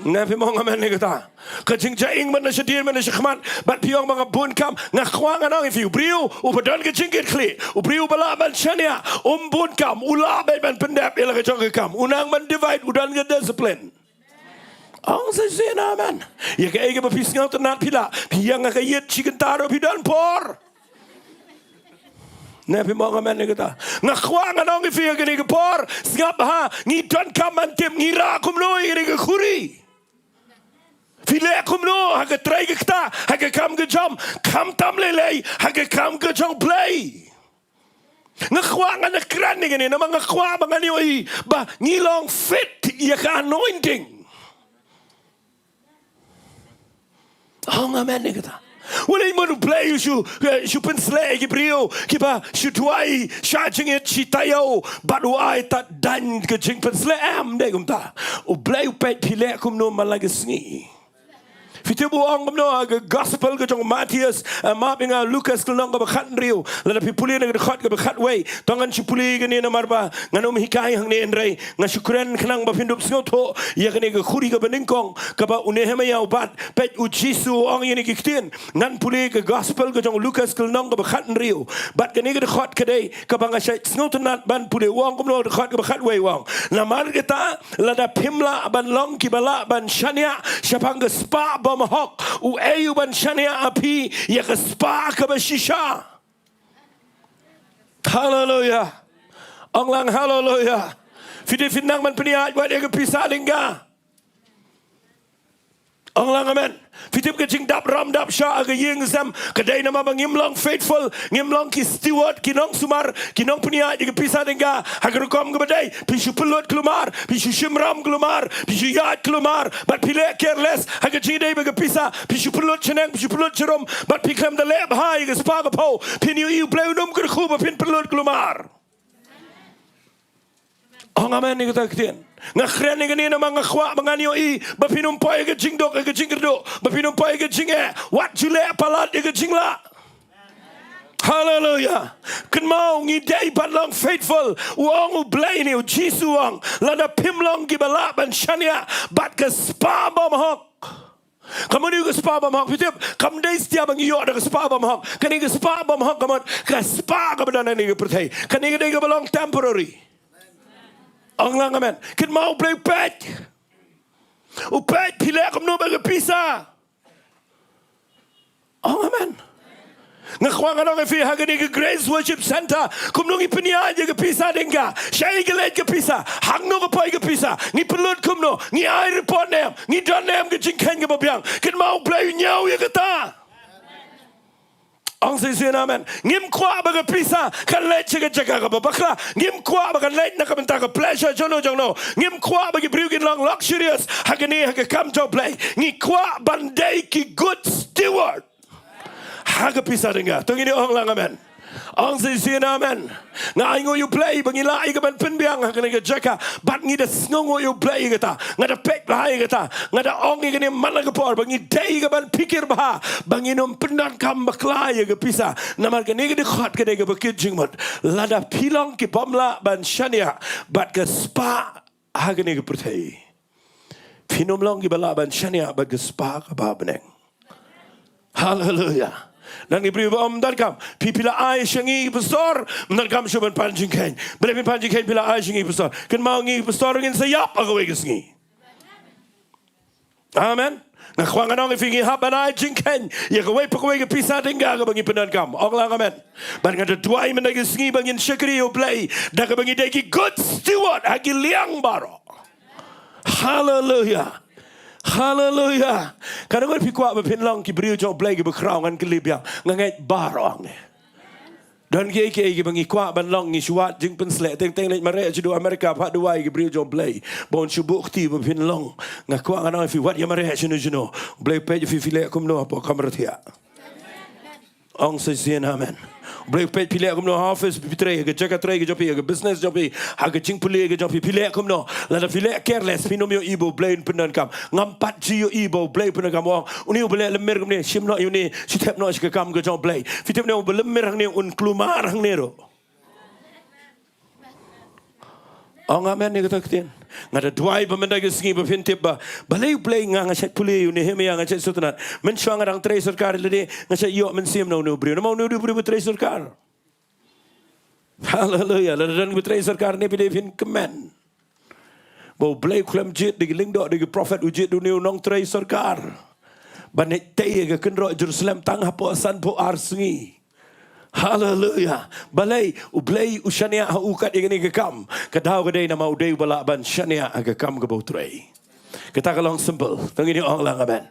Ne phim ong amen ïa kata? Ka jingjahing ban na shadien ban na shakhmat, bad phi ong ba nga bun kam. Nga kwah ngan ong ïa phi, u briew uba don ka jingkitkhlieh, u briew uba lah ban shaniah, um bun kam, u lah beit ban pyndep ïa la ka jong ka kam. U nang ban divide, u don ka discipline. Ong sa shisien amen. Ïa kaei kaba phi sngewtynnat phi lah, phi ïeng ha ka ïit shi kynta ruh phi don por. Ne phim ong amen ïa kata? Nga kwah ngan ong ïa phi ha kane ka por, sngap bha, ngi donkam ban tip ngi rah kumno ïa kane ka khuri. Phi leh kumno ha ka trei ka ktah, ha ka kam ka jam, khamtam lei lei ha ka kam ka jong U Blei. Nga kwah ngan ïakren ïa kane namar nga kwah ba ngan ïohi ba ngi long fit ïa ka anointing. Ong amen ïa kata? Wat leh mut U Blei u shu, eh, shu pynshlur ïa ki briew kiba shu duwai sha jingit shi taïew bad u ai tad dang ka jingpynshlur? Em, ym dei kumta. U Blei u peit phi leh kumno man la ka sngi. Phi tip u ong kumno ha ka gospel ka jong u Mathaios, eh, map ïa nga, Lukas ka lynnong kaba khathynriew, lada phi pule na ka dkhot kaba khatwei. To ngan shu pule kane namar ba ngan ym hikai hangne, hynrei nga shu kren khnang ba phin dup sngewthuh ïa kane ka khuri kaba nyngkong kaba u Nehemaïah u bat. Peit, u Jisu u ong ïa kine ki ktien. Ngan pule ka gospel ka jong u Lukas ka lynnong kaba khathynriew, bad kane ka dkhot ka dei kaba nga shait sngewtynnat ban pule. U ong kumno ha ka dkhot kaba khatwei? U ong, namar kata, lada phim lah ban long kiba lah ban shaniah shaphang ka spah bymhok, uei u ban shaniah ha phi ïa ka spah kaba shisha? Haleluya. Ong lang haleluya. Phi dei phin nang ban pynïaid wat ïa ka pisa dengka? Ong lang amen. Phi tip ka jingdap ram dap shah ha ka ïing sem ka dei namar ba ngim long faithful, ngim long ki steward, ki nongsumar, ki nongpynïaid ïa ka pisa dengka ha ka rukom kaba dei. Phi shu pynlut kulmar, phi shu shim ram kulmar, phi shu ïaid kulmar, bad phi leh careless ha ka jingïadei bad ka pisa. Phi shu pynlut shaneng, phi shu pynlut sharum, bad phi khlem da leh bha ïa ka spah ka phew. Phin ïohi U Blei un ym kyrkhu ba phin pynlut kulmar. Ong amen ïa kata ka ktien. Nga kren ïa kane namar nga kwah ba ngan ïohi ba phin ym poi ïa ka jingduk, ïa ka jingkyrduh, ba phin ym poi ïa ka jingeh. Wat ju leh palat ïa ka jinglah. Haleluya. Kynmaw, ngi dei ban long faithful. U ong U Blei ne, u Jisu u ong, lada phim long kiba lah ban shaniah bad ka spah bymhok. Ka mut ïa ka spah bymhok, phi tip, kam dei satia ba ngi ïoh da ka spah bymhok. Kane ka spah bymhok ka mut ka spah kaba don hangne ha ka pyrthei. Kane ka dei kaba long temporary. Ong lang amen. Kynmaw, U Blei u peit. U peit phi leh kumno bad ka pisa. Ong amen. Nga kwah ngan ong ïa phi ha kane ka Grace Worship Centre, kumno ngi pynïaid ïa ka pisa dengka? Shaei ka leit ka pisa? Hangno ka poi ka pisa? Ngi pynlut kumno? Ngi ai report ne em? Ngi don ne em ka jingkheiñ kaba biang? Kynmaw, U Blei u ñiew ïa kata. Ong sa shisien amen. Ngim kwah ba ka pisa kan leit sha ka jaka kaba bakla. Ngim kwah ba kan leit na ka bynta ka pleasure jongno jongno. Ngim kwah ba ki briew kin long luxurious ha kane, ha ka kam jong U Blei. Ngi kwah ban dei ki good steward ha ka pisa dengka. To ngin ong lang amen. Ong sa shisien amen. Nga ainguh ïa U Blei ba ngi lah ïa ka ban pynbiang ha kane ka jaka, bad ngi da sngewnguh ïa U Blei ïa kata. Nga da peit bha ïa kata. Nga da ong ïa kane man la ka por ba ngi dei ïa ka ban phikir bha ba ngin ym pyndonkam bakla ïa ka pisa. Namar kane ka dkhot ka dei kaba kit jingmut. Lada phi long ki bym lah ban shaniah bad ka spah ha kane ka pyrthei, phin ym long kiba lah ban shaniah bad ka spah kaba ha bneng. Haleluya. Don ki briew ba ym donkam. Phi, phi la ai sha ngi pastor, ym donkam shuh ban pan jingkheiñ. Balei phin pan jingkheiñ, phi la ai sha ngi pastor? Kynmaw, ngi pastor ngin sa ïap ha kawei ka sngi. Amen. Nga kwah ngan ong ïa phi, ngi hap ban ai jingkheiñ ïa kawei pa kawei ka pisa dengka kaba ngi pyndonkam. Ong lang amen. Bad nga da duwai mynta ka sngi ba ngin shakri ïa U Blei da kaba ngi dei ki good steward ha ki liang baroh. Haleluya. Haleluya. Katno ngut phi kwah ba phin long ki briew jong U Blei kiba khraw? Ngan kylli biang. Nga ngeit baroh ngi. Don kiei kiei kiba ngi kwah ban long, ngi shu wad jingpynsleh, teng teng leit mareh shaduh America, phah duwai ïa ki briew jong U Blei ba un shu buh kti ba phin long. Nga kwah ngan ong ïa phi, wat ïa mareh shano shano. U Blei u peit ïa phi, phi leh kumno hapoh kamra thiah. Ong sa shisien amen. U Blei u peit phi leh kumno ha office phi trei, ha ka jaka trei ka jong phi, ha ka business jong phi, ha ka jingpule ka jong phi, phi leh kumno. Lada phi leh careless, phin ym ïohi ba U Blei un pyndonkam. Ngam pat ju ïohi ba U Blei un pyndonkam. Ong, une uba leh lymmer kumne, shim noh ïa une, shu thep noh sha ka kam ka jong U Blei. Phi tip ne, uba lymmer hangne un kulmar hangne ruh. Ong amen ïa kata ka ktien. Nga da duwai ba mynta ka sngi ba phin tip ba balei U Blei, nga, nga shait pule ïa u Nehemiah, nga shait sngewtynnat. Mynshuwa nga dang trei sorkar lade, nga shait ïoh mynsiem na une u briew. Namar une u briew ba trei sorkar. Haleluya. Lada don ba trei sorkar ne, phi dei phin kmen ba U Blei u khlem jied da ki lyngdoh, da ki prophet, u jied da une u nongtrei sorkar ban leit tei ïa ka kynroh Jerusalem tang hapoh sanphew ar sngi. Haleluya. Balei? U Blei u shaniah ha u kat ïa kane ka kam. Ka daw ka dei namar u dei uba lah ban shaniah ha ka kam kaba u trei. Kata ka long simple. To ngin ïa ong lang amen.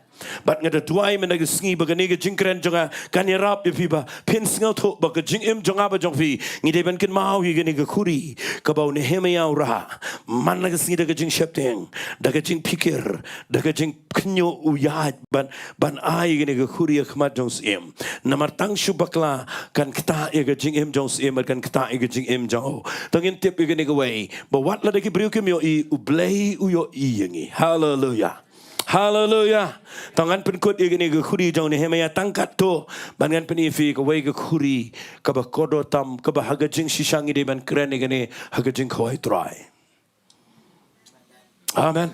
Bad nga da duwai mynta ka sngi ba kane ka jingkren jong nga kan ïarap ïa phi ba phin sngewthuh ba ka jingim jong nga bad jong phi, ngi dei ban kynmaw ïa kane ka khuri kaba u Nehemiah u rah. Man la ka sngi da ka jingsheptieng, da ka jingpikir, da ka jing khynñiuh u ïaid ban, ban ai kane ka khuri ha khmat jong u syiem. Namar tang shu bakla kan ktah ïa ka jingim jong u syiem, kan ktah ïa ka jingim jong u. To ngin tip ïa kane kawei, ba wat lada ki briew kim ïohi, U Blei u ïohi ïa ngi. Haleluya. Haleluya. To ngan pynkut ïa kane ka khuri jong u Nehemiah tang katto, ban ngan pyni ïa phi kawei ka khuri kaba kordor tam, kaba ha ka jingshisha ngi dei ban kren ïa kane ha ka jingkhawai Trai. Amen.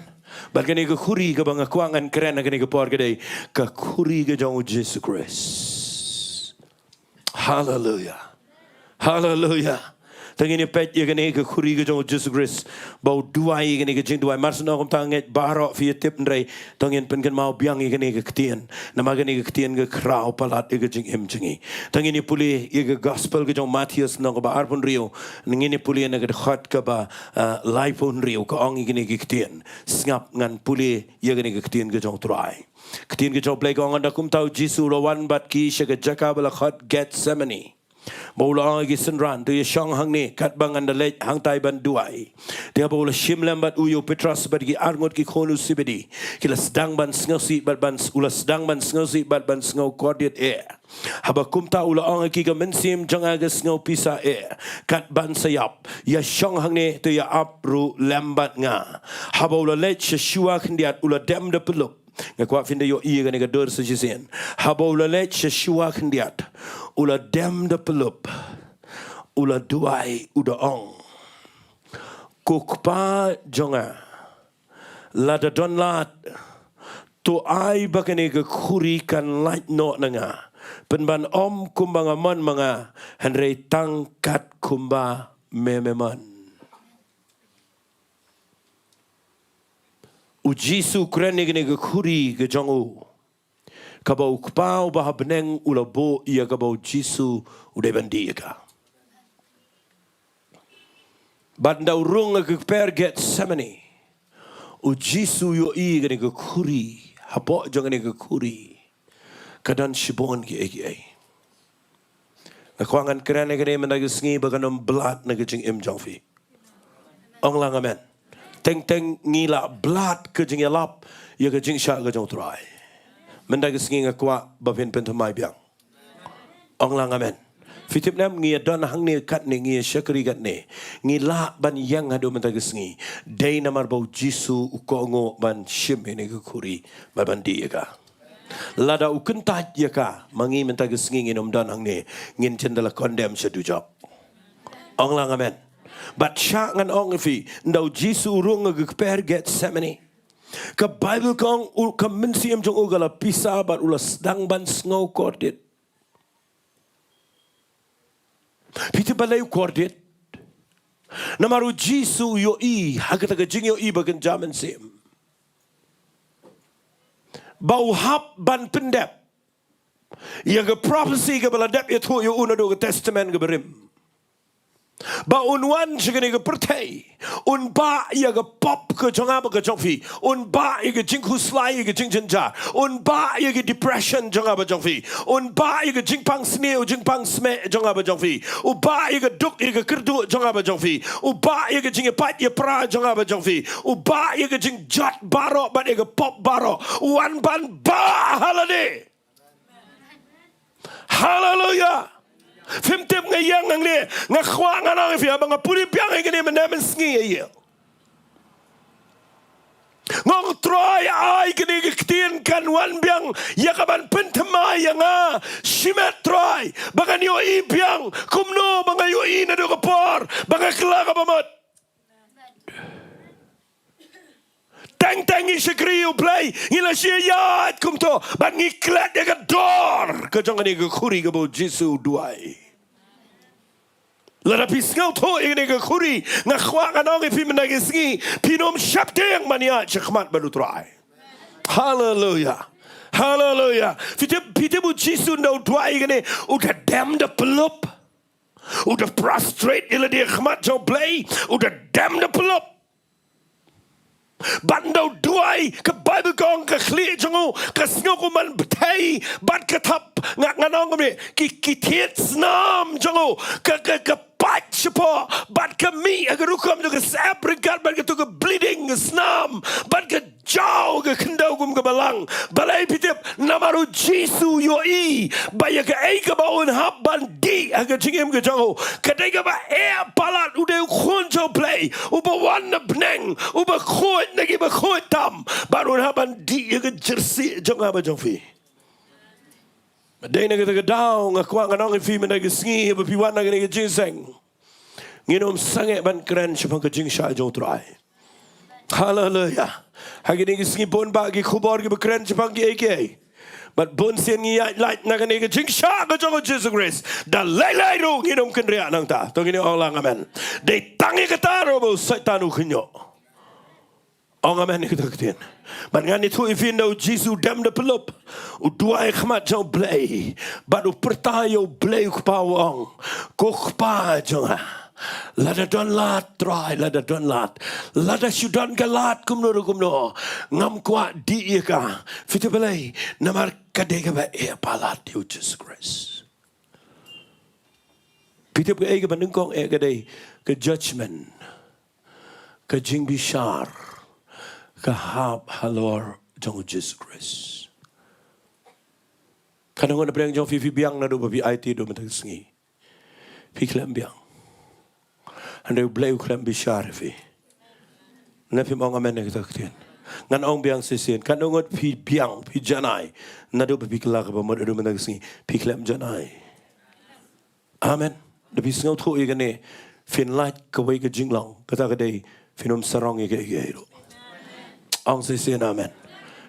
Bad kane ka khuri kaba nga kwah ngan kren ha kane ka por ka dei ka khuri ka jong u Jisu Khrist. Haleluya. Haleluya. To ngin ïa peit ïa kane ka khuri ka jong u Jisu Khrist ba u duwai ïa kane ka jingduwai. Mar shu ong kumta, ngeit baroh phi ïa tip, hynrei to ngin pynkynmaw biang ïa kane ka ktien. Namar kane ka ktien ka khraw palat ïa ka jingim jong ngi. To ngin ïa pule ïa ka gospel ka jong u Mathaios lynnong kaba arphew hynriew, ngin ïa pule na ka dkhot kaba, ah, laiphew hynriew, ka ong ïa kane ka ktien. Sngap, ngan pule ïa kane ka ktien ka jong u Trai. Ka ktien ka jong U Blei ka ong, ynda kumta u Jisu u la wan bad ki sha ka jaka ba la khot Gethsemane. Bad u la ong ha ki synran, to ïa shong hangne katba ngan da leit hangtai ban duwai. Te haba u la shim lem bad u ïa u Petros bad ki arngut ki khun u Sebedi, ki la sdang ban sngewsih bad ban, u la sdang ban sngewsih bad ban sngew kordit eh. Haba kumta u la ong ha ki, ka mynsiem jong nga ka sngew pisa eh, kat ban sa ïap. Ïa shong hangne, to ïa ap ruh lem bad nga. Haba u la leit sha shuwa khyndiat, u la dem da pyllup. Nga kwah phin da ïohi ïa kane ka dur sa shisien. Haba u la leit sha shuwa khyndiat, u la dem da pyllup, u la duwai, u da ong, Ko Kpa jong nga, lada don lad, to ai ba kane ka khuri kan lait noh na nga. Pynban ym kumba nga mon ma nga, hynrei tang kat kumba me me mon. U Jisu u kren ïa kane ka khuri ka jong u, kaba u Kpa uba ha bneng u la buh ïa kaba u Jisu u dei ban dih ïa ka. Bad ynda u rung ha ka kper Gethsemane, u Jisu u ïohi ïa kane ka khuri, hapoh jong kane ka khuri ka don shibun kiei kiei. Nga kwah ngan kren ïa kane mynta ka sngi ba kan ym blad na ka jingim jong phi. Ong lang amen. Teng teng ngi la blad ka jingïalap ïa ka jingshah ka jong u Trai. Mynta ka sngi nga kwah ba phin pynthymmai biang. Ong lang amen. Phi tip ne em, ngi ïa don hangne katne, ngi ïa shakri katne, ngi lah ban ïeng haduh mynta ka sngi, dei namar ba u Jisu u kohnguh ban shim ïa kane ka khuri bad ban dih ïa ka. Lada u kyntait ïa ka, ma ngi mynta ka sngi ngin ym don hangne, ngin jin da la condemn sha dujok. Ong lang amen. Bad shah ngan ong ïa phi, ynda u Jisu u rung ha ka kper Gethsemane, ka Baibl ka ong u, ka mynsiem jong u ka la pisa bad u la sdang ban sngew kordit. Phi tip balei u kordit? Namar u Jisu u ïohi ha kata ka jingïohi ba kynja mynsiem ba u hap ban pyndep ïa ka prophecy kaba la dep ïathuh ïa u naduh ka Testament kaba rim. Ba un wan sha kane ka pyrthei, un bah ïa ka pop ka jong nga bad ka jong phi. Un bah ïa ka jingkhuslai, ïa ka jingjynjar. Un bah ïa ka depression jong nga bad jong phi. Un bah ïa ka jingpang sniew, jingpang smeh jong nga bad jong phi. U bah ïa ka duk, ïa ka kyrduh jong nga bad jong phi. U bah ïa ka jingïapait ïapra jong nga bad jong phi. U bah ïa ka jingjot baroh bad ïa ka pop baroh. U wan ban bah ha lade. Haleluya. Phim tip nga ïeng hangne, nga kwah ngan ong ïa phi, haba nga pule biang ïa kane mynne mynsngi ïa ïa. Nga ong Trai, ai kane ka ktien kan wan biang ïa ka ban pynthymmai ïa nga. Shimet Trai, ba ngan ïohi biang kumno ba nga ïohi naduh ka por ba nga kylla kaba mut. Teng teng ngi shakri ïa U Blei, ngi la shah ïaid kumto, bad ngi klet ïa ka dor ka jong kane ka khuri kaba U Jisu u duwai. Lada phi sngewthuh ïa kane ka khuri, nga kwah ngan ong ïa phi mynta ka sngi, phin ym sheptieng ban ïaid shakhmat bad U Trai. Haleluya. Haleluya. Phi tip, phi tip U Jisu ynda u duwai ïa kane, u da dem da pyllup. U da prostrate ïa lade ha khmat jong U Blei, u da dem da pyllup. Bad ynda u duwai, ka Baibl ka ong ka khlieh jong u ka sngew kum ban bthei bad ka thap, nga, ngan ong kumne, ki, ki thied snam jong u, ka, ka, ka pait shapoh, bad ka mih ha ka rukom jong ka syep ryngkat bad kato ka bleeding, ka snam, bad ka jaw ka khyndew kum ka balang. Balei phi tip? Namar U Jisu u ïohi ba ïa kaei kaba un hap ban dih ha ka jingim ka jong u, ka dei kaba eh palat. U dei U Khun jong U Blei uba wan na bneng, uba khuid na kiba khuid tam, bad un hap ban dih ïa ka jyrsieh jong nga bad jong phi. Dei na kata ka daw nga kwah ngan ong ïa phi mynta ka sngi, haba phi wan ha kane ka jingïaseng, ngin ym sangeh ban kren shaphang ka jingshah jong U Trai. Haleluya. Ha kine ki sngi bun bah ki khubor kiba kren shaphang kiei kiei. Bad bun sien ngi ïaid lait na kane ka jingshah ka jong U Jisu Khrist. Da lei lei ruh ngin ym kynriah nangta. To ngin ong lang amen. Dei tang ïa kata ruh ba u Soitan u khynñiuh. Ong amen ïa kata ka ktien. Bad ngan ïathuh ïa phi ynda U Jisu u dem da pyllup, u duwai ha khmat jong U Blei, bad u pyrta ïa U Blei U Kpa, u ong, Ko Kpa jong nga, lada don lad Trai, lada don lad, lada shu don ka lad kumno ruh kumno, ngam kwah dih ïa ka. Phi tip balei? Namar ka dei kaba eh palat ïa U Jisu Khrist. Phi tip kaei kaba nyngkong eh ka dei ka judgment, ka jingbishar ka hap halor jong U Jisu Khrist. Katno ngut na pdeng jong phi phi biang naduh ba phi aiti haduh mynta ka sngi? Phi khlem biang. Hynrei U Blei u khlem bishar ïa phi. Lada phim ong amen ïa kata ka ktien, ngan ong biang shisien. Katno ngut phi biang, phi janai naduh ba phi kylla kaba mut haduh mynta ka sngi? Phi khlem janai. Amen. Da phi sngewthuh ïa kane, phin lait kawei ka jinglong, kata ka dei phin ym sarong ïa kaei kaei ruh. Ong shisien amen.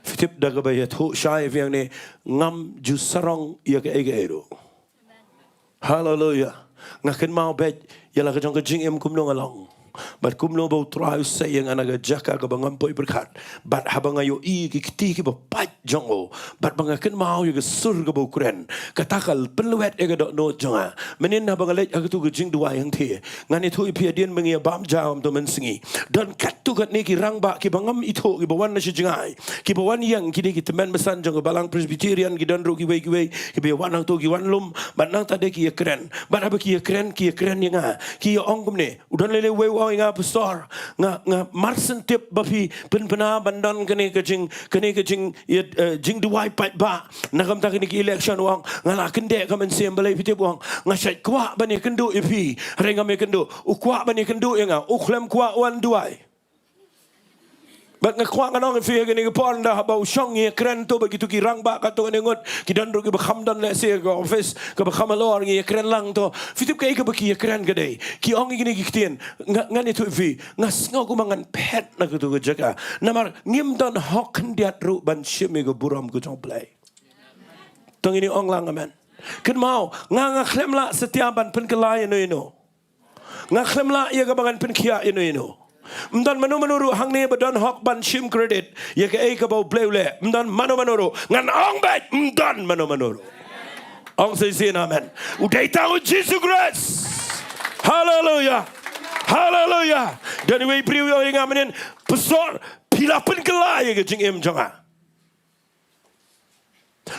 Phi tip da kaba ïathuh shai ïa phi hangne, ngam ju sarong ïa kaei kaei ruh. Haleluya. Nga kynmaw beit ïa la ka jong ka jingim kumno nga long, bad kumno ba U Trai u sei ïa nga na ka jaka kaba ngam poi pyrkhat. Bad haba nga ïohi ki kti kiba pait jong u, bad ba nga kynmaw ïa ka sur kaba u kren, kata ka pynlwet ïa ka dohnud jong nga. Mynnin haba nga leit ha katu ka jingduwai hangthie, ngan ïathuh ïa phi hadien ba ngi ïa bam jaw kumto mynsngi, don katto katne ki rangbah kiba ngam ithuh kiba wan na sha jngai, kiba wan ïeng, ki dei ki tymmen basan jong ka balang Presbyterian, ki don ruh kiwei kiwei kiba ïa wan hangto, ki wan lum. Bad nangta de ki ïa kren. Bad haba ki ïa kren, ki ïa kren ïa nga, ki ïa ong kumne, u don lei lei uwei u ong ïa nga, Pastor, nga, nga mar shen tip ba phi pynbna ban don kane ka jing, kane ka jing, ïa, eh, jingduwai paidbah na ka bynta kane ka election. U ong, nga la kyndit ka mynsiem. Balei phi tip? U ong, nga shait kwah ban ïakynduh ïa phi, hynrei ngam ïakynduh. U kwah ban ïakynduh ïa nga, u khlem kwah wan duwai. Bad nga kwah ngan ong ïa phi ha kane ka por, ynda haba u shong ngi ïa kren to bad kito ki rangbah katto katne ngut, ki don ruh kiba kham don lehse ha ka office kaba kham halor, ngi ïa kren lang to. Phi tip kaei kaba ki ïa kren ka dei? Ki ong ïa kine ki ktien, nga, ngan ïathuh ïa phi, nga sngew kumba ngan phet na kato ka jaka. Namar ngim don hok khyndiat ruh ban shim ïa ka burom ka jong U Blei. To ngin ong lang amen. Kynmaw, nga, nga khlem lah satia ban pynkylla ïano ïano. Nga khlem lah ïa kaba ngan pynkhiah ïano ïano. Ym don mano mano ruh hangne ba don hok ban shim credit ïa kaei kaba U Blei u leh. Ym don mano mano ruh. Ngan ong beit, ym don mano mano ruh. Ong shisien amen. U dei tang U Jisu Khrist. Haleluya. Haleluya. Don iwei i briew i ong ïa nga mynnin, Pastor, phi la pynkylla ïa ka jingim jong nga.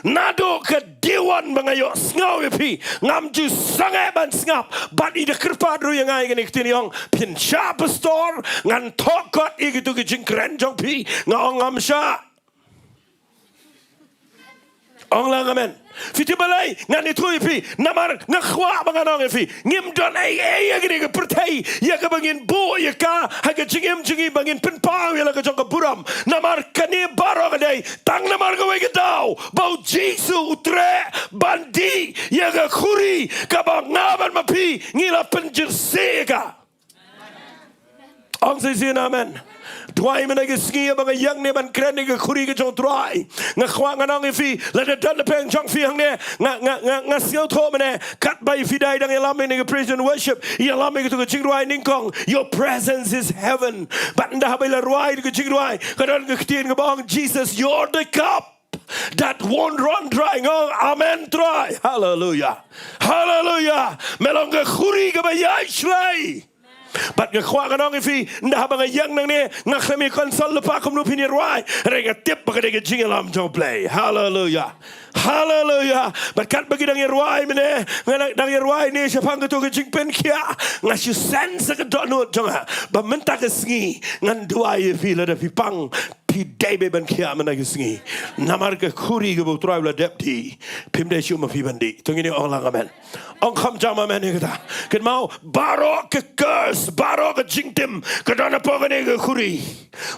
Naduh ka dei wan ba nga ïohsngew ïa phi, ngam ju sangeh ban sngap. Bad i da kyrpad ruh ïa nga ïa kane ka ktien, i ong, phin shah Pastor, ngan thoh kot ïa kito ki jingkren jong phi. Nga ong, ngam shah. Ong lang amen. Phi tip balei ngan ïathuh ïa phi? Namar nga kwah ba ngan ong ïa phi, ngim don ei ei ïa kane ka pyrthei ïa kaba ngin buh ïa ka ha ka jingim jong ngi ba ngin pynpaw ïa la ka jong ka burom. Namar kane baroh ka dei tang namar kawei ka daw ba U Jisu u treh ban dih ïa ka khuri kaba nga bad ma phi ngi la pynjyrsieh ïa ka. Ong sa shisien amen. Duwai mynta ka sngi ba nga ïeng ne ban kren ïa ka khuri ka jong U Trai. Nga kwah ngan ong ïa phi, lada don na pdeng jong phi hangne, nga, nga, nga, nga sngewthuh mynne, katba phi dei dang ïalam ïa kane ka praise and worship, ïalam ïa kato ka jingrwai nyngkong, your presence is heaven. Bad ynda haba la rwai ka jingrwai, ka don ka ktien kaba ong, Jesus, you're the cup that won't run dry. Nga ong, amen Trai. Haleluya. Haleluya. Me long ka khuri kaba ïai shlei. Bad nga kwah ngan ong ïa phi, ynda haba nga ïeng nangne, nga khlem ïa consult lypa kumno phin ïa rwai, hynrei nga tip ba ka dei ka jingïalam jong U Blei. Haleluya. Haleluya. Bad katba ki dang ïa rwai mynne, nga dang, dang ïa rwai ne shaphang kato ka jingpynkhiah, nga shu sense ha ka dohnud jong nga ba mynta ka sngi ngan duwai ïa phi, lada phi pang, phi dei beit ban khiah mynta ka sngi. Namar ka khuri kaba U Trai u la dep dih, phim dei shuh ma phi ban dih. To ngin ong lang amen. Ong kham jam amen ïa kata. Kynmaw, baroh ka curse, baroh ka jingtim ka don hapoh kane ka khuri.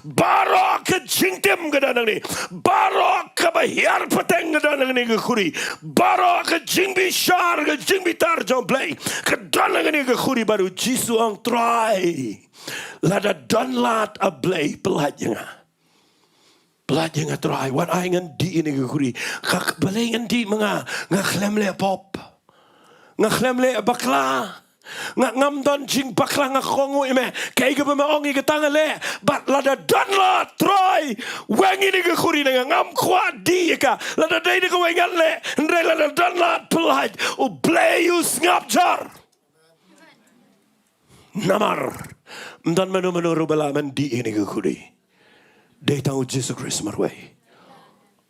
Baroh ka jingtim ka don hangne. Baroh kaba hiar pateng ka don hangne ka khuri. Baroh ka jingbishar, ka jingbitar jong U Blei ka don hangne ka khuri, bad U Jisu ong, Trai, lada don lad, A Blei, pyllait ïa nga. Pyllait ïa nga Trai, wat ai ngan dih ïa kane ka khuri. Ka, balei ngan dih ma nga? Nga khlem leh pop. Nga khlem leh bakla. Nga, ngam don jingbakla, nga kohnguh ïa me. Kaei kaba me ong ïa kata nga leh. Bad lada don lad Trai, weng ïa kane ka khuri na nga, ngam kwah dih ïa ka. Lada dei da kawei ngan leh, hynrei lada don lad pyllait. U Blei u sngap jar. Namar ym don mano mano ruh ba lah ban dih ïa kane ka khuri. Dei tang U Jisu Khrist marwei.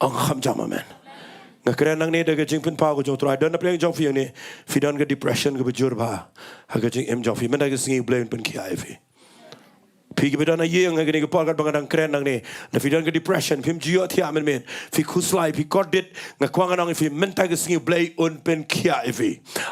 Ong kham jam amen. Nga kren nangne da ka jingpynpaw ka jong U Trai. Don na pdeng jong phi hangne, phi don ka depression kaba jur bha ha ka jingim jong phi, mynta ka sngi U Blei un pynkhiah ïa phi. Phi kiba don ha ïing ha kane ka por, katba nga dang kren nangne, lada phi don ka depression, phim ju ïohthiah mynmiet, phi khuslai, phi kordit, nga kwah ngan ong ïa phi, mynta ka sngi U Blei un pynkhiah ïa phi.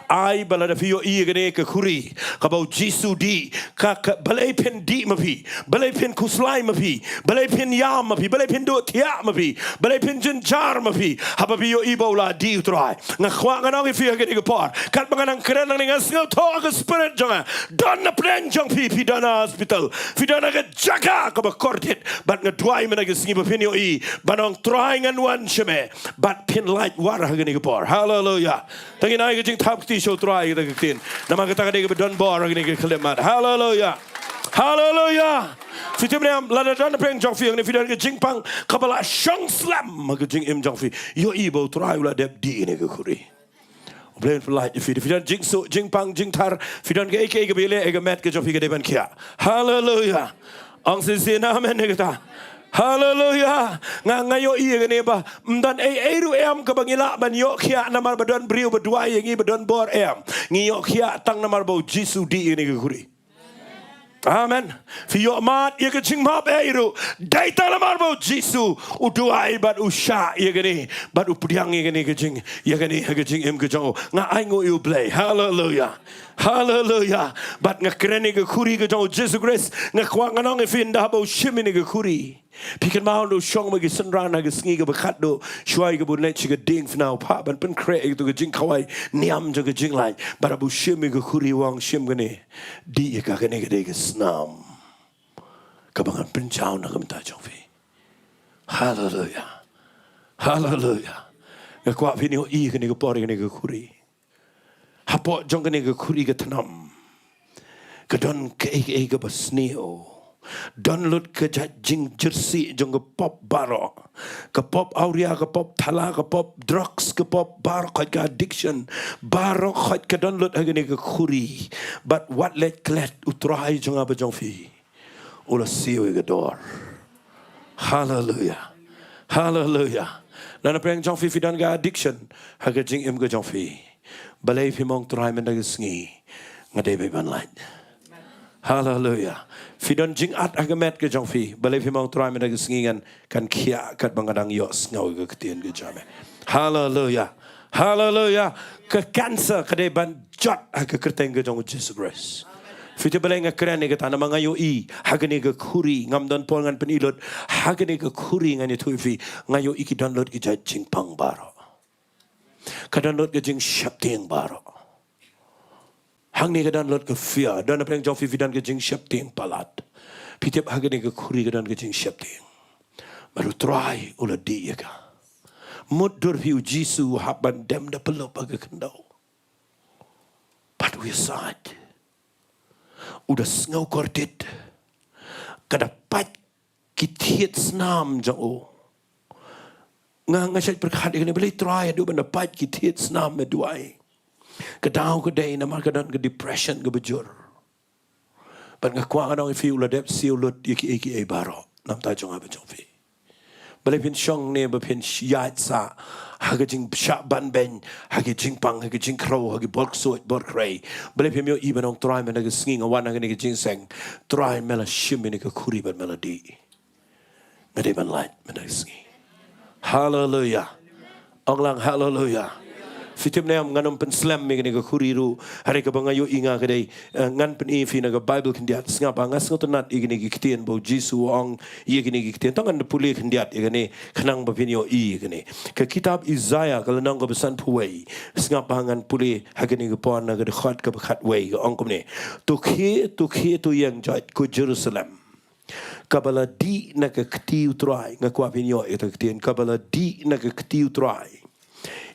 Ai ba lada phi ïohi ïa kane ka khuri kaba U Jisu u dih, ka, ka, balei phin dih ma phi? Balei phin khuslai ma phi? Balei phin ïam ma phi? Balei phin duh thiah ma phi? Balei phin jynjar ma phi haba phi ïohi ba u la dih U Trai? Nga kwah ngan ong ïa phi ha kane ka por, katba nga dang kren nangne, nga sngewthuh ha ka spirit jong nga, don na pdeng jong phi, phi don ha hospital, phi don ha ka jaka kaba kordit, bad nga duwai mynta ka sngi ba phin ïohi ban ong, Trai, ngan wan sha me, bad phin lait war ha kane ka por. Haleluya. To ngin ai ka jingthap kti sha U Trai ïa kata ka ktien. Namar kata ka dei kaba don bor ha kane ka khyllipmat. Haleluya. Haleluya. Phi tip ne em, lada don na pdeng jong phi hangne, phi don ka jingpang kaba la shong slem ha ka jingim jong phi, ïohi ba U Trai u la dep dih ïa kane ka khuri. U Blei un pyllait ïa phi. Phi don jingsuk, jingpang, jingthar, phi don kaei kaei kaba ïaleh ïa ka met ka jong phi, ka dei ban khiah. Haleluya. Ong shisien amen ïa kata. Haleluya. Nga, nga ïohi ïa kane ba ym don ei ei ruh em kaba ngi lah ban ïoh khiah namar ba don briew ba duwai ïa ngi, ba don bor, em. Ngi ïoh khiah tang namar ba U Jisu u dih ïa kane ka khuri. Amen. Phi ïoh mad ïa ka jingmap ei ruh, dei tang namar ba U Jisu u duwai bad u shah ïa kane, bad u pdiang ïa kane ka jing, ïa kane ha ka jingim ka jong u. Nga ainguh ïa U Blei. Haleluya. Haleluya. Bad nga kren ïa ka khuri ka jong U Jisu Khrist, nga kwah ngan ong ïa phi, ynda haba u shim ïa kane ka khuri, phi kynmaw, u shong bad ki synran ha ka sngi kaba khatduh shuwa ïa kaba un leit sha ka diengphna, u phah ban pynkhreh ïa kato ka jingkhawai niam jong ka jinglait. Bad haba u shim ïa ka khuri, u ong, shim kane, dih ïa ka, kane ka dei ka snam kaba ngan pynjaw na ka bynta jong phi. Haleluya. Haleluya. Nga kwah phin ïohi kane ka por, kane ka khuri. Hapoh jong kane ka khuri ka tnam, ka don kaei kaei kaba sniew. Don lut ka jait jingjyrsieh jong ka pop baroh. Ka pop awria, ka pop thala, ka pop drugs, ka pop baroh, ka addiction. Baroh ka don lut ha kane ka khuri. Bad wat leh klet, U Trai jong nga bad jong phi u la siew ïa ka dor. Haleluya. Haleluya. Lada pyrshang jong phi phi don ka addiction ha ka jingim ka jong phi, balei phim ong, Trai, mynta ka sngi nga dei ban lait? Haleluya. Phi don jingat ha ka met ka jong phi, balei phim ong, Trai, mynta ka sngi ngan, kan khia katba nga dang ïohsngew ïa ka ktien ka jong me? Haleluya. Haleluya. Ka cancer ka dei ban jot ha ka kyrteng ka jong U Jisu Khrist. Phi tip balei nga kren ïa kata? Namar nga ïohi ha kane ka khuri, ngam don por ngan pyni lut, ha kane ka khuri ngan ïathuh ïa phi, nga ïohi ki don lut ki jait jingpang baroh. Ka don lut ka jingsheptieng baroh. Hangne ka don lut ka fear. Lada pyrshang jong phi phi don ka jingsheptieng palat, phi tip ha kane ka khuri ka don ka jingsheptieng. Bad U Trai u la dih ïa ka. Mutdur phi, U Jisu u hap ban dem da pyllup ha ka khyndew. Bad u ïasaid. U da sngew kordit. Ka da pait ki thied snam jong u. Nga, nga shait pyrkhat ïa kane, balei Trai haduh ban da pait ki thied snam, me duwai? Ka daw ka dei namar ka don ka depression kaba jur. Bad nga kwah ngan ong ïa phi, u la dep siew lut ïa kiei kiei baroh na ka bynta jong nga bad jong phi. Balei phin shong ne ba phin ïaid sah ha ka jingshah banbeiñ, ha ka jingpang, ha ka jingkhrew, ha ka bor ksuid bor khrei? Balei phim ïohi ban ong, Trai, mynta ka sngi nga wan ha kane ka jingïaseng, Trai, me la shim ïa kane ka khuri bad me la dih. Nga dei ban lait mynta ka sngi. Haleluya. Ong lang haleluya. Phi tip ne em, ngan ym pynslem ïa kane ka khuri ruh. Hynrei kaba nga ïohi nga ka dei, eh, ngan pyni ïa phi na ka Baibl khyndiat. Sngap bha, nga sngewtynnat ïa kine ki ktien ba U Jisu u ong ïa kine ki ktien. To ngan pule khyndiat ïa kane khnang ba phin ïohi ïa kane. Ka kitab Isaiah ka lynnong kaba sanphew wei. Sngap bha, ngan pule ha kane ka por na ka dkhot kaba khatwei, ka ong kumne: To khie, to khie, to ïeng jait, ko Jerusalem, kaba la dih na ka kti U Trai. Nga kwah phin ïoh ïa kata ka ktien, kaba la dih na ka kti U Trai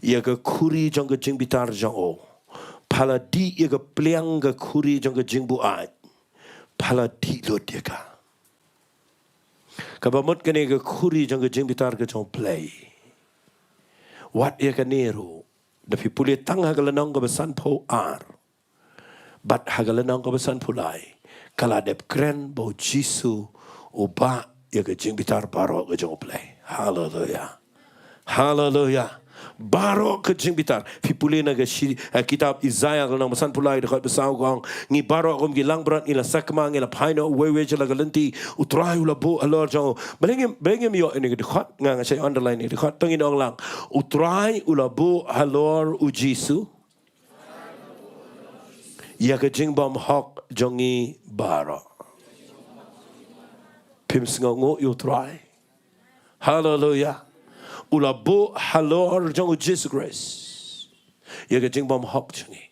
ïa ka khuri jong ka jingbitar jong u. Pha la dih ïa ka pliang ka khuri jong ka jingbuaid. Pha la dih lut ïa ka. Kaba mut kane ka khuri jong ka jingbitar ka jong U Blei. Wat ïa kane ruh, lada phi pule tang ha ka lynnong kaba sanphew ar bad ha ka lynnong kaba sanphew lai, ka la dep kren ba U Jisu u bah ïa ka jingbitar baroh ka jong U Blei. Haleluya. Haleluya. Baroh ka jingbitar. Phi pule na ka shi-, eh, kitab Isaiah ka lynnong ba sanphew lai, dkhot ba saw, ka ong: Ngi baroh kum ki langbrot ngi la sakma, ngi la phai noh uwei uwei sha la ka lynti. U Trai u la buh halor jong u. Balei ngim, balei ngim ïoh ïa kane ka dkhot? Nga, nga shait underline ïa kane ka dkhot. To ngin ong lang: U Trai u la buh halor U Jisu ïa ka jingbymhok jong ngi baroh. Phim sngewnguh ïa U Trai? Haleluya. U la buh halor jong U Jisu Khrist ïa ka jingbymhok jong ngi.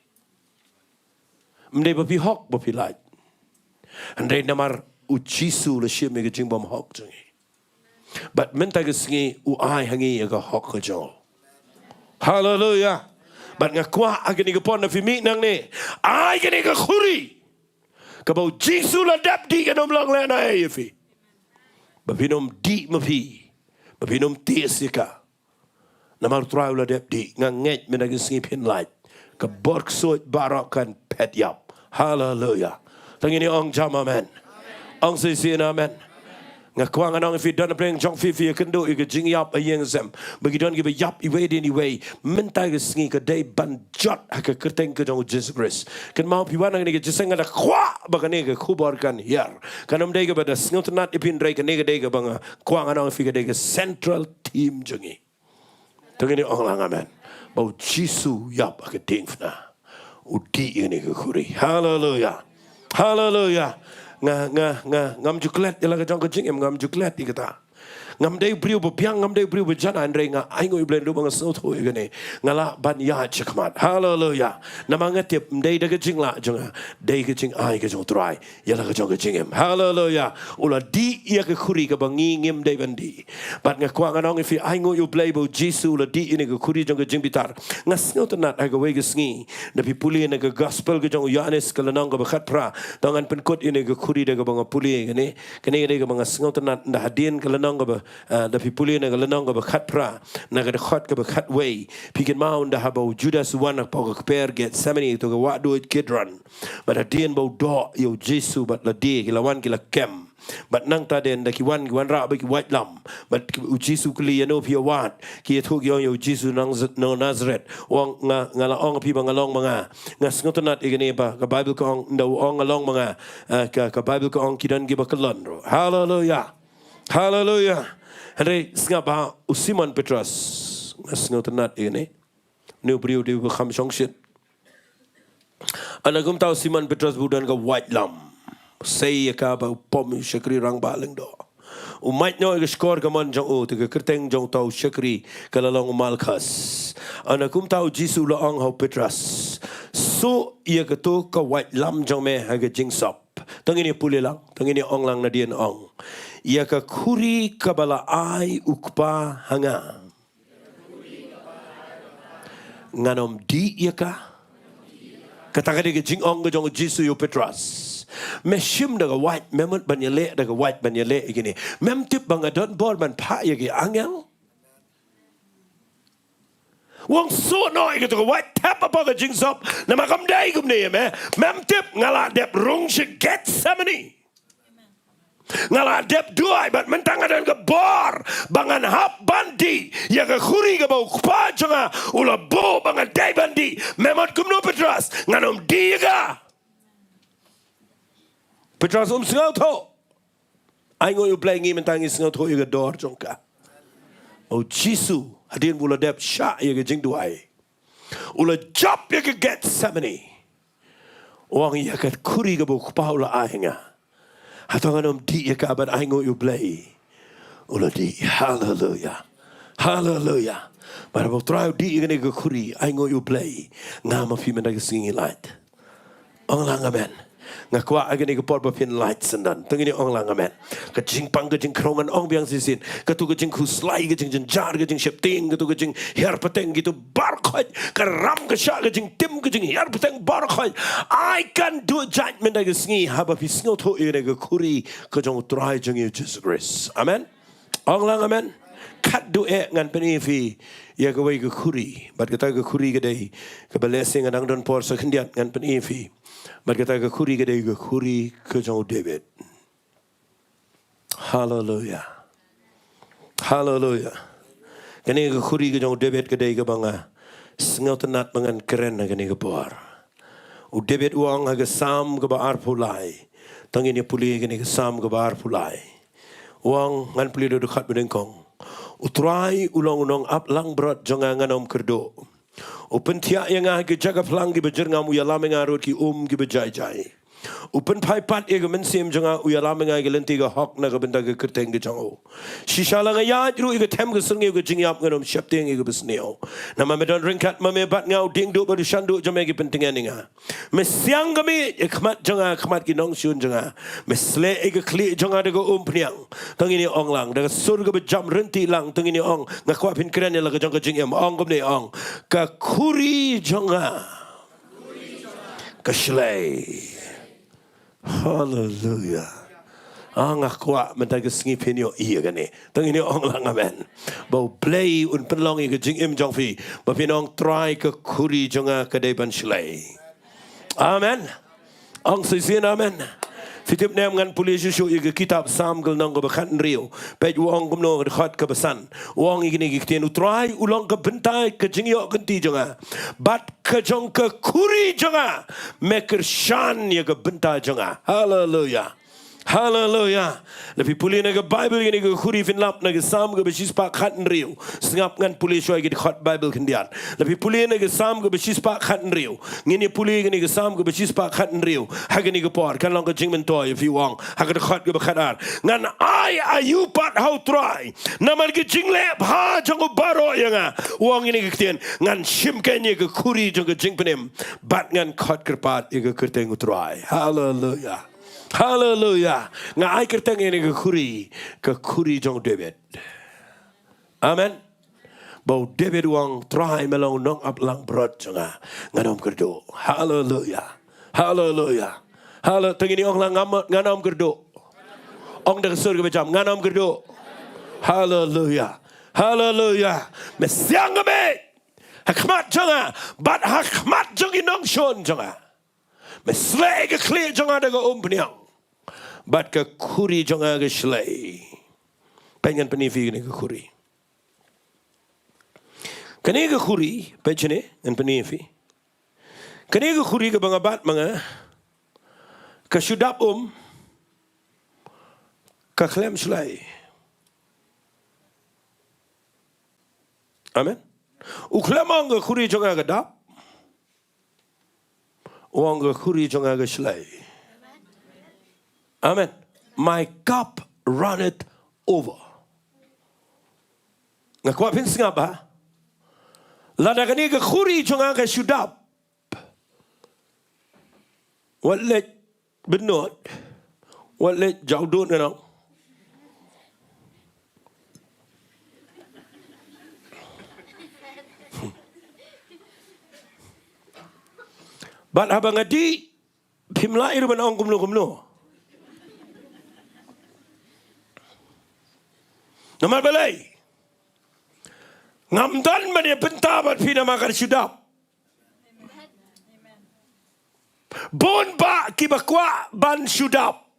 Ym dei ba phi hok ba phi lait, hynrei namar U Jisu u la shim ïa ka jingbymhok jong ngi. Bad mynta ka sngi u ai ha ngi ïa ka hok ka jong u. Haleluya. Bad nga kwah ha kane ka por, lada phi mih nangne, ai kane ka khuri kaba U Jisu u la dep dih, kan ym long lehnohei ïa phi. Ba phin ym dih ma phi, ba phin ym tied ïa ka. Namar U Trai u la dep dih. Nga ngeit mynta ka sngi phin lait, ka bor ksuid baroh kan phet ïap. Haleluya. To ngin ong jam amen. Ong shisien amen. Nga kwah ngan ong ïa phi, don na pdeng jong phi, phi ïakynduh ïa ka jingïap ha ïing ha sem, ba ki don kiba ïap iwei hadien iwei. Mynta ka sngi ka dei ban jot ha ka kyrteng ka jong U Jisu Khrist. Kynmaw, phi wan ha kane ka jingïaseng, nga da kwah ba kane ka khubor kan hiar. Kan ym dei kaba da sngewtynnat ïa phi, hynrei kane ka dei kaba nga kwah ngan ong ïa phi, ka dei ka central theme jong ngi. To ngin ong lang amen. Ba U Jisu u ïap ha ka diengphna, u dih ïa kane ka khuri. Haleluya. Haleluya. Nga, nga, nga, ngam ju klet ïa la ka jong ka jingim, ngam ju klet ïa kata. Ngam dei briew ba biang, ngam dei briew ba janai, hynrei nga ainguh ïa U Blei naduh ba nga sngewthuh ïa kane. Nga lah ban ïaid shakhmat. Haleluya. Namar nga tip, ym dei da ka jinglah jong nga, dei ka jingai ka jong U Trai ïa la ka jong ka jingim. Haleluya. U la dih ïa ka khuri kaba ngi ngim dei ban dih. Bad nga kwah ngan ong ïa phi, ainguh ïa U Blei ba U Jisu u la dih ïa kane ka khuri jong ka jingbitar. Nga sngewtynnat ha kawei ka sngi, da phi pule na ka gospel ka jong u Ïoannis ka lynnong kaba khatphra, to ngan pynkut ïa kane ka khuri da kaba nga pule ïa kane. Kane ka dei kaba nga sngewtynnat, da hadien ka lynnong kaba, ah, da phi pule na ka lynnong kaba khatphra, na ka dkhot kaba khatwei, phi kynmaw da haba u Judas u wan hapoh ka kper Gethsemane, to ka wahduid Kidron. Bad hadien ba u doh ïa U Jisu bad lade, ki la wan ki la kem. Bad nangta dei da ki wan, ki wanrah bad ki waitlam. Bad ki, U Jisu u kylli, ïano phi ïa wad? Ki ïathuh ki ong ïa U Jisu nong Z-, nong Nazareth. U ong, nga, nga la ong ïa phi ba nga long ma nga. Nga sngewtynnat ïa kane ba ka Baibl ka ong, ynda u ong nga long ma nga, eh, ka, ka Baibl ka ong ki don kiba kyllon ruh. Haleluya. Haleluya. Hynrei sngap ba u Simon Petros, nga sngewtynnat ïa kane. Une u briew u dei uba kham shongshit. Hynda kumta u Simon Petros ba u don ka waitlam, u sei ïa ka ba u pom ïa u shakri rangbah lyngdoh. U mait noh ïa ka shkor kamon jong u, te ka kyrteng jong uta u shakri ka la long u Malkhas. Hynda kumta U Jisu u la ong ha u Petros, suh ïa kato ka waitlam jong me ha ka jingsop. To ngin ïa pule lang, to ngin ïa ong lang nadien ong. Ïa ka khuri kaba la ai u Kpa ha nga, ngan ym dih ïa ka. Kata ka dei ka jingong ka jong U Jisu ïa u Petros. Me shim da ka wait, me mut ban ïaleh da ka wait ban ïaleh ïa kine. Mem tip ba nga don bor ban phah ïa ki angel? U ong suh noh ïa kato ka wait, thep hapoh ka jingsop. Namar kam dei kumne ïa me. Mem tip nga la dep rung sha Gethsemane. Nga la dep duwai bad mynta nga don ka bor ba ngan hap ban dih ïa ka khuri kaba u Kpa jong nga u la buh ba nga dei ban dih. Me mut kumno Petros? Ngan ym dih ïa ka. Petros um sngewthuh. Ainguh ïa U Blei ngi mynta ngi sngewthuh ïa ka dor jong ka. U Jisu hadien ba u la dep shah ïa ka jingduwai, u la jop ïa ka Gethsemane. U ong ïa ka khuri kaba u Kpa u la ai ha nga, hato ngan ym dih ïa ka? Bad ainguh ïa U Blei, u la dih. Haleluya. Haleluya. Bad haba U Trai u dih ïa kane ka khuri, ainguh ïa U Blei, nga ma phi mynta ka sngi ngi lait. Ong lang amen. Nga kwah ha kane ka por ba phin lait syndon. To ngin ong lang amen. Ka jingpang ka jingkhraw ngan ong biang shisien. Kato ka jingkhuslai, ka jingjynjar, ka jingsheptieng, kato ka jinghiar pateng, kito baroh, ka ram ka shah, ka jingtim, ka jinghiar pateng baroh. Ai kan duh jait mynta ka sngi haba phi sngewthuh ïa kane ka khuri ka jong U Trai jong ngi U Jisu Khrist. Amen. Ong lang amen. Khatduh eh ngan pyni ïa phi ïa kawei ka khuri. Bad kata ka khuri ka dei, kaba lehse nga dang don por sa khyndiat ngan pyni ïa phi. Bad kata ka khuri ka dei ka khuri ka jong u David. Haleluya. Haleluya. Kane ka khuri ka jong u David ka dei kaba nga sngewtynnat ba ngan kren ha kane ka por. U David u ong ha ka Salm kaba arphew lai. To ngin ïa pule kane ka Salm kaba arphew lai. U ong, ngan pule da u dkhot ba nyngkong. U Trai u long u nongaplangbrot jong nga, ngan ym kyrduh. U pynthiah ïa nga ha ki jaka phlang kiba jyrngam, u ïalam ïa nga ruh ki um kiba jai jai. U pynphai pat ïa ka mynsiem jong nga, u ïalam ïa nga ha ki lynti ka hok na ka bynta ka kyrteng ka jong u. Shisha la nga ïaid ruh ïa ka them ka syrngiew ka jingïap, ngan ym sheptieng ïa kaba sniew. Namar me don ryngkat ma me bad nga, u diengduh bad u shanduh jong me ki pyntngen ïa nga. Me siang ka miej ha khmat jong nga, ha khmat ki nongshun jong nga. Me sleh ïa ka khlieh jong nga da ka umphniang. To ngin ïa ong lang, da ka sur kaba jam rynti lang, to ngin ïa ong. Nga kwah phin kren ïa la ka jong ka jingim. Ong kumne, ong. Ka khuri jong nga ka shlei. Haleluya. Ah, nga kwah mynta ka sngi phin ïohi ïa kane. To ngin ïa ong lang amen. Ba U Blei un pynlong ïa ka jingim jong phi, ba phin ong, Trai, ka khuri jong nga ka dei ban shlei. Amen. Ong shisien amen. Phi tip ne em, ngan pule shuh shuh ïa ka kitab Salm ka lynnong kaba khathynriew. Peit u ong kumno ha ka dkhot kaba san. U ong ïa kine ki ktien, U Trai u long ka bynta ka jingïoh kynti jong nga, bad ka jong ka khuri jong nga. Me kyrshan ïa ka bynta jong nga. Haleluya. Haleluya. Lada phi pule na ka Baibl, kane ka khuri, phin lap na ka Salm kaba shispah khathynriew. Sngap, ngan pule shuwa ïa ki dkhot Baibl khyndiat. Lada phi pule na ka Salm kaba shispah khathynriew. Ngin ïa pule kane ka Salm kaba shispah khathynriew ha kane ka por. Kan long ka jingmyntoi ïa phi, u ong ha ka dkhot kaba khatar: Ngan ai aïu pat ha U Trai? Namar ki jingleh bha jong u baroh ïa nga. U ong ïa kane ka ktien: Ngan shim keiñ ïa ka khuri jong ka jingpynim, bad ngan khot kyrpad ïa ka kyrteng U Trai. Haleluya. Haleluya. Nga ai kyrteng ïa kane ka khuri, ka khuri jong u David. Amen. Ba u David u ong, Trai, me long u nongaplangbrot jong nga, ngan ym kyrduh. Haleluya. Haleluya. Haleluya. Te ngin ong lang, ngan ym, ngan ym kyrduh. Ong da ka sur kaba jam, ngan ym kyrduh. Haleluya. Haleluya. Me siang ka miej ha khmat jong nga bad ha khmat jong ki nongshun jong nga. Me sleh ïa ka khlieh jong nga da ka umphniang, bad ka khuri jong nga ka shlei. Peit, ngan pyni ïa phi kane ka khuri. Kane ka khuri, peit shane, ngan pyni ïa phi. Kane ka khuri kaba nga bat ma nga, ka shu dap um, ka khlem shlei. Amen. U khlem ong ka khuri jong nga ka dap. U ong ka khuri jong nga ka shlei. Amen. My cup runneth over. Nga kwah phin sngap, ha? Lada kane ka khuri jong nga ka shu dap, wat leit bynnud, wat leit jawdud, ngan ong. Bad haba nga dih, phim lah ruh ban ong kumno kumno. Namar balei? Ngam don ban ïa bynta bad phi namar ka shu dap. Bun bah kiba kwah ban shu dap.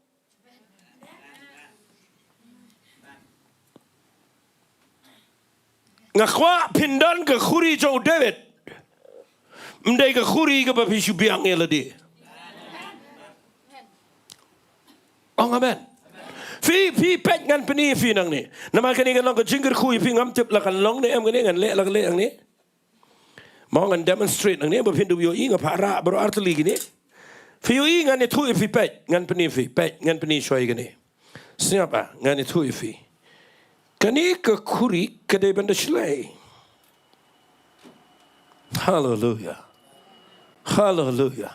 Nga kwah phin don ka khuri jong u David. Ym dei ka khuri kaba phi shu biang ïa lade. Ong amen. Phi, phi peit, ngan pyni ïa phi nangne. Namar kane kan long ka jingkyrkhu ïa phi, ngam tip la kan long ne em kane, ngan leh la ka leh nangne. Mo, ngan demonstrate nangne, ba phin dup ïohi, nga phah rah baroh artylli kine. Phi ïohi, ngan ïathuh ïa phi, peit, ngan pyni ïa phi, peit, ngan pyni shuwa ïa kane. Sngap, ah, ngan ïathuh ïa phi. Kane ka khuri ka dei ban da shlei. Haleluya. Haleluya.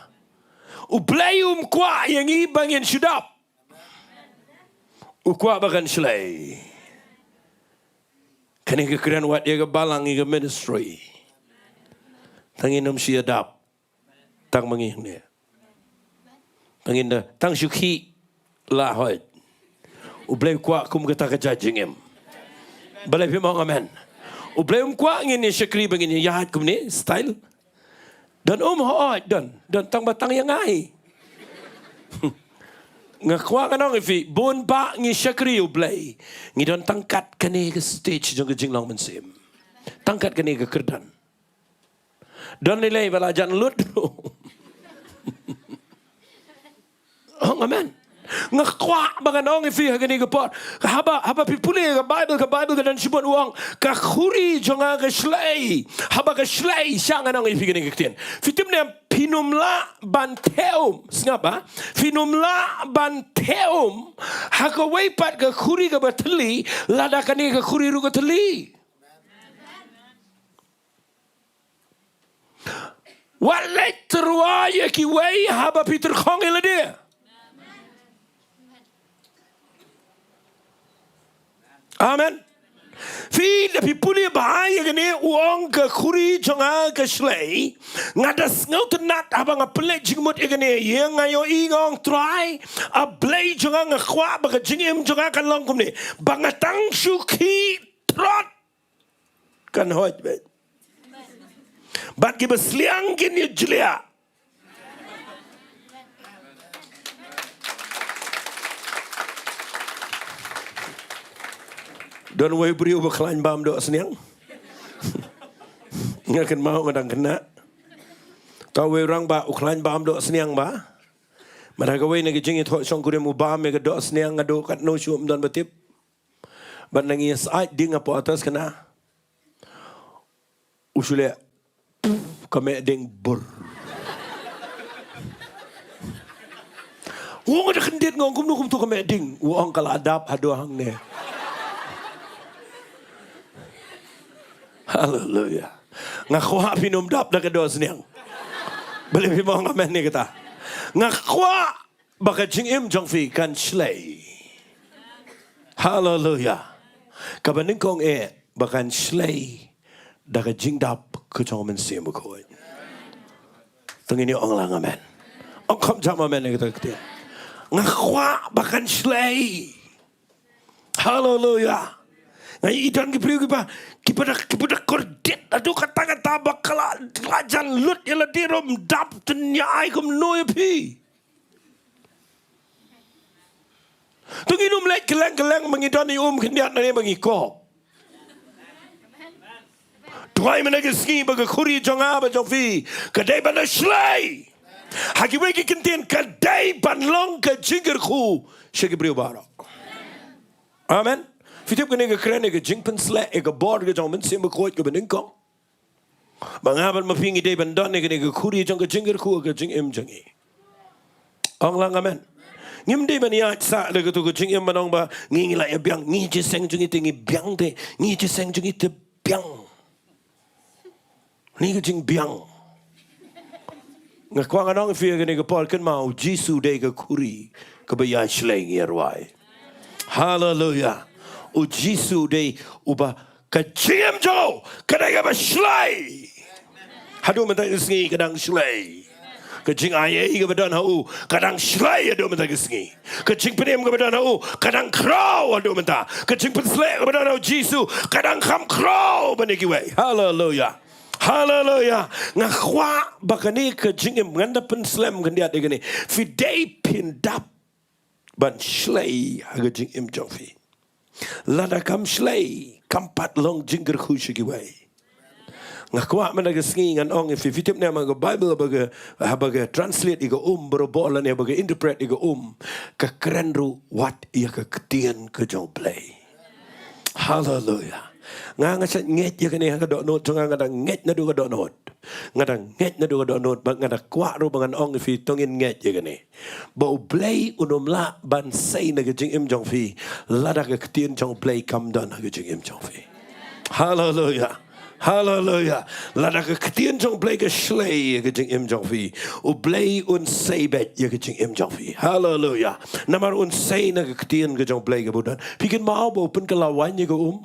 U Blei um kwah ïa ngi ba ngin shu dap. U kwah ba kan shlei. Kane ka kren wat ïa ka balang, ïa ka ministry. Tang ngin ym shu ïa dap. Tang ma ngi hangne. Tang ngin da, tang shu khih la hoi. U Blei u kwah kum kata ka jait jingim. Balei phim ong amen? U Blei um kwah ngin ïa shakri ba ngin ïa ïaid kumne style. Don um, hooid, don, don tang ba tang ïa nga hi. Nga kwah ngan ong ïa phi, bun bah ngi shakri U Blei, ngi don tang kat kane ka stage jong ka jinglong mynsiem. Tang kat kane ka kyrdan. Don lei lei ba la jan lut. Ong amen. Nga kwah ba ngan ong ïa phi ha kane ka por. Haba, haba phi pule ka Baibl, ka Baibl ka don shibun u ong, ka khuri jong nga ka shlei. Haba ka shlei, sha ngan ong ïa phi kane ka ktien. Phi tip ne em, phin ym lah ban theh um. Sngap, ha? Phin ym lah ban theh um ha kawei pat ka khuri kaba thylli, lada kane ka khuri ruh ka thylli. Wat leit tyrwa ïa kiwei haba phi tyrkhong ïa lade. Amen. Phi, da phi pule bha ïa kane, u ong ka khuri jong nga ka shlei. Nga da sngewtynnat haba nga pynleit jingmut ïa kane, ïa nga ïohi, nga ong, Trai, A Blei jong nga, nga kwah ba ka jingim jong nga kan long kumne, ba nga tang shu khih trot. Kan hoi beit. Bad kiba sliang kin ïa jliah. Don wei briew ba khlaiñ bam doh sniang. Nga kynmaw, nga dang kynnoh. Uta wei u rangbah u khlaiñ bam doh sniang ba. Mynta kawei na ki jingïathoh shongkurim u bam ïa ka doh sniang, nga duh katno shuh ym don ba tip. Bad na ngi ïa sait ding hapoh atas kane, u shu leh ka meh ding bur. U ong, nga da kyndit, nga ong, kumno kumto ka meh ding? U ong, ka la dap haduh hangne. Haleluya. Nga kwah phin ym dap da ka doh sniang. Balei phim ong amen ïa kata? Nga kwah ba ka jingim jong phi kan shlei. Haleluya. Kaba nyngkong eh ba kan shlei da ka jingdap ka jong u Mynsiem Bakhuid. To ngin ong lang amen. Ong kham jam amen ïa kata ka ktien. Nga kwah ba kan shlei. Haleluya. Nga i don ki briew kiba, kiba da, kiba da kordit haduh katta katta ba ka la, la jan lut ïa lade ruh ym dap, te ngi ai kumno ïa phi? To ngin ym leit kylleng kylleng ba ngi don i um khyndiat na ne ba ngi kop. Duwai mynta ka sngi ba ka khuri jong nga bad jong phi ka dei ban da shlei. Ha kiwei ki kyntien ka dei ban long ka jingkyrkhu sha ki briew baroh. Amen. Phi tip kane ka kren ïa ka jingpynsleh ïa ka bor ka jong u Mynsiem Bakhuid kaba nyngkong. Ba nga bad ma phi ngi dei ban don ïa kane ka khuri jong ka jingkyrkhu ha ka jingim jong ngi. Ong lang amen. Ngim dei ban ïaid sah da kato ka jingim ban ong ba ngi, ngi la ïa biang, ngi jingïaseng jong ngi te ngi biang te, ngi jingïaseng jong ngi te biang. Ni ka jingbiang. Nga kwah ngan ong ïa phi ha kane ka por, kynmaw, u Jisu dei ka khuri kaba ïai shlei ïa ngi rwai. Haleluya. U Jisu dei uba ka jingim jong u ka dei kaba shlei. Haduh mynta ka sngi ka dang shlei. Ka jingaiei kaba don ha u ka dang shlei haduh mynta ka sngi. Ka jingpynim kaba don ha u ka dang khraw haduh mynta. Ka jingpynsleh kaba don ha u Jisu ka dang kham khraw ban ïa kiwei. Haleluya. Haleluya. Nga kwah ba kane ka jingim, ngan da pynslem khyndiat ïa kane. Phi dei phin dap ban shlei ha ka jingim jong phi. Lada kam shlei, kam pat long jingkyrkhu sha kiwei. Nga kwah mynta ka sngi ngan ong ïa phi, phi tip ne em, ka Bible haba ka, haba ka translate ïa ka um baroh lane haba ka interpret ïa ka um, ka kren ruh wat ïa ka ktien ka jong u Blei. Haleluya. Nga, nga shait ngeit ïa kane ha ka dohnud jong nga, nga dang ngeit naduh ka dohnud. Nga dang ngeit naduh ka dohnud, bad nga da kwah ruh ba ngan ong ïa phi, to ngin ngeit ïa kane. Ba u Blei un ym lah ban sei na ka jingim jong phi lada ka ktien jong u Blei kam don ha ka jingim jong phi. Haleluya. Haleluya. Lada ka ktien jong u Blei ka shlei ïa ka jingim jong phi, u Blei un sei beit ïa ka jingim jong phi. Haleluya. Namar un sei na ka ktien ka jong u Blei kaba u don. Phi kynmaw ba u pynkylla waiñ ïa ka um?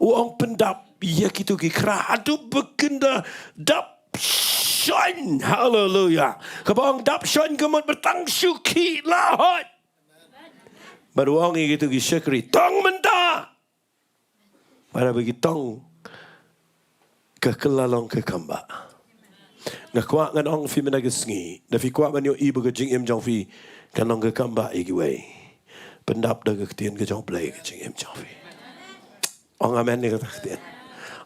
U ong pyndap ïa kito ki kra haduh ba kin da dap shon. Haleluya. Kaba ong dap shon ka mut ba tang shu khih la hoi. Bad u ong ïa kito ki shakri, tong mynta. Bad haba ki tong, ka kylla long ka kambah. Nga kwah ngan ong ïa phi mynta ka sngi, da phi kwah ban ïohi ba ka jingim jong phi kan long ka kambah ïa kiwei, pyndap da ka ktien ka jong u Blei ka jingim jong phi. Ong amen ïa kata ka ktien.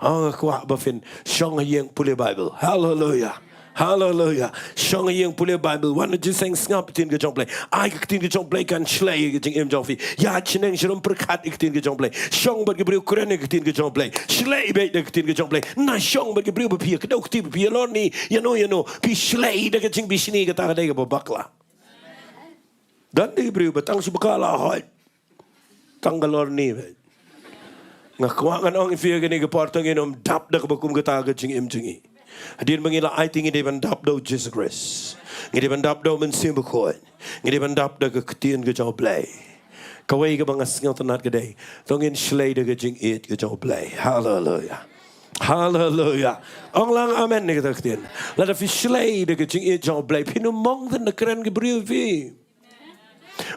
Ong, nga kwah ba phin shong ha ïing pule Bible. Haleluya. Haleluya. Shong ha ïing pule Bible. Wan ha jingïaseng sngap ktien ka jong u Blei. Ai ka ktien ka jong u Blei kan shlei ïa ka jingim jong phi. Ïa shneng sharum pyrkhat ïa ka ktien ka jong u Blei. Shong bad ki briew, kren ïa ka ktien ka jong u Blei. Shlei beit da ka ktien ka jong u Blei. Na shong bad ki briew ba phi ïa kdew kti, ba phi ïalor ni ïano ïano, phi shlei da ka jingbishni, kata ka dei kaba bakla. Don de ki briew ba tang shu ba ka la hoi, tang ka lor ni beit. Nga kwah ngan ong ïa phi ha kane ka por, to ngin ym dap da kaba kum kata ha ka jingim jong ngi. Hadien ba ngi la aiti, ngi dei ban dap da u Jisu Khrist. Ngi dei ban dap da u Mynsiem Bakhuid. Ngi dei ban dap da ka ktien ka jong u Blei. Kawei kaba nga sngewtynnat ka dei, to ngin shlei da ka jingïeit ka jong u Blei. Haleluya. Haleluya. Ong lang amen ïa kata ka ktien. Lada phi shlei da ka jingïeit jong u Blei, phin ym mong than da kren ki briew ïa phi.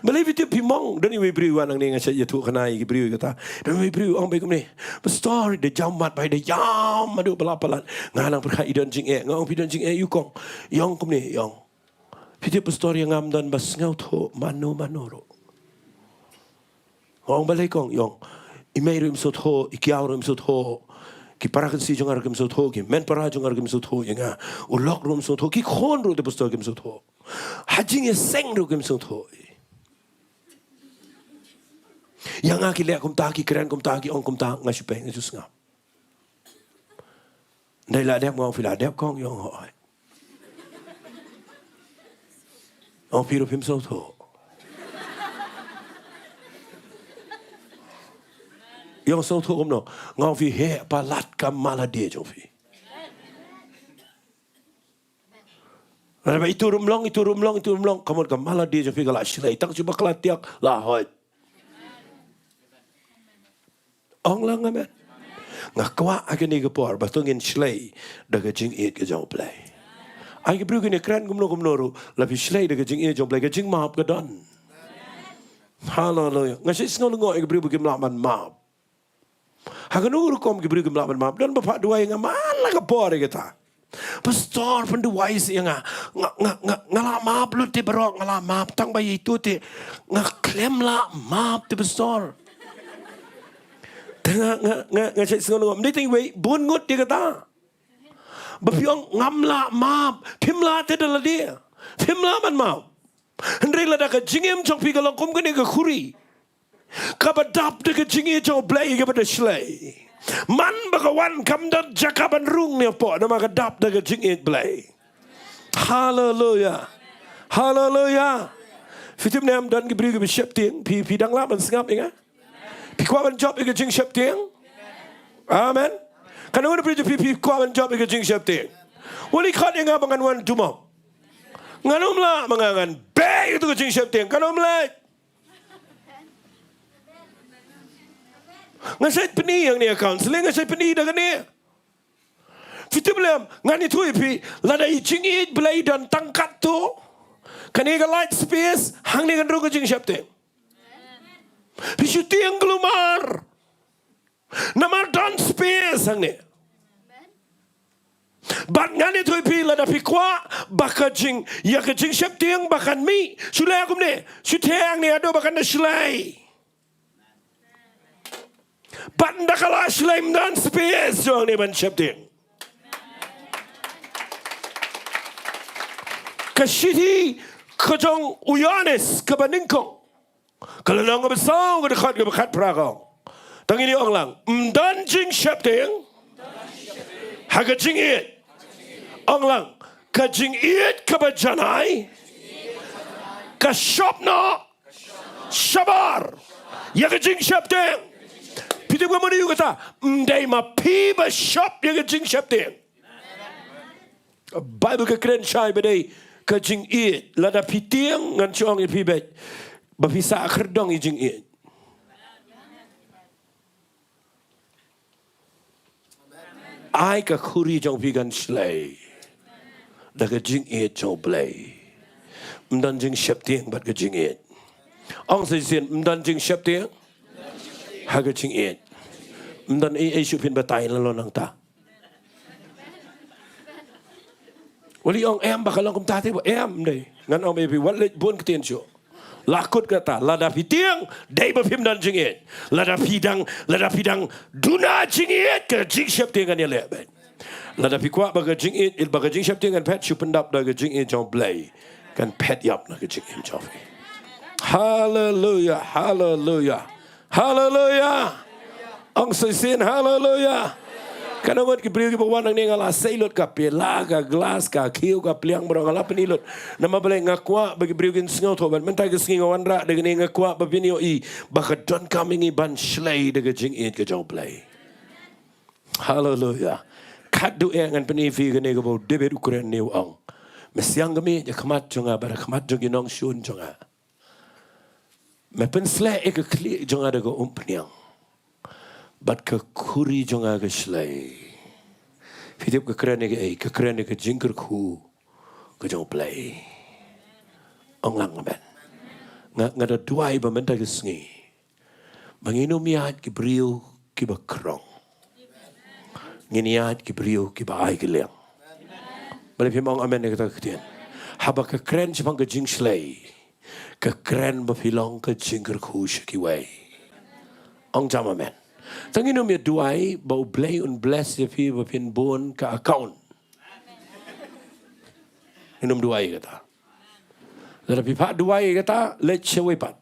Balei phi tip phi mong? Don iwei i briew wan hangne, nga shait ïathuh khana ïa ki briew ïa kata. Don iwei i briew ong beit kumne, Pastor, da jam mat bha, da jam haduh palat palat. Nga nang pyrkhat i don jingeh. Nga ong, phi don jingeh ïa u kong? I ong kumne, i ong, phi tip Pastor, ïa nga ym don ba sngewthuh mano mano ruh. Nga ong, balei kong? I ong, i mei ruh im sngewthuh, i kiaw ruh im sngewthuh, ki para kynsi jong nga ruh kim sngewthuh, ki hynmen para jong nga ruh kim sngewthuh ïa nga, u lok ruh um sngewthuh, ki khun ruh te Pastor kim sngewthuh. Ha jingïaseng ruh kim sngewthuh. Ïa nga ki leh kumta, ki kren kumta, ki ong kumta, nga shu peit, nga shu sngap. Dei la dep, nga ong phi la dep, kong, ïa ong hooid. Ong phi ruh phim sngewthuh. Ïa ong sngewthuh kumno? Nga ong phi heh palat ka mala die jong phi. Lada ba itu ruh ym long, itu ruh ym long, itu ruh ym long, ka mut ka mala die jong phi ka la shlei, tang shu bakla tiak la hooid. Ong lang amen. Nga kwah ha kane ka por ba to ngin shlei da ka jingïeit ka jong U Blei. Ai ki briew kin ïakren kumno kumno ruh, la phi shlei da ka jingïeit jong U Blei, ka jingmap ka don. Haleluia. Nga shu sngew lyngngoh ïa ki briew ba kim lah ban map. Ha kano ka rukom ki briew kim lah ban map? Don ba phah duwai ïa nga man la ka por ïa kata. Pastor, pynduwai seh ïa nga. Nga, nga, nga, nga la map lut te baroh, nga la map, tang ba ïa itu te nga khlem lah map te pastor. Te nga, nga, nga, nga shu sngew lyngngoh. Ym dei tang iwei, bun ngut ïa kata. Ba phi ong ngam lah map, phim lah te da lade. Phim lah ban map. Hynrei lada ka jingim jong phi ka long kum kane ka khuri, kaba dap da ka jingïeit jong U Blei kaba da shlei, man ba ka wan kam don jaka ban rung ne hapoh, namar ka dap da ka jingïeit Blei. Haleluia. Haleluia. Phi tip ne em, don ki briew kiba sheptieng, phi, phi dang lah ban sngap ïa nga? Phi kwah ban jop ïa ka jingsheptieng? Amen. Kano kano phi, phi, phi kwah ban jop ïa ka jingsheptieng? Wali khot ïa nga ba ngan wan tumok. Ngan ym lah, ma nga ngan beh ïa ka jingsheptieng. Kano ym lah. Nga shait pyni hangne ha counseling, nga shait pyni da kane. Phi tip lem, ngan ïathuh ïa phi, lada i jingïeit Blei don tang katto, kane ka light space, hangne kan rung ka jingsheptieng. Phi shu tieng kulmar. Namar don space hangne. Bad ngan ïathuh ïa phi, lada phi kwah ba ka jing, ïa ka jingsheptieng ba kan mih, shu leh kumne, shu theh hangne haduh ba kan da shlei. Bad ynda ka la shlei ym don space jong ne ban sheptieng. Ka shithi ka jong u Ïoannis kaba nyngkong, ka lynnong kaba saw, ka dkhot kaba khatphra ka ong. Tang ngin ong lang. Ym don jingsheptieng ha ka jingïeit. Ong lang. Ka jingïeit kaba janai ka shop noh shabar ïa ka jingsheptieng. Phi tip kumno ïa kata? Ym dei ma phi ba shop ïa ka jingsheptieng. Baibl ka kren shai ba dei ka jingïeit. Lada phi tieng, ngan shu ong ïa phi beit ba phi sah khyrdong ïa jingïeit. Ai ka khuri jong phi kan shlei da ka jingïeit jong U Blei. Ym don jingsheptieng bad ka jingïeit. Ong sa shisien, ym don jingsheptieng ha ka jingïeit. Ym don ei ei shuh, phin batai la long nangta. Wali ong em ba ka long kumta te ba em, ym dei. Ngan ong ba ïa phi, wat leit bun ktien shuh. La kut kata, lada phi tieng, dei ba phim don jingïeit. Lada phi dang, lada phi dang duna jingïeit, ka jingsheptieng kan ïaleh beit. Lada phi kwah ba ka jingïeit, ba ka jingsheptieng kan phet, shu pyndap da ka jingïeit jong U Blei, kan phet ïap na ka jingim jong phi. Haleluia, haleluia. Haleluia. Ong sa shisien haleluia. Katno ngut ki briew kiba wan hangne, nga la sei lut ka pela, ka glass, ka khiew, ka pliang baroh, nga la pyni lut. Namar balei? Nga kwah ba ki briew kin sngewthuh. Bad mynta ka sngi nga wanrah da kane, nga kwah ba phin ïohi ba ka donkam ïa ngi ban shlei da ka jingïeit ka jong U Blei. Haleluia. Khatduh eh ngan pyni ïa phi kane kaba u David u kren, ne u ong: Me siang ka miej ha khmat jong nga bad ha khmat jong ki nongshun jong nga. Me pynsleh ïa ka khlieh jong nga da ka umphniang, bad ka khuri jong nga ka shlei. Phi tip ka kren ïa kaei? Ka kren ïa ka jingkyrkhu ka jong U Blei. Ong lang amen. Nga, nga da duwai ba mynta ka sngi ba ngin ym ïaid ki briew kiba krong. Ngin ïaid ki briew kiba ai ki liang. Balei phim ong amen ïa kata ka ktien? Haba ka kren shaphang ka jingshlei, ka kren ba phi long ka jingkyrkhu sha kiwei. Ong jam amen. Tang ngin ym ïa duwai ba U Blei un bless ïa phi ba phin bun ka account. Ngin ym duwai ïa kata. Lada phi phah duwai kata, leit shawei pat.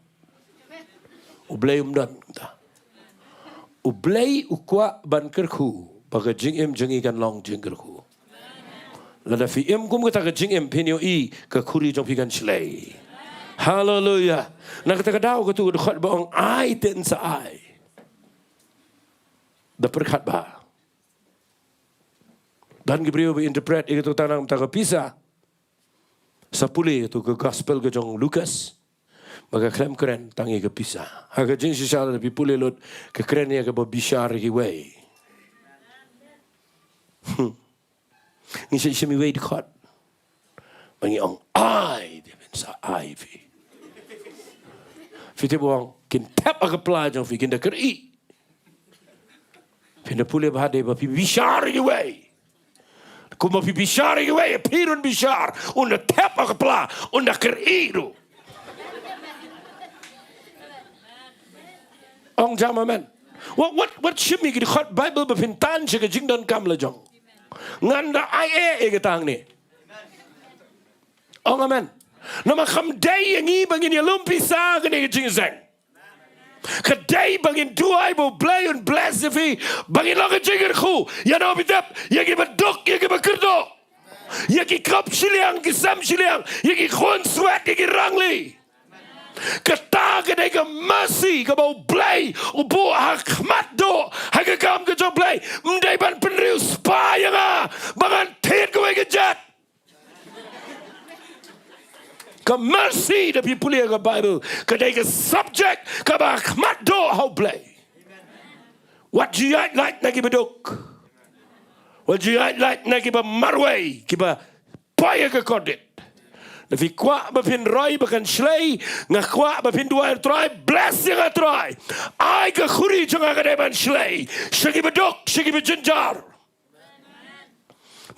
U Blei um don kata. U Blei u kwah ban kyrkhu ba ka jingim jong ngi kan long jingkyrkhu. Lada phi im kum kata ka jingim, phin ïohi ka khuri jong phi kan shlei. Haleluya. Na kata ka daw katu ka dkhot ba ong ai te yn sa ai. Da pyrkhat bha. Don ki briew ba interpret ïa katu tang na ka bynta ka pisa. Sa pule ïa katu ka gospel ka jong Lukas. Ba ka khlem kren tang ïa ka pisa. Ha ka jingshisha lada phi pule lut ka kren ïa kaba bishar ïa kiwei. Hmm. Ngi sa shim iwei i dkhot. Ba ngi ong ai, te phin sa ai phi. Phi tip ba ong kin thep ha ka pla jong phi, kin da kyrïh. Phin da pule ba ha dei ba phi bishar ïa kiwei. Kumba phi bishar ïa kiwei, phi ruh un bishar, un da thep ha ka pla, un da kyrïh ruh. Ong jam amen. Wat, wat, wat shim ïa ki dkhot Bible ba phin tan sha ka jingdonkam la jong. Ngan da ai eh ïa kata hangne. Ong amen. Namar kam dei ïa ngi ba ngin ïalum pisa ha kane ka jingïaseng. Ka dei ba ngin duwai ba U Blei un bless ïa phi, ba ngin long ka jingkyrkhu ïa no bit dep, ïa kiba duk, ïa kiba kyrduh, ïa ki khop shiliang, ki sem shiliang, ïa ki khun swet, ïa ki rangli. Kata ka dei ka mercy kaba U Blei u buh ha khmat duh ha ka kam ka jong U Blei. Ym dei ban pynriewspah ïa nga ba ngan thied kawei ka jait. Ka mercy, da phi pule ïa ka Bible, ka dei ka subject kaba ha khmat duh ha U Blei. Wat ju ïaid lait na kiba duk. Wat ju ïaid lait na kiba marwei, kiba poi ha ka kordit. Lada phi kwah ba phin roi ba kan shlei, nga kwah ba phin duwai, Trai, bless ïa nga Trai. Ai ka khuri jong nga ka dei ban shlei sha kiba duk, sha kiba jynjar.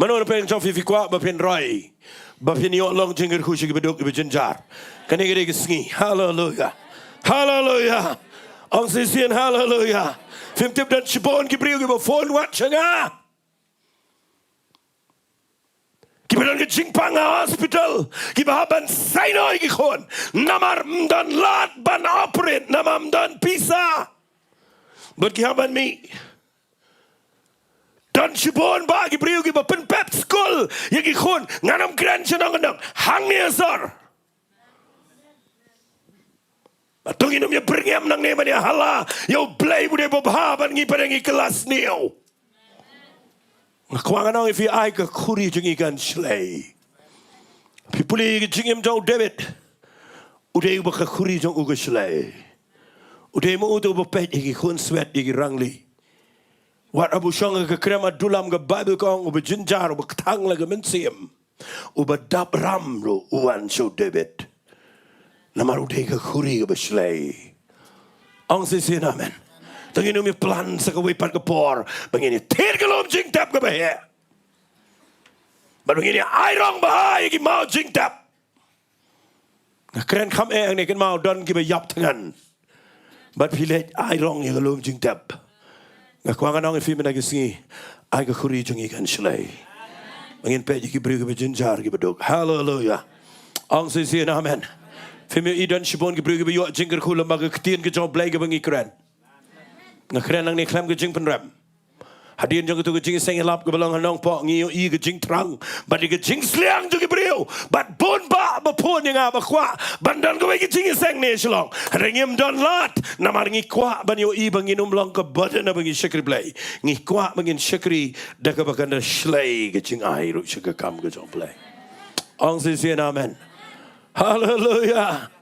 Mano na pdeng jong phi, phi kwah ba phin roi ba phin ïoh long jingkyrkhu sha kiba duk, kiba jynjar? Kane ka dei ka sngi. Haleluya. Haleluya. Ong shisien haleluya. Phim tip, don shibun ki briew kiba phone wat sha nga, kiba don ka jingpang ha hospital, kiba hap ban saiñoi ïa ki khun, namar ym don lad ban operate, namar ym don pisa. Bad ki hap ban mih. Don shibun bah ki briew kiba pynpep skul ïa ki khun. Ngan ym kren sha nongkyndong, hangne ha sor. Bad to ngin ym ïa byrngem nangne ban ïa hala ïa U Blei ba u dei babha bad ngi pat ngi kylla sniew. Nga kwah ngan ong ïa phi, ai ka khuri jong ngi kan shlei. Phi pule ïa ka jingim jong u David. U dei uba ka khuri jong u ka shlei. U dei ma uta uba peit ïa ki khun swet, ïa ki rangli. Wat haba u shong ha ka krem ha dulam, ka Baibl ka ong, uba jynjar, uba kthang la ka mynsiem, uba dap ram ruh u wan sha u David. Namar u dei ka khuri kaba shlei. Ong shisien amen. To ngin ym ïa plan sa kawei pat ka por ba ngin ïa thied ka lum jingtep kaba heh. Bad ba ngin ïa ai rong bha ïa ki maw jingtep. Nga kren kham eh hangne, kynmaw don kiba ïap thngan. Bad phi leit ai rong ïa ka lum jingtep. Nga kwah ngan ong ïa phi mynta ka sngi, ai ka khuri jong ngi kan shlei. Ba ngin peit ïa ki briew kiba jynjar, kiba duk. Haleluya. Ong shisien amen. Phim ïohi don shibun ki briew kiba ïoh jingkyrkhu lyngba ka ktien ka jong U Blei kaba ngi kren? Nga kren nangne khlem ka jingpynrem. Hadien jong katu ka jingïaseng ïalap kaba long ha Nongpoh, ngi ïohi ka jingthrang bad ka jingsliang jong ki briew. Bad bun bah ba phone ïa nga ba kwah ban don kawei ka jingïaseng ne Shillong. Hynrei ngim don lad, namar ngi kwah ban ïohi ba ngin ym long ka burden haba ngi shakri Blei. Ngi kwah ba ngin shakri da kaba kan da shlei ka jingai ruh sha ka kam ka jong U Blei. Ong shisien amen. Haleluya.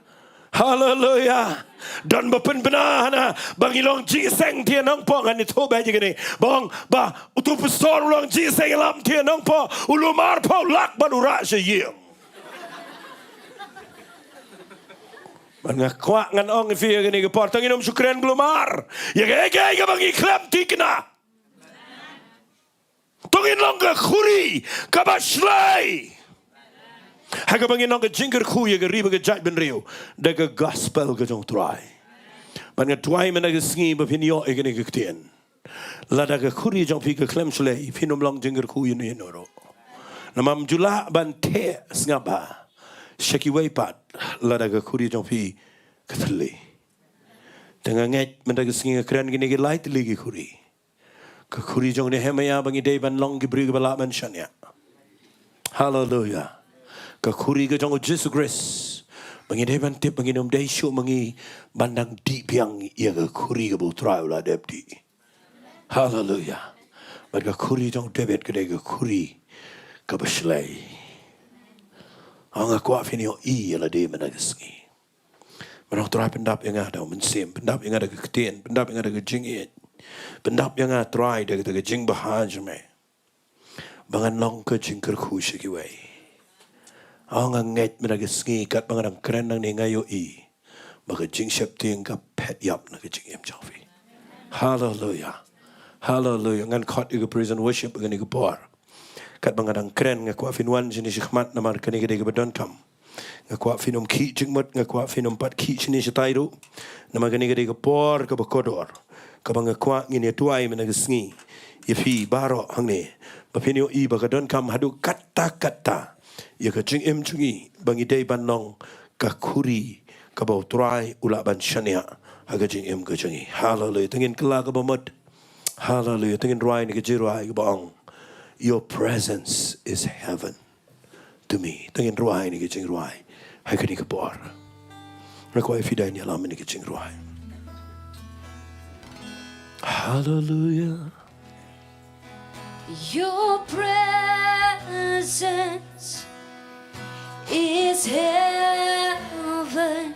Haleluya. Don ba pynbna hana ba ngi long jingïaseng tiar Nongpoh, ngan ïathuh beit ïa kane. Ba ong ba utu u pastor u long jingïaseng ïalap tiar Nongpoh, u lum arphew lak bad u rah sha ïing. Bad nga kwah ngan ong ïa phi ïa kane ka por, to ngin ym shu kren glumar ïa kaei kaei kaba ngi khlem thikna. To ngin long ka khuri kaba shlei ha kaba ngin long ka jingkyrkhu ïa ka ri bad ka jaitbynriew da ka gospel ka jong U Trai. Bad nga duwai mynta ka sngi ba phin ïoh ïa kane ka ktien. Lada ka khuri jong phi ka khlem shlei, phin ym long jingkyrkhu ïano ïano ruh. Namar ym ju lah ban theh sngap bha. sha kiwei pat lada ka khuri jong phi ka thylli. Te nga ngeit mynta ka sngi nga kren kine ki lai tylli ki khuri. Ka khuri jong Nehemiah ba ngi dei ban long ki briew kiba lah ban shaniah. Haleluia. Ka khuri ka jong u Jisu Khrist ba ngi dei ban tip ba ngin ym dei shuh ma ngi ban dang dih biang ïa ka khuri kaba U Trai u la dep dih. Haleluia. Bad ka khuri jong David ka dei ka khuri kaba shlei. Nga kwah phin ïohi ïa lade mynta ka sngi. Mynta Trai pyndap ïa nga da u Mynsiem, pyndap ïa nga da ka ktien, pyndap ïa nga da ka jingïeit. Pyndap ïa nga Trai da ka, da ka jingbha jong me. Ba ngan long ka jingkyrkhu sha kiwei. Nga ngeit mynta ka sngi katba nga dang kren nangne nga ïohi ba ka jingsheptieng ka phet ïap na ka jingim jong phi. Haleluia. Haleluia. Ngan khot ïa ka praise and worship ha kane ka por. Katba nga dang kren nga kwah phin wan shane shakhmat namar kane ka dei kaba donkam. Nga kwah phin ym khih jingmut, nga kwah phin ym pat khih shane shatai ruh. Namar kane ka dei ka por kaba kordor kaba nga kwah ngin ïa duwai mynta ka sngi ïa phi baroh hangne ba phin ïohi ba ka donkam haduh katta katta ïa ka jingim jong ngi ba ngi dei ban long ka khuri kaba U Trai u lah ban shaniah ha ka jingim ka jong ngi. Haleluia. Te ngin kylla kaba mut. Haleluia. Te ngin rwai na ka jingrwai kaba ong, Your presence is heaven to me. Te ngin rwai na ka jingrwai ha kane ka por. Nga kwah ïa phi da ïalam na ka jingrwai. Haleluia. Your presence is heaven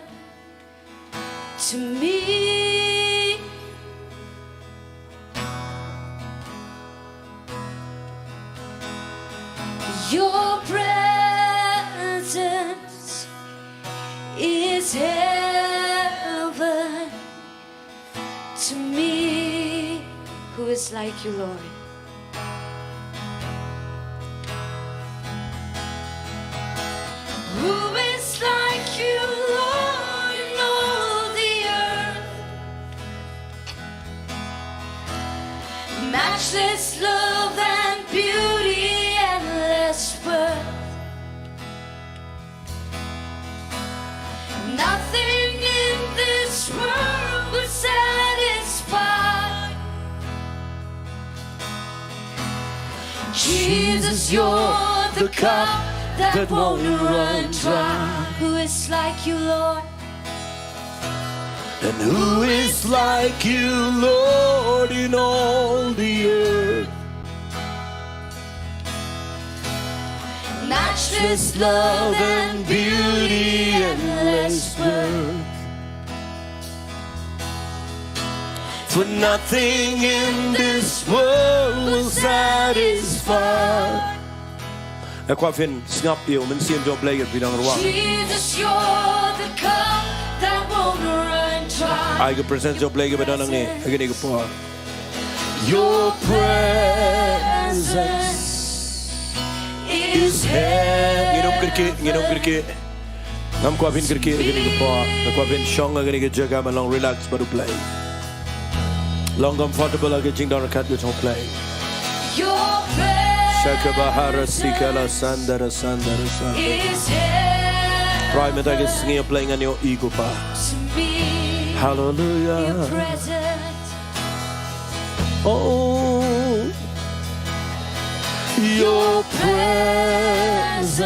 to me. Your presence is heaven to me. Who is like you, Lord? Who is like you, Lord, in all the earth? Matchless love and beauty, endless worth. Nothing in this world will satisfy. Jesus, you're the cup that won't run dry. Who is like you, Lord? And who is like you, Lord, in all the earth? Matchless love and beauty, endless worth. For nothing in this world will satisfy. Nga kwah phin sngap ïa u Mynsiem jong U Blei ïa phi nang rwai. Jesus, you're the cup that won't run dry. Ai ka presence jong U Blei kaba don hangne ha kane ka por. Your presence is here. Ngin ym kyrkieh, ngin ym kyrkieh. Ngam kwah phin kyrkieh ha kane ka por. Nga kwah phin shong ha kane ka jaka ban long relax bad U Blei. Long comfortable ha ka jingdon ryngkat ka jong U Blei. Your presence Shaka bahara sikala sandara sandara sandara. Is here. Trai mynta ka sngi, Blei, ngan ïohi ko Pa. To me. Hallelujah. Your presence. Oh, your presence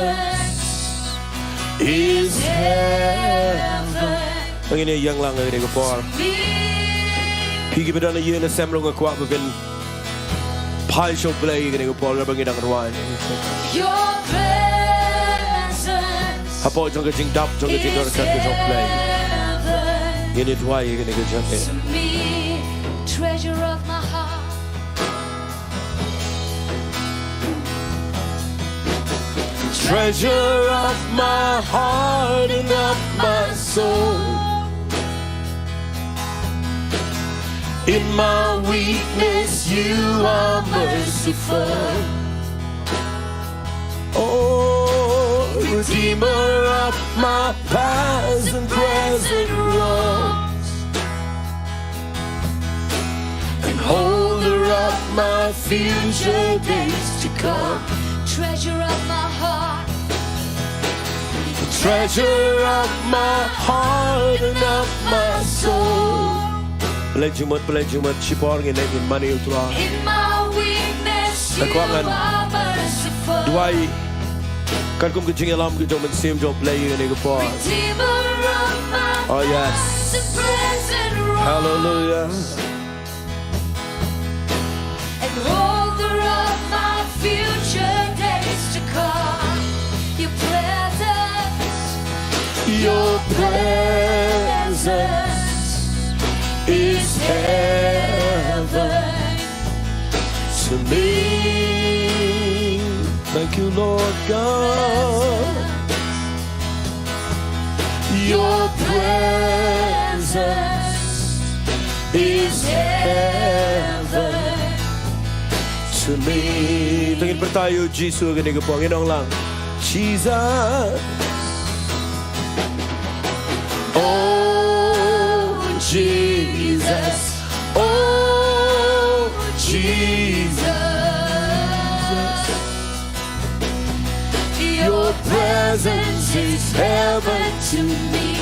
is heaven. Ngin ïa ïeng lang ha kane ka por. Phi kiba don ha ïing ha sem ruh nga kwah ba phin phai sha U Blei ha kane ka por, ba ngin nang rwai. Your presence. Hapoh jong ka jingdap jong ka jingdon ryngkat ka jong U Blei, ngin ïa duwai ha kane ka jingdon. To me, treasure of my heart. Treasure of my heart and of my soul. In my weakness, you are merciful. Oh, Redeemer of my past and present wrongs. And holder of my future days to come. Treasure of my heart. Treasure of my heart and of my soul. Pynleit jingmut, pynleit jingmut, shipor ngin leit ngin mane ïa u Trai. In my weakness, nga kwah ngan duwai katkum ka jingïalam ka jong u Mynsiem jong U Blei ïa kane ka por. Redeemer of my past and present wrong. Hallelujah. And holder of my future days to come. Your presence, your presence is heaven to me. Thank you, Lord God. Your presence is heaven to me. To ngin pyrta ïa u Jisu ha kane ka por, ngin ong lang. Jesus. Oh, Jesus. Oh, Jesus. Your presence is heaven to me.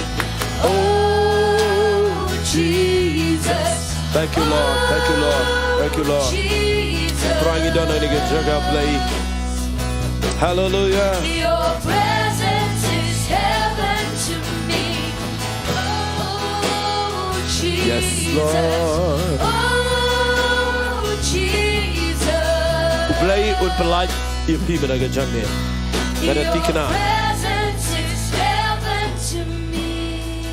Oh, Jesus. Thank you, Lord. Thank you, Lord. Thank you, Lord. Jesus. Trai ngi don ha kane ka jaka, Blei. Hallelujah. Your presence is heaven to me. Oh, Jesus. Yes, Lord. Oh, Jesus. U Blei un pynlait ïa phi mynta ka janmiet. Lada thikna. Your presence is heaven to me.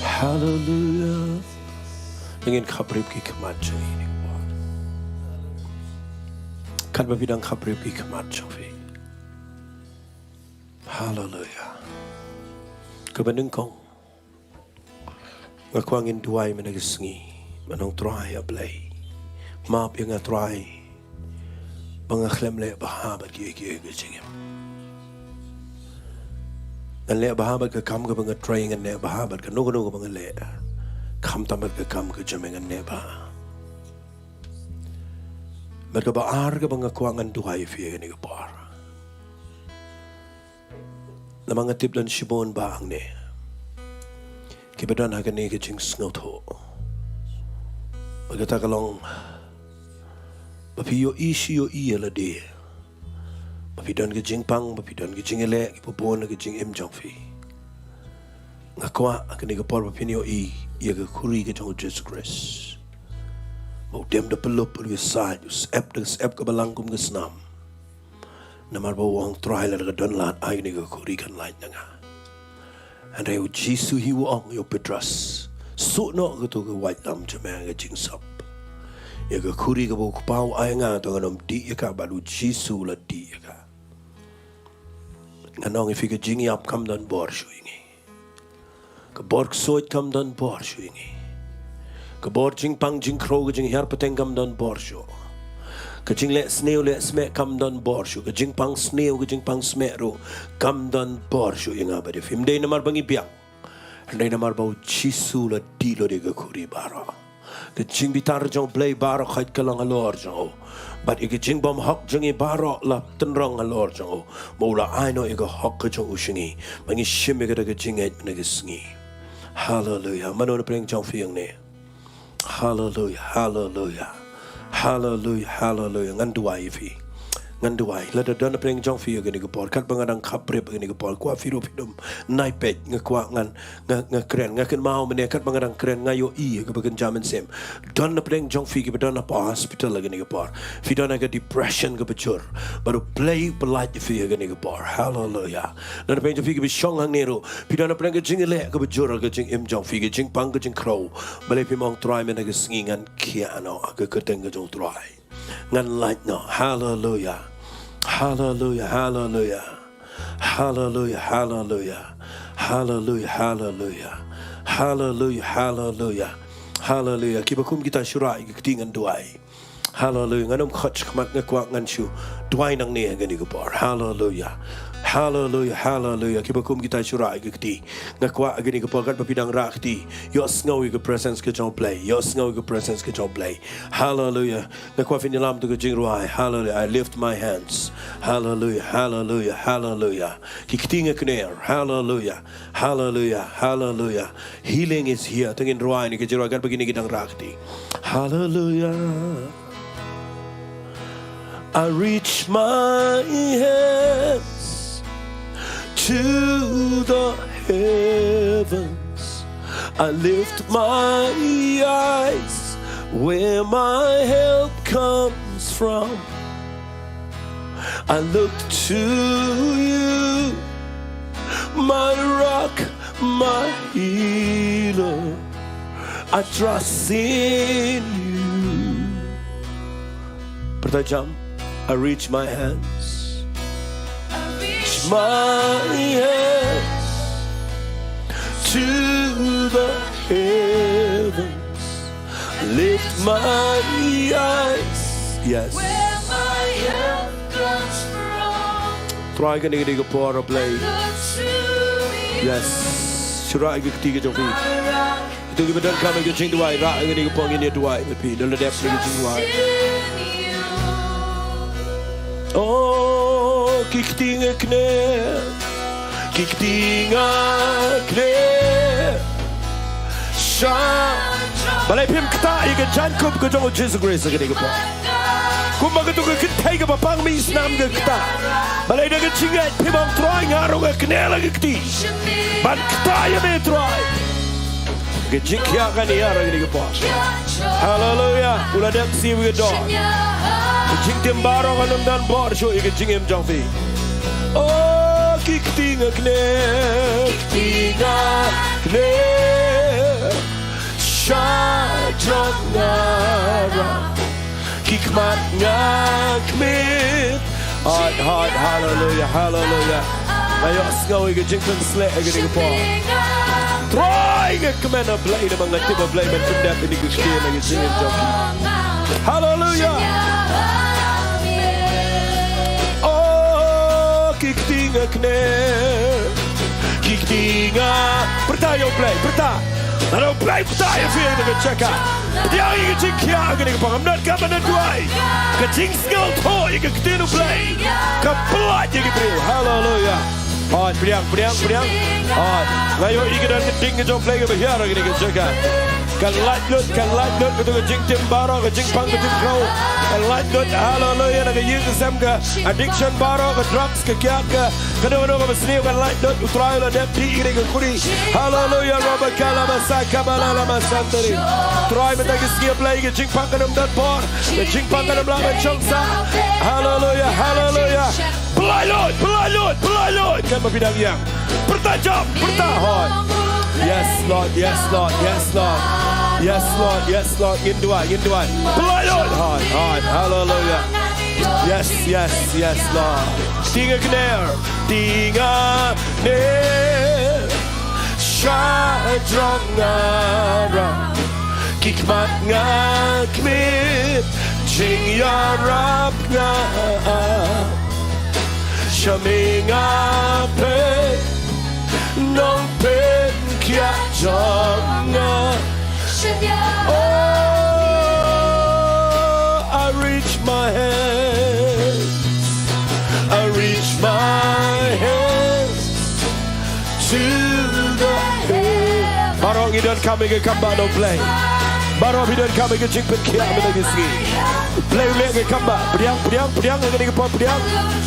Hallelujah. To ngin khapbriew ki khmat jong ngi. Katba phi dang khapbriew ki khmat jong phi. Hallelujah. Kaba nyngkong, nga kwah ngin duwai mynta ka sngi. Ngan ong, Trai, A Blei, map ïa nga, Trai, ba nga khlem leh bha bad kiei kiei ka jingim. Ngan leh bha bad ka kam kaba nga trei, ngan leh bha bad kano kano kaba nga leh, khamtam bad ka kam ka jong me ngan leh bha. Bad kaba ar kaba nga kwah ngan duwai ïa phi ha kane ka por. Namar nga tip don shibun ba hangne kiba don ha kane ka jingsngewthuh. Bad kata ka long ba phi ïohi shi ïohi ïa lade ba phi don ka jingpang, ba phi don ka jingïaleh kiba bun ha ka jingim jong phi. Nga kwah ha kane ka por ba phin ïohi ïa ka khuri ka jong u Jisu Khrist, ba u dem da pyllup, u ïasaid, u syep da ka syep kaba lang kum ka snam. Namar ba u ong, Trai, lada ka don lad, ai kane ka khuri kan lait na nga. Hynrei u Jisu hi u ong ïa u Petros, suh noh kato ka waitlam jong me ha ka jingsop. Ïa ka khuri kaba u Kpa u ai ha nga, to ngan ym dih ïa ka, bad u Jisu u la dih ïa ka. Ngan ong ïa phi, ka jingïap kam don bor shuh ïa ngi. Ka bor ksuid kam don bor shuh ïa ngi. Ka bor jingpang jingkhrew, ka jinghiar pateng kam don bor shuh. Ka jingleh sniew leh smeh kam don bor shuh. Ka jingpang sniew, ka jingpang smeh ruh kam don bor shuh ïa nga bad ïa phi. Ym dei namar ba ngi biang, hynrei namar ba u Jisu u la dih lut ïa ka khuri baroh. Ka jingbitar jong u Blei baroh khoit ka long halor jong u. Bad ïa ka jingbymhok jong ngi baroh la tynrong halor jong u. Ba u la ai noh ïa ka hok ka jong u sha ngi, ba ngin shim ïa kata ka jingngeit mynta ka sngi. Haleluya. Mano na pdeng jong phi hangne? Haleluya, haleluya. Haleluya, haleluya. Ngan duwai ïa phi. Ngan duwai. Lada don na pdeng jong phi ha kane ka por, katba nga dang khapbriew ha kane ka por, kwah phi ruh phin ym nai peit, nga kwah ngan, nga, nga kren, nga kynmaw mynne katba nga dang kren, nga ïohi ïa kaba kynja mynsiem. Don na pdeng jong phi kiba don hapoh hospital ha kane ka por. Phi don ha ka depression kaba jur. Bad u Blei u pynlait ïa phi ha kane ka por. Haleluya. Don na pdeng jong phi kiba shong hangne ruh, phi don na pdeng ka jingïaleh kaba jur ha ka jingim jong phi, ka jingpang ka jingkhrew. Balei phim ong, Trai, mynta ka sngi ngan khiah noh ha ka kyrteng ka jong u Trai. Ngan lait noh. Haleluya. Haleluya, haleluya. Haleluya, haleluya. Haleluya, haleluya. Haleluya, haleluya. Haleluya. Kiba kum kita, shu rah ïa ka kti, ngan duwai. Haleluia. Ngan ym khot shakhmat, nga kwah ngan shu duwai nangne ha kane ka por. Haleluia. Haleluia. Haleluia. Kiba kum kita shu rah ïa ka kti. Nga kwah ha kane ka por katba phi dang rah kti, ïohsngew ïa ka presence ka jong U Blei. Ïohsngew ïa ka presence ka jong U Blei. Haleluia. Nga kwah phin ïalam ïa ka jingrwai. Haleluia. I lift my hands. Haleluia. Haleluia. Haleluia. Ki kti nga kner. Haleluia. Haleluia. Haleluia. Healing is here. To ngin rwai ïa ka jingrwai katba kine ki dang rah kti. Haleluia. I reach my hands to the heavens. I lift my eyes where my help comes from. I look to you, my rock, my healer. I trust in you. Pyrta jam. I reach my hands. I reach my hands to the heavens. Lift my eyes. Yes. Where my help comes from. Trai kane ka dei ka por, A Blei. Look to you. Yes. Shu rah ïa ka kti ka jong phi. My rock. Kito kiba donkam ïa ka jingduwai, rah ïa kane ka por, ngin ïa duwai bad phi. Nang la dep ïa ka jingduwai. Oh, ki kti nga kner. Ki kti nga kner. Sha. Balei phim ktah ïa ka jaiñkup ka jong U Jisu Khrist ha kane ka por? Kumba kato ka kynthei kaba pang mih snam ka ktah. Balei da ka jingngeit phim ong, Trai, nga ruh nga kner la ka kti ban ktah ïa me, Trai. Ka jingkhiah kan ïar ha kane ka por. Haleluia. U la dep siew ïa ka dor. Ka jingtim baroh kan ym don bor shuh ïa ka jingim jong phi. Oh, ki kti nga kner, ki kti nga kner. Sha jrong nga rah, ki khmat nga khmih. Hooid, hooid, haleluia, haleluia. Nga ïohsngew ïa ka jingpynsleh ha kane ka por. Trai, nga kmen, A Blei, namar nga tip, A Blei, men pyndep ïa kane ka ktien ha ka jingim jong ki. Haleluia. Oh, ki kti nga kner. Ki kti nga. Pyrta ïa U Blei, pyrta. Lada U Blei pyrta ïa phi ha kane ka jaka, pdiang ïa ka jingkhiah ha kane ka por. Ngam don kaba ngan duwai. Ka jingsngewthuh ïa ka ktien U Blei ka pynlait ïa ki briew. Haleluia. Hooid, pdiang, pdiang, pdiang. Hooid. Nga ïohi ka don ka ding ka jong U Blei kaba hiar ha kane ka jaka. Kan lait lut, kan lait lut kato ka jingtim baroh, ka jingpang ka jingkhrew. Kan lait lut, haleluia, na ka ïing ka sem, ka addiction baroh, ka drugs, ka kiad, ka kano kano kaba sniew, kan lait lut. U Trai u la dep dih ïa kane ka kuri. Haleluia, Rabba Kala Masa Kabala Lama Santari. Trai, mynta ka sngi, A Blei, ka jingpang kan ym don bor, ka jingpang kan ym lah ban shong sah. Haleluia, haleluia. Pynlait lut, pynlait lut, pynlait lut. Kan ba phi dang ïeng. Pyrta jam, pyrta, hooid. Yes, Lord, yes, Lord, yes, Lord. Yes, Lord, yes, Lord. Ngin duwai, ngin duwai. Pynlait lut, hooid, hooid. Haleluia. Yes, yes, yes, Lord. Kti nga kner, kti nga kner. Sha jrong nga rah, ki khmat nga khmih, jingïarap nga ap. Sha me nga peit, Nongpynkhiah jong nga. Oh, I reach my hands, I reach my hands to the heavens. Baroh ngi donkam ïa ka kam ba na U Blei. Baroh phi donkam ïa ka jingpynkhiah mynta ka sngi. Blei u leh ka kam ba. Pdiang, pdiang, pdiang, ha kane ka por, pdiang.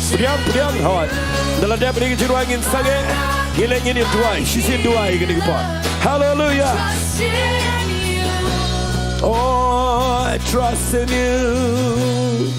Pdiang, pdiang, hooid. Ynda la dep ïa ka jingrwai ngin sangeh. Ngin leit ngin ïa duwai. Shisien duwai ha kane ka por. Haleluia. Oh, I trust in you.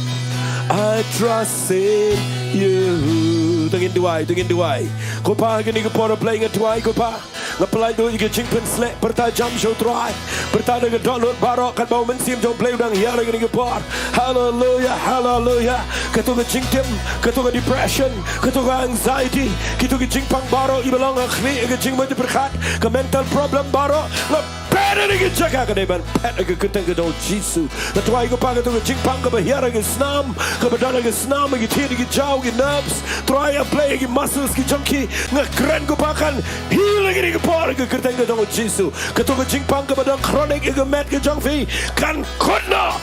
I trust in you. To ngin duwai, to ngin duwai. Ko Pa, ha kane ka por, Blei, nga duwai, ko Pa. Nga pynlait lut ïa ka jingpynshlur, pyrta jam sha U Trai. Pyrta da ka dohnud baroh, katba U Mynsiem jong U Blei u dang hiar ha kane ka por. Haleluia, haleluia. Kato ka jingtim, kato ka depression, kato ka anxiety, kito ki jingpang baroh kiba long ha khmih ïa ka jingmut jingpyrkhat, ka mental problem baroh, nga peit Phet ïa kane ka jaka, ka dei ban phet ha ka kyrteng ka jong u Jisu. Nga Trai ko Pa, kato ka jingpang kaba hiar ha ki snam, kaba don ha ki snam, ha ki thied, ha ki jaw, ha ki nerves. Trai, nga plie ïa ki muscles ki jong ki, nga kren ko Pa kan heal ha kane ka por ha ka kyrteng ka jong u Jisu. Kato ka jingpang kaba don chronic ha ka met ka jong phi, kan kut noh.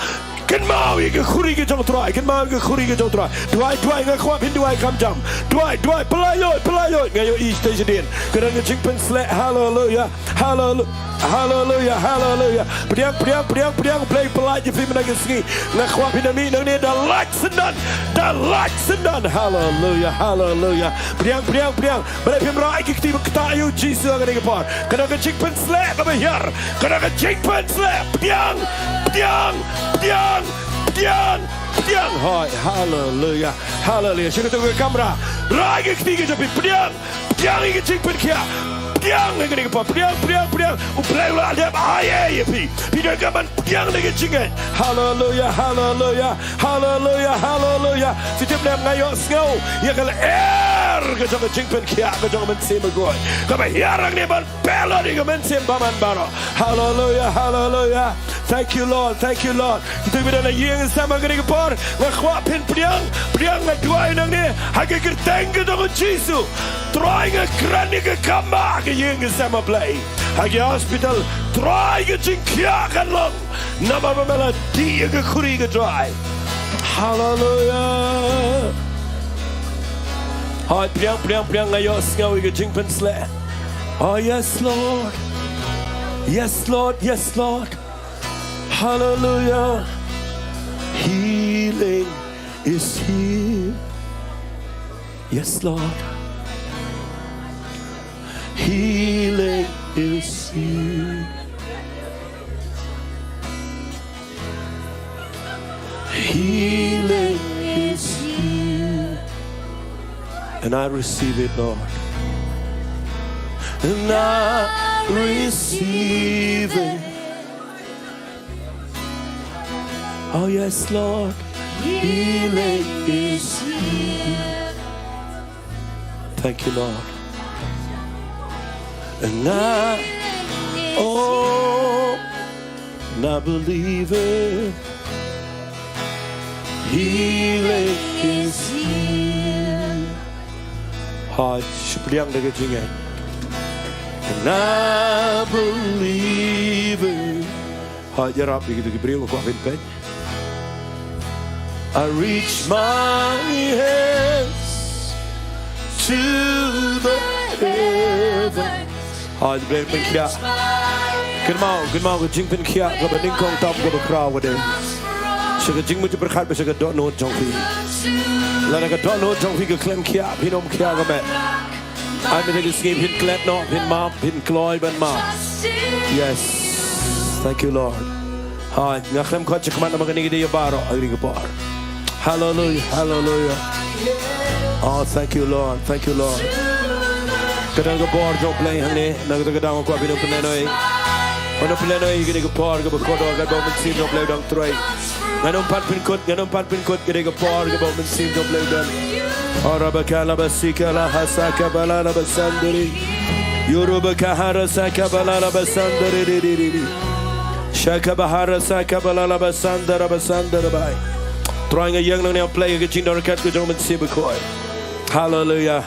Kynmaw ïa ka khuri ka jong u Trai, kynmaw ïa ka khuri ka jong u Trai. Duwai, duwai, nga kwah phin duwai kham jam. Duwai, duwai, pyllait lut, pyllait lut. Nga ïohi sha shadien ka don ka jingpynshlur. Haleluya. Haleluya. Haleluya, haleluya. Pdiang, pdiang, pdiang, pdiang. Blei pyllait ïa phi mynta ka sngi. Nga kwah phin da mih nangne da lait syndon. Da lait syndon. Haleluya, haleluya. Pdiang, pdiang, pdiang. Balei phim rah ïa ki kti ba ktah ïa u Jisu ha kane ka por? Ka don ka jingpynshlur kaba hiar. Ka don ka jingpynshlur. Pdiang, pdiang, pdiang, pdiang, pdiang. Hoi, haleluya. Haleluya. Sha kato ka kamra, rah ïa ki kti ka jong phi. Pdiang, pdiang ïa ka jingpynkhiah. Pdiang ïa kane ka por. Pdiang, pdiang, pdiang. U Blei u la dep ai ïa phi. Phi donkam ban pdiang da ka jingngeit. Haleluya, haleluya. Haleluya, haleluya. Phi tip ne em, nga ïohsngew ïa ka lyer ka jong ka jingpynkhiah ka jong ka Mynsiem Bakhuid kaba hiar hangne ban pynlut ïa ka mynsiem bymman baroh. Haleluya, haleluya. Thank you, Lord. Thank you, Lord. Kita kiba don ha ïing ha sem ha kane ka por, nga kwah phin pdiang, pdiang, nga duwai nangne ha ka kyrteng ka jong u Jisu. Trai, nga kren ïa ka kam ba ha ka ïing ha sem, A Blei. Ha ki hospital, Trai, ka jingkhiah kan long. Namar ba me la dih ïa ka khuri, ko Trai. Haleluya. Hoi, pdiang, pdiang, pdiang, nga ïohsngew ïa ka jingpynshlur. Oh, yes, Lord. Yes, Lord. Yes, Lord. Haleluya. Healing is here. Yes, Lord. Healing is here. Healing is here. And I receive it, Lord. And I receive it. Oh, yes, Lord. Healing is here. Thank you, Lord. And I, oh, and I believe it. Healing is here. Hoi, shu pdiang da ka jingngeit. And I believe it. Hoi, ïarap ïa kito ki briew, nga kwah phin peit. I reach my hands to the heavens. Hoi, Blei pynkhiah. Kynmaw, kynmaw ka jingpynkhiah kaba nyngkong tam, kaba khraw, ka dei sha ka jingmut jingpyrkhat bad sha ka dohnud jong phi. Lada ka dohnud jong phi ka khlem khiah, phin ym khiah ka met. Ai mynta ka sngi phin klet noh, phin map, phin kloi ban map. Yes. Thank you, Lord. Hoi, nga khlem khot shakhmat namar kane ka dei ïa baroh ha kane ka por. Hallelujah, hallelujah. Oh, thank you, Lord. Thank you, Lord. Ka don ka bor jong U Blei hangne, na kata ka daw nga kwah phin ym pynenoi. Phin ym pynenoi ïa kane ka por kaba kordor katba U Mynsiem jong U Blei u dang trei. Ngan ym pat pynkut, ngan ym pat pynkut, ka dei ka por kaba U Mynsiem jong U Blei u don. Ora bakala basika la hasaka balala basandri. Yuru bakahara saka balala basandri, ri, ri, ri, ri. Shaka bahara saka balala basandara basandara bai. Trai, nga ïeng nangne, U Blei, ka jingdon ryngkat ka jong U Mynsiem Bakhuid. Hallelujah.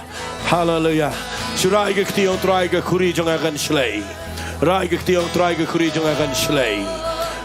Hallelujah. Shu rah ïa ka kti, ong Trai, ka khuri jong nga kan shlei. Rah ïa ka kti, ong Trai, ka khuri jong nga kan shlei.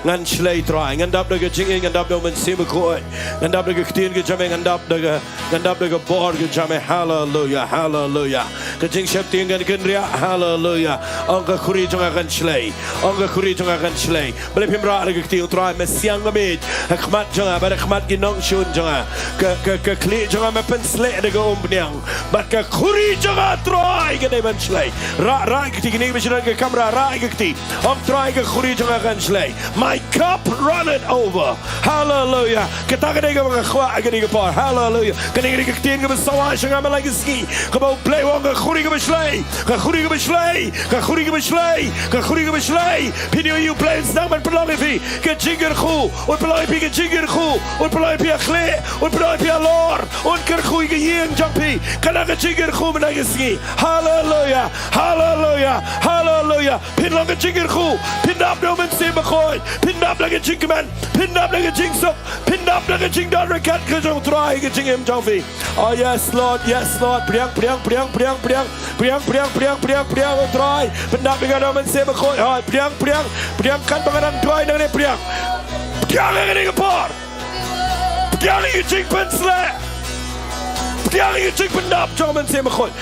Ngan shlei, Trai. Ngan dap da ka jingïeit, ngan dap da U Mynsiem Bakhuid. Ngan dap da ka ktien ka jong me, ngan dap da ka, ngan dap da ka bor ka jong me. Hallelujah, hallelujah. Ka jingsheptieng kan kynriah. Hallelujah. Ong ka khuri jong nga kan shlei. Ong ka khuri jong nga kan shlei. Balei phim rah da ka kti, ong Trai, me siang ka miej ha khmat jong nga bad ha khmat ki nongshun jong nga. Ka, ka, ka khlieh jong nga me pynshlei da ka umphniang. Bad ka khuri jong nga, Trai, ka dei ban shlei. Rah, rah ïa ka kti, kine kiba shu don ha ka kamra, rah ïa ka kti. Ong Trai, ka khuri jong nga kan shlei. My cup runneth over. Hallelujah. Kata ka dei kaba nga kwah ha kane ka por. Hallelujah. Kane ka dei ka ktien kaba sawa sha nga man la ka sngi, kaba U Blei u ong ka khuri khuri kaba shlei, ka khuri kaba shlei, ka khuri kaba shlei, ka khuri kaba shlei. Phin ïohi U Blei un sdang ban pynlong ïa phi ka jingkyrkhu, un pynlong ïa phi ka jingkyrkhu, un pynlong ïa phi ha khlieh, un pynlong ïa phi halor, un kyrkhu ïa ka ïing jong phi. Kane ka jingkyrkhu mynta ka sngi. Haleluya, haleluya, haleluya. Phin long ka jingkyrkhu, phin dap da U Mynsiem Bakhuid, phin dap da ka jingkmen, phin dap da ka jingsuk, phin dap da ka jingdon ryngkat ka jong U Trai ha ka jingim jong phi. Oh yes Lord, yes Lord. Pdiang, pdiang, pdiang, pdiang, pdiang. Pdiang, pdiang, pdiang, pdiang, pdiang, oh Trai. Pyndap ïa nga da U Mynsiem Bakhuid. Hooid, pdiang, pdiang, pdiang katba nga dang duwai nangne, pdiang. Pdiang ïa kane ka por. Pdiang ïa ka jingpynshlur. Pdiang ïa ka jingpyndap jong U Mynsiem Bakhuid.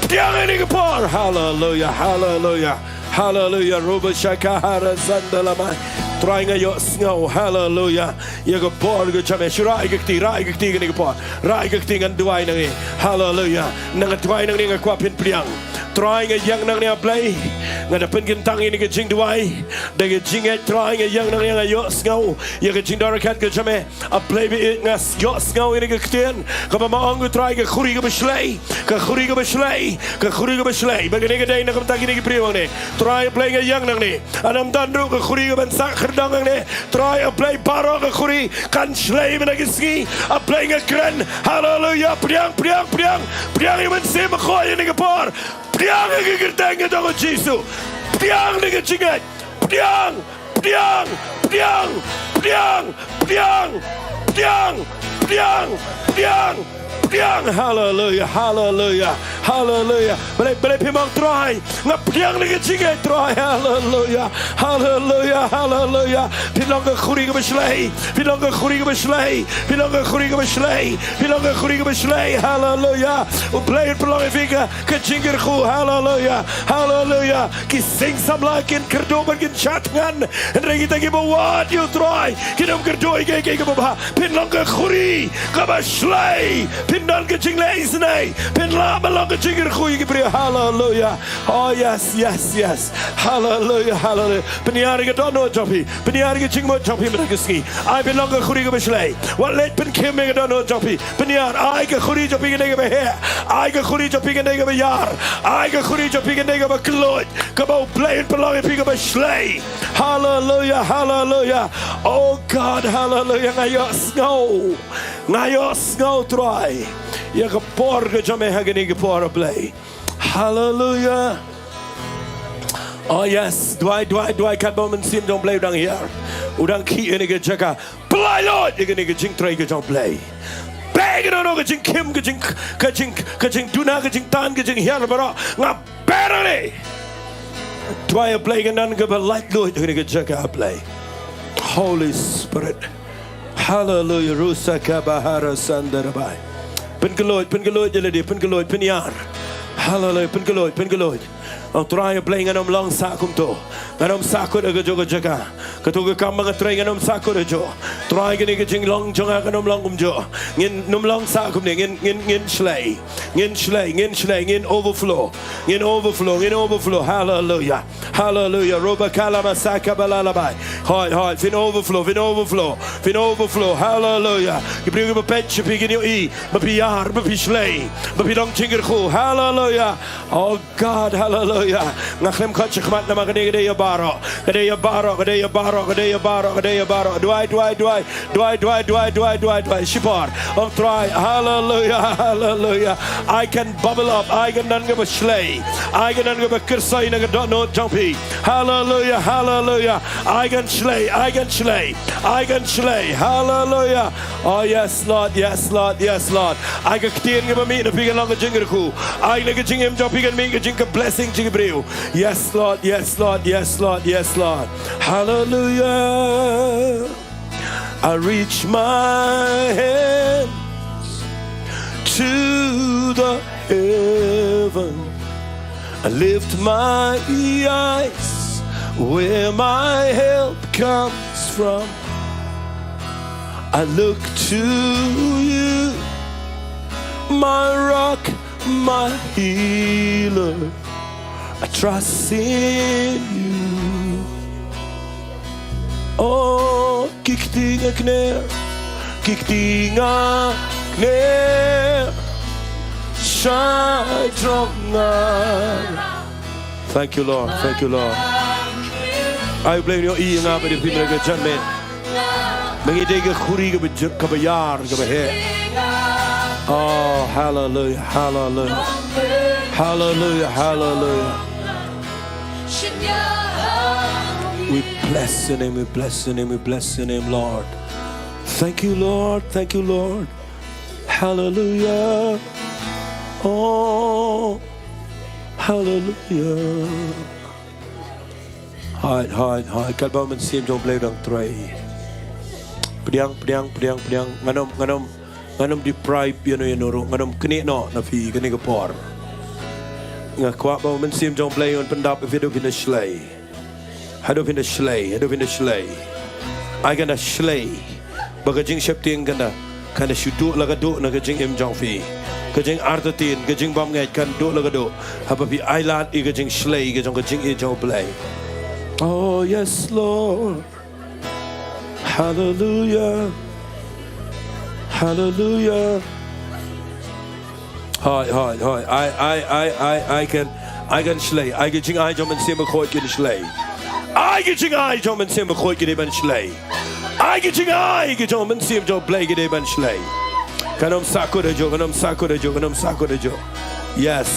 Pdiang ïa kane ka por. Haleluya, haleluya. Haleluya, roba shakahara sandalamai. Trai nga ïohsngew, haleluya. Ïa ka bor ka jam eh, shu rah ïa ka kti, rah ïa ka kti kane ka por. Rah ïa ka kti, ngan duwai nangne. Haleluya. Ngan duwai nangne, nga kwah phin pdiang. Trai nga ïeng nangne A Blei. Nga da pynkyntang ïa kane ka jingduwai. Da ka jingngeit Trai nga ïeng nangne, nga ïohsngew ïa ka jingdon ryngkat ka jam eh. A Blei baieit, nga ïohsngew ïa kane ka ktien kaba ma ong U Trai, ka khuri kaba shlei, ka khuri kaba shlei, ka khuri kaba shlei. Bad kane ka dei na ka bynta kine ki briew hangne. Trai A Blei nga ïeng nangne. Ym don ruh ka khuri kaban sah khyrdang hangne. Trai A Blei, baroh ka khuri kan shlei mynta ka sngi. A Blei nga kren. Haleluya. Pdiang, pdiang, pdiang. Pdiang ïa U Mynsiem Bakhuid ïa kane ka por. Pdiang ïa ka kyrteng ka jong U Jisu. Pdiang da ka jingngeit. Pdiang, pdiang, pdiang, pdiang, pdiang, pdiang, pdiang, pdiang, pdiang. Haleluya, haleluya, haleluya. Balei, balei phim ong Trai, nga pdiang da ka jingngeit Trai. Haleluya, haleluya, haleluya. Phi long ka khuri kaba shlei, phi long ka khuri kaba shlei, phi long ka khuri kaba shlei, phi long ka khuri kaba shlei. Haleluya. U Blei un pynlong ïa phi ka, ka jingkyrkhu. Haleluya, haleluya. Ki sing samla kin kyrduh bad kin shah thngan. Hynrei kita kiba wad ïa U Trai kin ym kyrduh ïa kiei kiei kiba bha. Phin long ka khuri kaba shlei. Phin don ka jingleh isynei. Phin lah ban long ka jingkyrkhu ïa ki briew. Haleluya. Oh yes, yes, yes. Haleluya, haleluya. Pynïar ïa ka dohnud jong phi. Pynïar ïa ka jingmut jong phi mynta ka sngi. Ai phin long ka khuri kaba shlei. Wat leit pynkhim ïa ka dohnud jong phi. Pynïar, ai ka khuri jong phi kan dei kaba heh. Ai ka khuri jong phi kan dei kaba ïar. Ai ka khuri jong phi kan dei kaba kylluid. Kaba U Blei un pynlong ïa phi kaba shlei. Haleluya, haleluya. Oh God, haleluya. Nga ïohsngew. Nga ïohsngew Trai. Ïa ka bor ka jong me ha kane ka por, A Blei. Haleluya. Oh yes, duwai, duwai, duwai katba U Mynsiem jong U Blei u dang hiar. U dang khih ïa kane ka jaka. Pynlait lut ïa kane ka jingtrei ka jong U Blei. Beh ïa kano kano ka jingkhim, ka jing, ka jing, ka jingduna, ka jingtan, ka jinghiar baroh. Nga beh ïa kane. Duwai, A Blei, ka don kaba lait lut ïa kane ka jaka, A Blei. Holy Spirit. Haleluya, rusa kabahara sandarabai. Pynkylluid, pynkylluid ïa lade, pynkylluid, pynïar. Haleluya, pynkylluid, pynkylluid. Ong Trai A Blei, ngan ym long sah kumto. Ngan ym sahkut ha kajuh ka jaka. Kato ka kam ba nga trei ngan ym sahkut hajuh. Trai kane ka jinglong jong nga kan ym long kumjuh. Ngin ym long sah kumne, ngin, ngin, ngin shlei. Ngin shlei, ngin shlei, ngin overflow. Ngin overflow, ngin overflow. Haleluya. Haleluya. Roba kalama saka balalabai. Hooid, hooid. Phin overflow, phin overflow. Phin overflow. Haleluya. Ki briew kiba peit sha phi kin ïohi ba phi ïar, ba phi shlei, ba phi long jingkyrkhu. Haleluya. Oh God, haleluya. Nga khlem khot shakhmat namar kane ka dei ïa baroh. Ka dei ïa baroh, ka dei ïa baroh, ka dei ïa baroh, ka dei ïa baroh. Duwai, duwai, duwai. Duwai, duwai, duwai, duwai, duwai, duwai. Shipor. Ong Trai. Haleluya, haleluya. Ai kan bubble up. Ai kan don kaba shlei. Ai kan don kaba kyrsoi na ka dohnud jong phi. Haleluya, haleluya. Ai kan shlei, ai kan shlei. Ai kan shlei. Haleluya. Oh yes, Lord, yes, Lord, yes, Lord. Ai ka ktien kaba mih na phi kan long ka jingkyrkhu. Ai na ka jingim jong phi kan mih ka jing, ka blessing jong ki briew. Yes, Lord, yes, Lord, yes, Lord, yes, Lord. Hallelujah. I reach my hands to the heaven. I lift my eyes where my help comes from. I look to you, my rock, my healer. I trust in you. Oh, ki kti nga kner, ki kti nga kner. Shai jong nga. Thank you, Lord. Thank you, Lord. Ai Blei, ïohi ïa nga ba dei phi, Blei, ka jingmut. Ma ngi dei ka khuri kaba jur, kaba ïar, kaba heh. Oh, hallelujah, hallelujah. Hallelujah, hallelujah. We bless your name, we bless your name, we bless your name, Lord. Thank you, Lord. Thank you, Lord. Hallelujah. Oh, hallelujah. Hooid, hooid, hooid. Katba u Mynsiem jong u Blei u dang trei. Pdiang, pdiang, pdiang, pdiang. Ngan ym, ngan ym, ngan ym deprive ïano ïano ruh. Ngan ym knieh noh na phi kane ka por. Nga kwah ba u Mynsiem jong u Blei un pyndap ïa phi, haduh phin da shlei. Haduh phin da shlei, haduh phin da shlei. Ai kan da shlei. Ba ka jingsheptieng kan da, kan da shu duh la ka duh na ka jingim jong phi. Ka jingartatien, ka jingbymngeit kan duh la ka duh. Haba phi ailad ïa ka jingshlei, ka jong ka jingïeit jong u Blei. Oh, yes, Lord. Hallelujah. Hallelujah. Hooid, hooid, hooid. Ai, ai, ai, ai, ai kan, ai kan shlei. Ai ka jingai jong u Mynsiem Bakhuid kan shlei. Ai ka jingai jong u Mynsiem Bakhuid kan dei ban shlei. Ai ka jingai ka jong u Mynsiem jong u Blei kan dei ban shlei. Kan ym sahkut hajuh, kan ym sahkut hajuh, kan ym sahkut hajuh. Yes.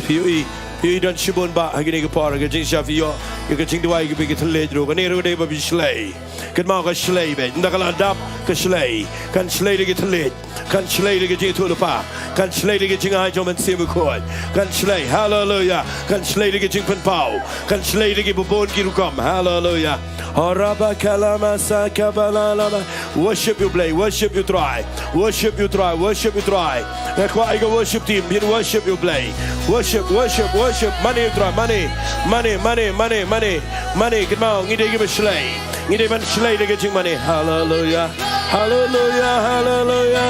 Phi ïohi, phi ïohi don shibun bah ha kane ka por, ka jingshisha phi ïoh ïa ka jingduwai kaba ki thylliej ruh. Kane ruh dei ba phi shlei. Kynmaw, ka shlei beit. Ynda ka la dap, ka shlei. Kan shlei da ki thylliej. Kan shlei da ki jingïathuhlypa. Kan shlei da ki jingai jong u Mynsiem Bakhuid. Kan shlei. Haleluya. Kan shlei da ki jingpynpaw. Kan shlei da kiba bun ki rukom. Haleluya. Horaba kalama sakabalalama. Worship ïa u Blei. Worship ïa u Trai. Worship ïa u Trai. Worship ïa u Trai. Nga kwah ïa ka worship team, kin worship ïa u Blei. Worship, worship, worship. Mane ïa u Trai, mane. Mane, mane, mane, mane. Mane, kynmaw, ngi dei kiba shlei. Ngi dei ban shlei da ka jingmane. Haleluya. Haleluya, haleluya.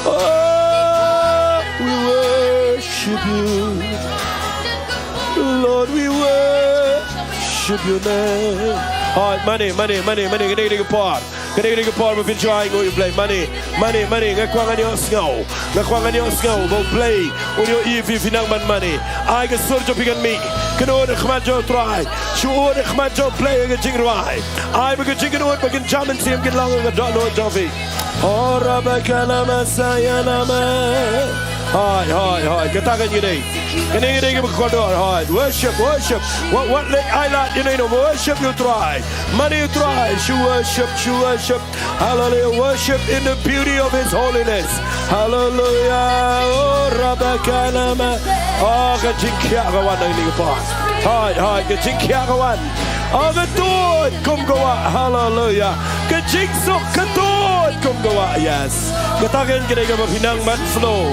Oh, we worship you. Lord, we worship your name. Hooid, mane, mane, mane, mane, kane, kane ka por. Kane, kane ka por ba phin shu ai nguh ïa u Blei. Mane, mane, mane, nga kwah ngan ïohsngew. Nga kwah ngan ïohsngew ba u Blei un ïohi ïa phi, phi nang ban mane. Ai ka sur jong phi kan mih. Kynnoh ha khmat jong u Trai. Shu ot ha khmat jong u Blei ha ka jingrwai. Ai ba ka jingkynnoh ba kin jam mynsiem kin long ha ka dohnud jong phi. Horaba kalama sayanama. Hooid, hooid, hooid. Kata kan ngi dei. Kane ngi dei kiba kordor, hooid. Worship, worship. Wat, wat leh ai lad ïa u, worship ïa u Trai. Mane ïa u Trai. Shu worship, shu worship. Hallelujah. Worship in the beauty of His holiness. Hallelujah. Oh, rabakalama. Oh, ka jingkhiah ka wan na kane ka por. Hooid, hooid, ka jingkhiah ka wan. Oh, ka tuid kum ka wah. Hallelujah. Ka jingsuk ka tuid kum ka wah. Yes. Kata kan ka dei kaba phi nang ban flow.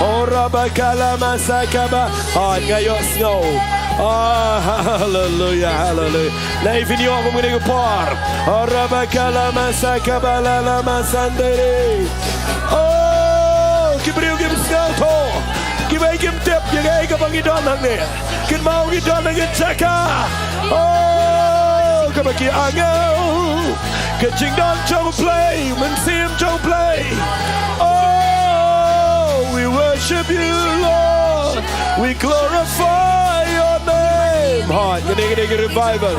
Oh, rabakalama sakaba. Hooid, nga ïohsngew. Oh, hallelujah, hallelujah. Naei phin ïoh kum kane ka por. Oh, rabakalama sakabalalama sandere. Oh, ki briew kim sngewthuh. Kiba kim tip ïa kaei kaba ngi don hangne. Kynmaw ngi don ha ka jaka. Oh, kaba ki angel. Ka jingdon jong u Blei, mynsiem jong u Blei. Oh, we worship you, Lord. We glorify your name. Hooid, kane ka dei ka revival.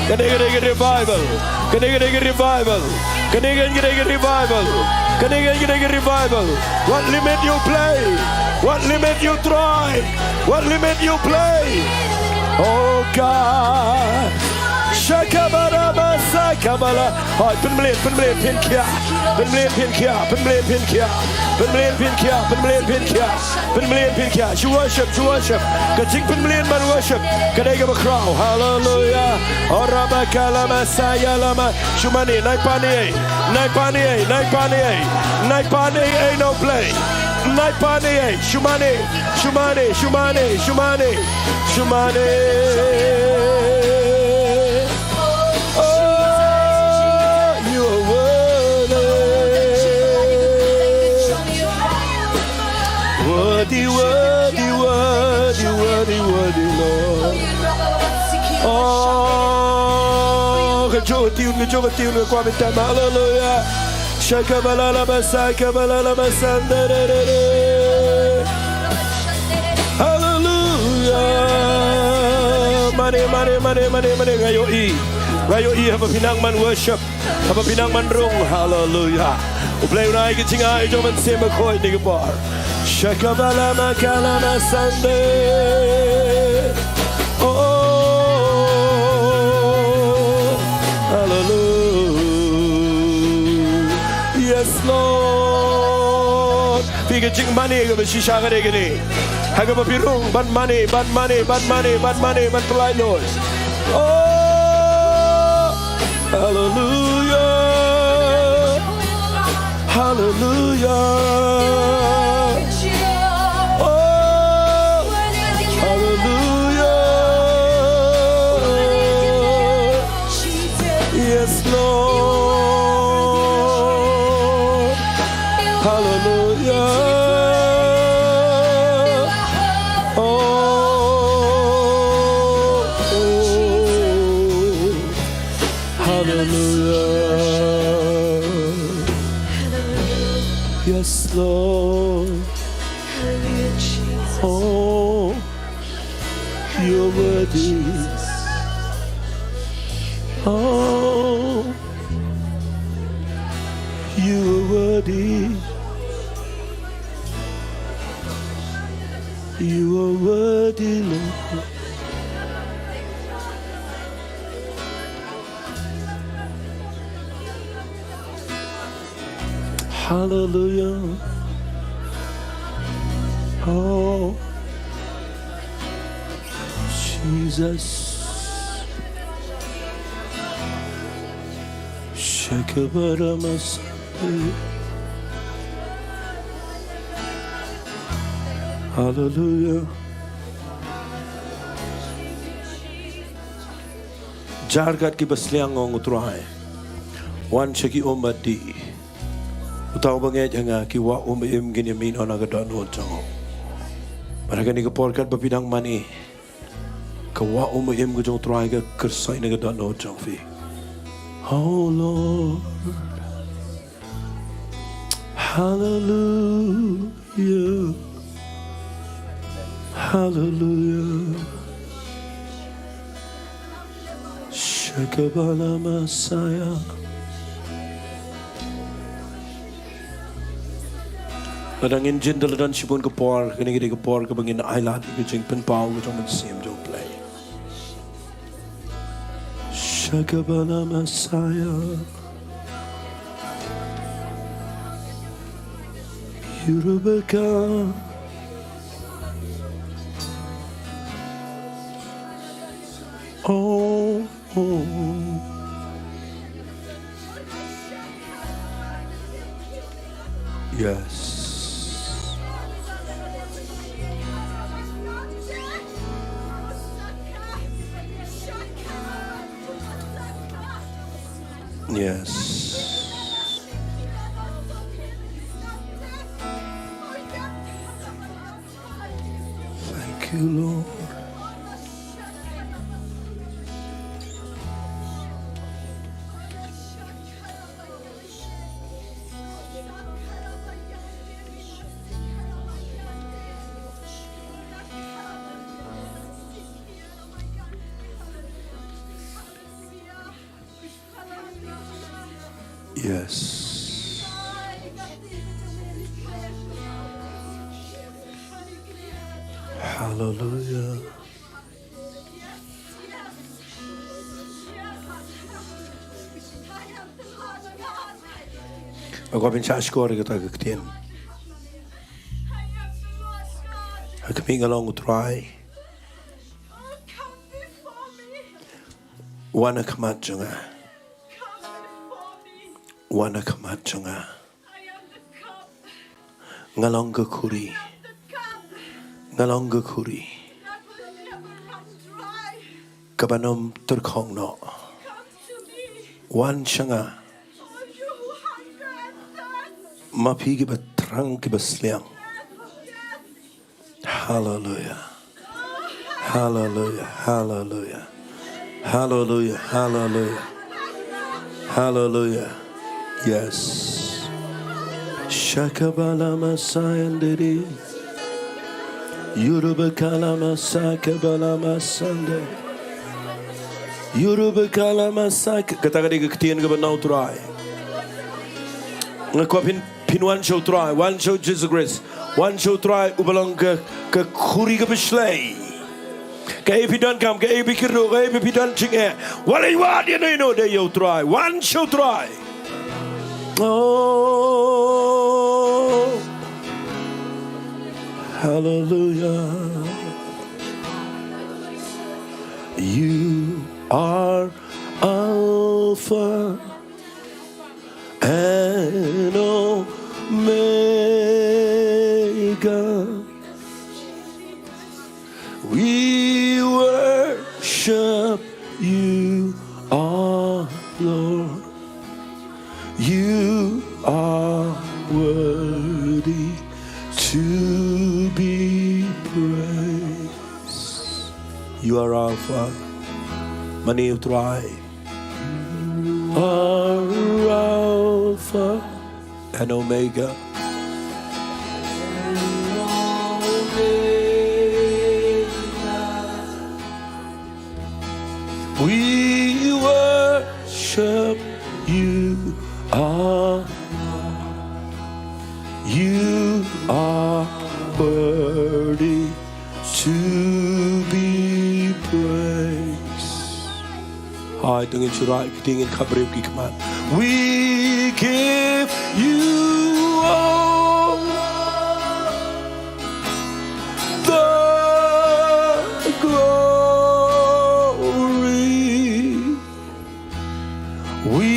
Kane ka dei ka revival. Kane ka dei ka revival. Kane ka dei ka revival. Kane ka dei ka revival. Wat limit ïa u Blei. Wat limit ïa u Trai. Wat limit ïa u Blei. Oh God. Shakabara masakabala. Hooid, pynmlien, pynmlien, pynkhiah. Pynmlien, pynkhiah, pynmlien, pynkhiah. Pynmlien, pynkhiah, pynmlien, pynkhiah. Pynmlien, pynkhiah. Shu worship, shu worship. Ka jingpynmlien ban worship. Ka dei kaba khraw. Hallelujah. Orabakala masaya lama. Shu mane, nai pan ei. Nai pan ei, nai pan ei. Nai pan ei, ei na u Blei. Nai pan ei. Shu mane, shu mane, shu mane, shu mane. Shu mane. Oh, you are worthy. Worthy, worthy, worthy, worthy, worthy, Lord. Oh, ka jong ka tune, ka jong ka tune, ka kwah ban tam. Hallelujah. Shaka balala basa, ka balala basa, da, da, da, da. Mane, mane, mane, mane, nga ïohi. Nga ïohi haba phi nang ban worship. Haba phi nang ban rung. Haleluya. U Blei u rai ka jingai jong u Mynsiem Bakhuid ha kane ka por. Shakabalama kalama sande. Oh, haleluya. Yes, Lord. Phi ka jingmane kaba shisha kane kane. Ha kaba phi rung ban mane, ban mane, ban mane, ban mane, ban pynlait Lord. Oh, haleluya. Haleluya. Oh, haleluya. Yes, Lord. Haleluya. Oh, oh. Haleluya. Yes, Lord. Oh, you're worthy. Oh, you are worthy. You are worthy, Lord. Haleluya. Oh, Jesus. Shakabaramas. Haleluya. Jar kat kiba sliang, ong U Trai. Wan sha ki um bad dih. Uta uba ngeit ha nga, ki wah um ba im kin ïa mih noh na ka dohnud jong u. Bad ha kane ka por katba phi dang mane, ka wah um ba im ka jong U Trai ka kyrsoi na ka dohnud jong phi. Oh Lord. Hallelujah. Hallelujah. Shakabala Messiah. Lada ngin jin da la don shibun ka por, kane ka dei ka por kaba ngin ailad ïa ka jingpynpaw ka jong u Mynsiem jong U Blei. Shakabala Messiah. Yurubaka. Oh, oh. Yes. Yes. Thank you, Lord. Yes. Hallelujah. Nga kwah ban shah shkor ïa kata ka ktien. Ha khmih, nga long, U Trai. Wan ha khmat jong nga. Wan ha khmat jong nga. Nga long ka khuri. Nga long ka khuri. Kaban ym tyrkhong noh. Wan sha nga. Ma phi kiba thrang, kiba sliang. Hallelujah. Hallelujah. Hallelujah. Hallelujah. Hallelujah. Hallelujah. Yes. Shakabala masayandere. Yurubakala masakabala masande. Yurubakala masak. Kata ka dei ka ktien kaba na u Trai. Nga kwah phin, phin wan sha u Trai, wan sha u Jisu Khrist, wan sha u Trai uba long ka, ka khuri kaba shlei. Kaei ba phi donkam, kaei ba phi kyrduh, kaei ba phi don jingeh, wat leit wad ïa uno uno, dei ïa u Trai, wan sha u Trai. Oh, hallelujah. You are Alpha and Omega. We worship you, our Lord. You are worthy to be praised. You are Alpha. Mane u Trai. Are Alpha and Omega. We worship you, our Lord. You are worthy to be praised. Hai, to ngin shu rai, to ngin khapbriew ki khmat. We give you all the glory. We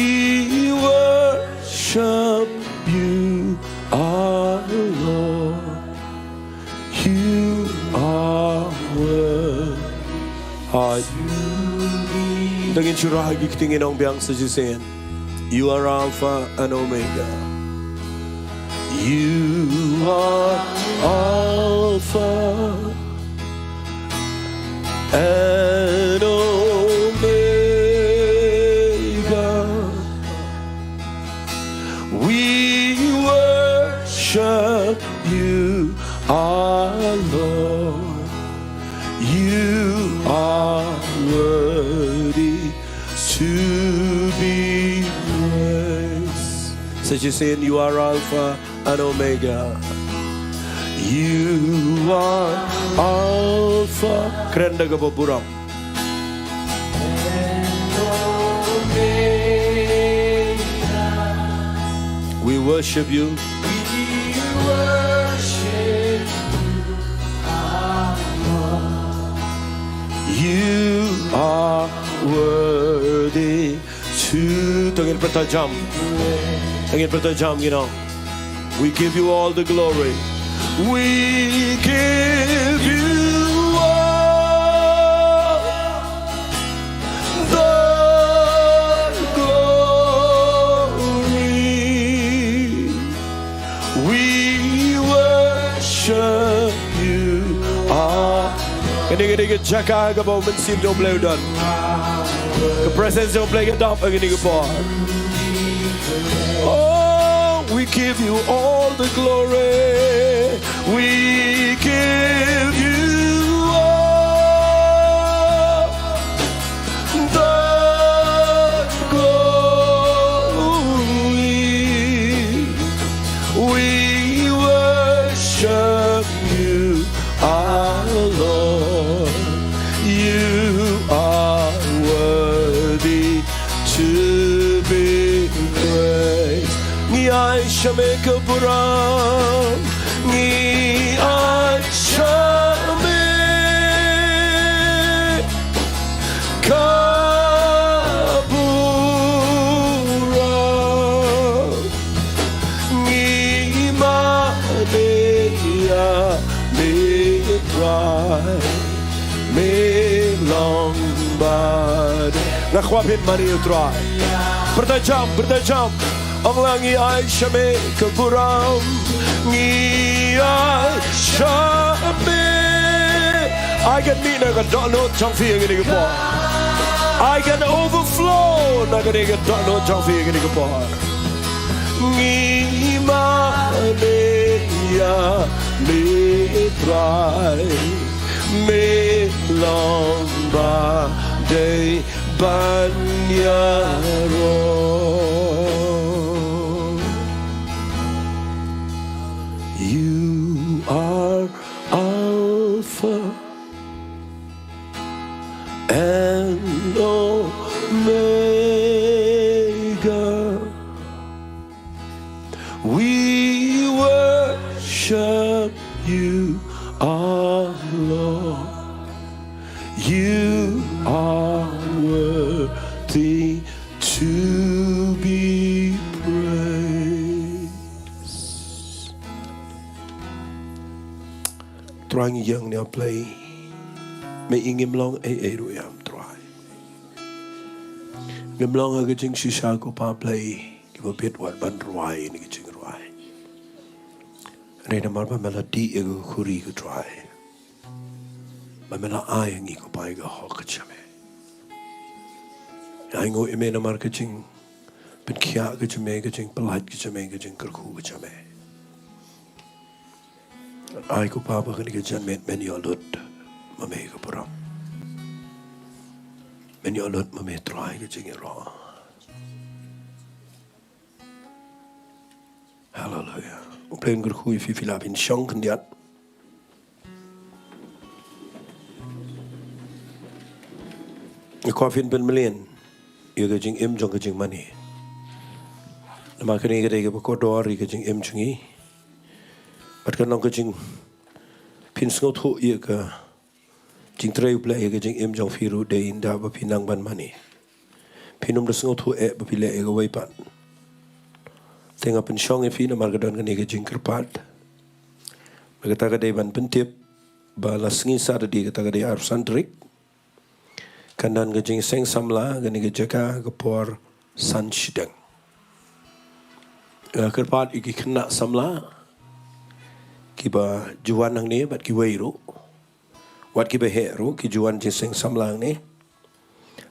worship you, our Lord. You are worthy. Hai. To ngin shu rai, to ngin ong biang sa shisien. You are Alpha and Omega. You are Alpha and Omega. We worship you, our Lord. You are worthy to be praised. Sa shisien, you are Alpha and Omega. You are Alpha. Kren da kaba burom. We worship you. You are worthy to, to ngin pynta jam. To ngin pynta jam, you know. We give you all the glory. We give you all the glory. We worship you. Ah. Kane ka dei ka jaka kaba u Mynsiem jong U Blei u don. Ka presence jong U Blei ka dap ha kane ka por. Oh, we give you all the glory. We give you all the glory. We worship you, our Lord. You are worthy to be praised. Ngi ai sha me ka burom, ngi ai sha me ka burom, ngi mane ïa me Trai, me long ba dei. Nga kwah phin mane ïa u Trai. Pyrta jam, pyrta jam. Ong lang, ngi ai sha me ka burom, ngi ai sha me. Ai kan mih na ka dohnud jong phi ha kane ka por. Ai kan overflow na kane ka dohnud jong phi ha kane ka por. Ngi mane ïa me Trai, me long ba dei. ban ïaroh. You are Alpha and Omega. We worship you, our Lord. You are worthy to be praised. Trai, ngi ïeng ïa U Blei. Me i ngim long ei ei ruh ïa me Trai. Ngim long ha ka jingshisha ko Pa Blei kiba bit wat ban rwai ïa ka jingrwai. Hynrei namar ba me la dih ïa ka khuri ko Trai, ba me la ai ïa ngi ko Pa ïa ka hok ka jong me. Ai nguh ïa me namar ka jingpynkhiah ka jong me, ka jingpyllait ka jong me, ka jingkyrkhu ka jong me. Ai ko Pa ba kane ka janmiet men ïoh lut ma me ka burom. Men ïoh lut ma me Trai ka jingïaroh. Haleluia. U Blei un kyrkhu ïa phi, phi lah phin shong khyndiat. Nga kwah phin pynmlien ïa ka jingim jong ka jingmane. Namar kane ka dei kaba kordor ïa ka jingim jong ngi. Bad kan long ka jing, phin sngewthuh ïa ka jingtrei U Blei ïa ka jingim jong phi ruh dei ynda ba phi nang ban mane. Phin ym da sngewthuh eh ba phi leh ïa kawei pat. Te nga pynshong ïa phi namar ka don kane ka jingkyrpad. Ba kata ka dei ban pyntip ba la sngi Saturday, kata ka dei arphew san tarik, kan don ka jingseng samla ha kane ka jaka ha ka por san shiteng. Nga kyrpad ïa ki khynnah samla kiba ju wan hangne bad kiwei ruh, wat kiba heh ruh, ki ju wan jingseng samla hangne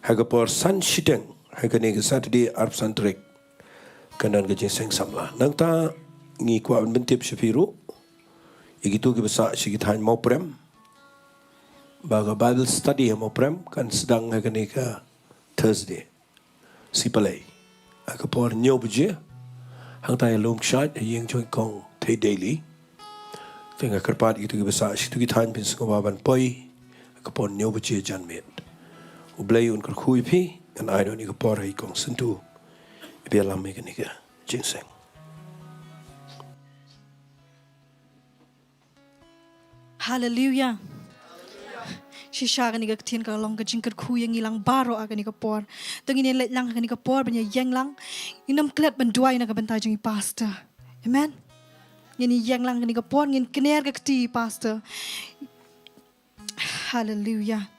ha ka por san shiteng ha kane ka Saturday arphew san tarik. Kan don ka jingseng samla. Nangta ngi kwah ban pyntip sha phi ruh, ïa kito kiba sah sha ki thaiñ Mawprem, ba ka Bible study ha Mawprem kan sdang ha kane ka Thursday, Sngi Palei, ha ka por hynñiew baje, hangtai ha Lum Kshaid, ha ïing jong i Kong Thei Daily. Te nga kyrpad ïa kito kiba sah sha kito ki thaiñ phin sngewbha ban poi ha ka por hynñiew baje janmiet. U Blei un kyrkhu ïa phi. Ngan ai noh ïa ka por ha i Kong Syntu iba ïalam ïa kane ka jingseng. Haleluia. Shisha kane ka ktien ka long ka jingkyrkhu ïa ngi lang baroh ha kane ka por. To ngin ïa leit lang ha kane ka por ban ïa ïeng lang. Ngin ym klet ban duwai na ka bynta jong i Pastor. Amen. Ngin ïa ïeng lang ha kane ka por, ngin kner ka kti i Pastor. Haleluia.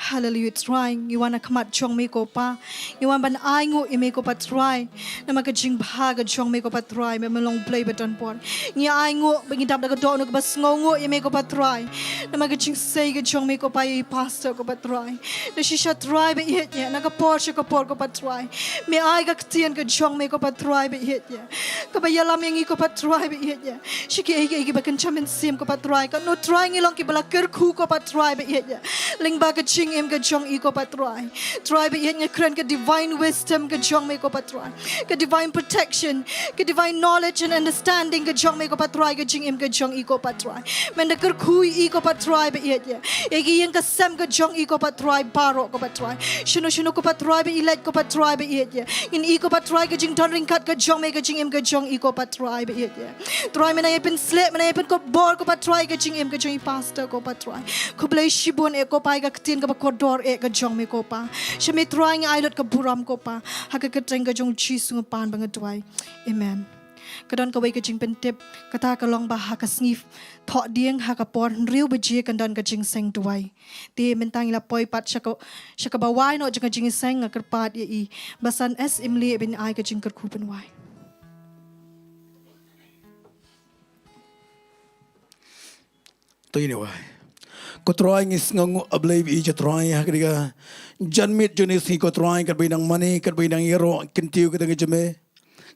Haleluia. Trai, ngi wan ha khmat jong me ko Pa. Ngi wan ban ai nguh ïa me ko Pa Trai. Namar ka jingbha ka jong me ko Pa Trai, me me long Blei ba don bor. Ngi ai nguh ba ngi dap da ka dohnud kaba sngewnguh ïa me ko Pa Trai. Namar ka jingsei ka jong me ko Pa, ïa i Pastor ko Pa Trai. Da shisha Trai ba ïeit ïa, na ka por sha ka por ko Pa Trai, me ai ka ktien ka jong me ko Pa Trai ba ïeit ïa, kaba ïalam ïa ngi ko Pa Trai ba ïeit ïa. Sha kiei kiei kiba kynja mynsiem ko Pa Trai, katno Trai ngi long kiba la kyrkhu ko Pa Trai ba ïeit ïa, lyngba ka jingim ka jong i ko Pa Trai. Trai ba ïeit, nga kren ka divine wisdom ka jong me ko Pa Trai, ka divine protection, ka divine knowledge and understanding ka jong me ko Pa Trai, ka jingim ka jong i ko Pa Trai. Men da kyrkhu ïa i ko Pa Trai ba ïeit ïa, ïa ki ïing ka sem ka jong i ko Pa Trai baroh ko Pa Trai. Shano shano ko Pa Trai ba i leit ko Pa Trai ba ïeit ïa, ngin i ko Pa Trai ka jingdon ryngkat ka jong me, ka jingim ka jong i ko Pa Trai ba ïeit ïa. Trai, men ai pynshlei, men ai pynkupbor ko Pa Trai ka jingim ka jong i Pastor ko Pa Trai. Khublei shibun eh ko Pa ïa ka ktien kaba kordor eh ka jong me ko Pa. Sha me Trai ngi ai lut ka burom ko Pa. Ha ka kyrteng ka jong u Jisu nga pan ba nga duwai. Amen. Ka don kawei ka jingpyntip, kata ka long ba ha ka sngi Thohdieng ha ka por hynriew baje kan don ka jingseng duwai. Te mynta ngi la poi pat sha ka, sha kaba wai noh jong ka jingseng, nga kyrpad ïa i Basan S Imli ban ai ka jingkyrkhu pynwai. To ngin ïa wai. Ko Trai ngi sngewnguh, A Blei ba ïeit, Trai ha kane ka janmiet jong kane ka sngi ko Trai, katba ngi nang mane, katba ngi nang ïaroh kyntiew katei ka jingmane.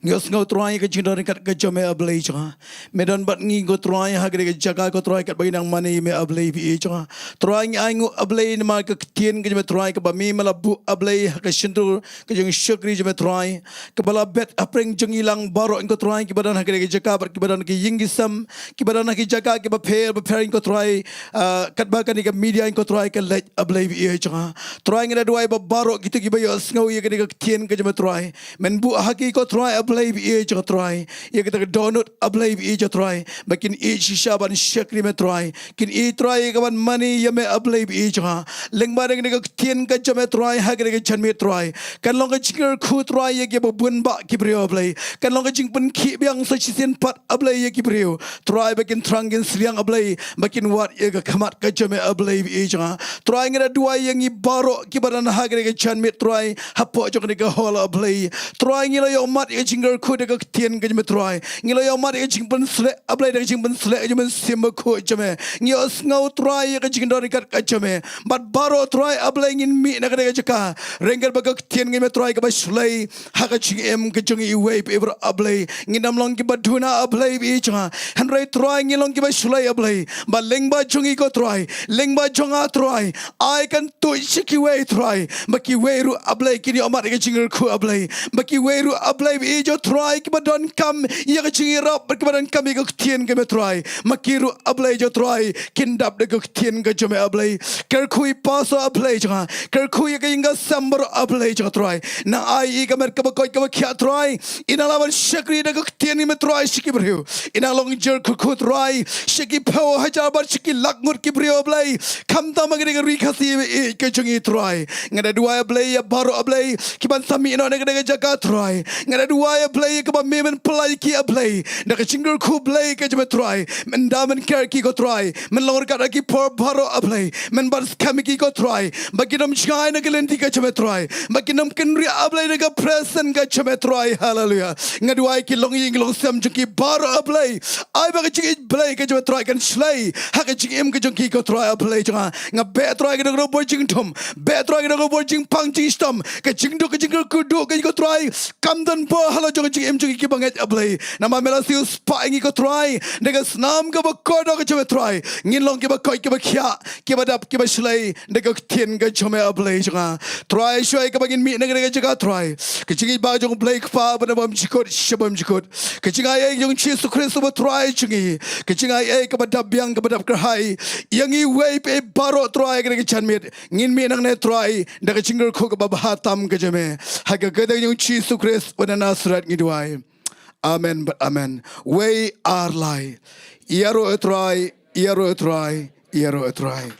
Ngi sngew Trai ka jingdon ryngkat ka jong me A Blei jong nga. Me don bad ngi ko Trai ha kane ka jaka ko Trai katba ngi nang mane ïa me A Blei ba ïeit jong nga. Trai ngi ai nguh A Blei namar ka ktien ka jong me Trai kaba me me la buh A Blei ha ka shyntur ka jong u shakri jong me Trai. Kaba la bet hapdeng jong ngi lang baroh ko Trai kiba don ha kane ka jaka bad kiba don ki ïing ki sem kiba don ha ki jaka kiba pher ba pher ko Trai. Ah, katba kane ka media ko Trai ka leit A Blei ba ïeit jong nga. Trai ngi da duwai ba baroh kito kiba ïohsngew ïa kane ka ktien ka jong me Trai. Men buh ha ki ko Trai A Blei ba ïeit jong nga Trai. Ïa kata ka dohnud A Blei ba ïeit jong nga Trai. Ba kin ïeit shisha ban shakri me Trai. Kin ïeit Trai ïa ka ban mane ïa me A Blei ba ïeit jong nga. Lyngba dang kane ka ktien ka jong me Trai ha kane ka janmiet Trai. Kan long ka jingkyrkhu Trai ïa kiba bun bah ki briew A Blei. Kan long ka jingpynkhih biang sa shisien pat A Blei ïa ki briew. Trai ba kin thrang kin sliang A Blei ba kin wad ïa ka khmat ka jong me A Blei ba ïeit jong nga. Trai ngi da duwai ïa ngi baroh kiba don ha kane ka janmiet Trai hapoh jong kane ka hall A Blei. Trai ngi la ïohmad ïa ka jingkyrkhu da ka ktien ka jong me Trai. Ngi la ïohmad ïa ka jingpynsleh A Blei da ka jingpynsleh ka jong me Mynsiem Bakhuid jong me. Ngi ïohsngew Trai ïa ka jingdon ryngkat ka jong me. Bad baroh Trai A Blei ngin mih na kane ka jaka ryngkat bad ka ktien ka jong me Trai kaba shlei ha ka jingim ka jong iwei pa iwei A Blei. Ngin ym long kiba duna A Blei ba ïeit jong nga. Hynrei Trai ngin long kiba shlei A Blei. Ba lyngba jong ngi ko Trai, lyngba jong nga Trai, ai kan tuid sha kiwei Trai. Ba kiwei ruh A Blei kin ïohmad ïa ka jingkyrkhu A Blei. Ba kiwei ruh A Blei ba ïeit jong nga Trai kiba donkam ïa ka jingïarap bad kiba donkam ïa ka ktien ka jong me Trai. Ma ki ruh A Blei jong nga Trai kin dap da ka ktien ka jong me A Blei. Kyrkhu ïa i pastor A Blei jong nga. Kyrkhu ïa ka ïing ka sem baroh A Blei jong nga Trai. Nang ai ïa i ka met kaba koit kaba khiah Trai. I nang lah ban shakri da ka ktien ka jong me Trai sha ki briew. I nang long jingkyrkhu Trai sha ki phew hajar bad sha ki lak ngut ki briew A Blei. Khamtam ha kane ka ri Khasi ba ïeit ka jong ngi Trai. Nga da duwai A Blei ïa baroh A Blei kiban sa mih noh na kane ka jaka Trai. Nga da duwai A Blei ïa kaba me men pynlait ïa ki A Blei. Da ka jingkyrkhu Blei ka jong me Trai. Men da men ker ïa ki ko Trai. Men long ryngkat ha ki por baroh A Blei. Men ban skhem ïa ki ko Trai. Ba kin ym jngai na ka lynti ka jong me Trai. Ba kin ym kynriah A Blei na ka presence ka jong me Trai. Haleluia. Nga duwai ki longïing longsem jong ki baroh A Blei. Ai ba ka jingïeit Blei ka jong me Trai kan shlei ha ka jingim ka jong ki ko Trai A Blei jong nga. Nga beh Trai ka dok ka dok bor jingdum. Beh Trai ka dok ka dok bor jingpang jingshitom. Ka jingduk ka jingkyrkhu duk ka jong ki ko Trai. Kam don bor halor jong ka jingim jong ki kiba ngeit A Blei. Namar me la siew spah ïa ngi ko Trai. Da ka snam kaba kordor ka jong me Trai. Ngin long kiba koit kiba khiah. Kiba dap kiba shlei. Da ka ktien ka jong me A Blei jong nga. Trai shuwa ïa kaba ngin mih na kane ka jaka Trai. Ka jingïeit ba jong u Blei Kpa ba na bymjukut sha bymjukut. Ka jingai ei jong u Jisu Khrist uba Trai jong ngi. Ka jingai ei kaba dap biang kaba dap kyrhai. Ïa ngi wei pa baroh Trai ha kane ka janmiet. Ngin mih nangne Trai. Da ka jingkyrkhu kaba bha tam ka jong me. Ha ka kyrteng jong u Jisu Khrist uba na Nasareth ngi duwai. Amen bad amen. Wei ar lai. Ïaroh Trai, ïaroh Trai, ïaroh Trai.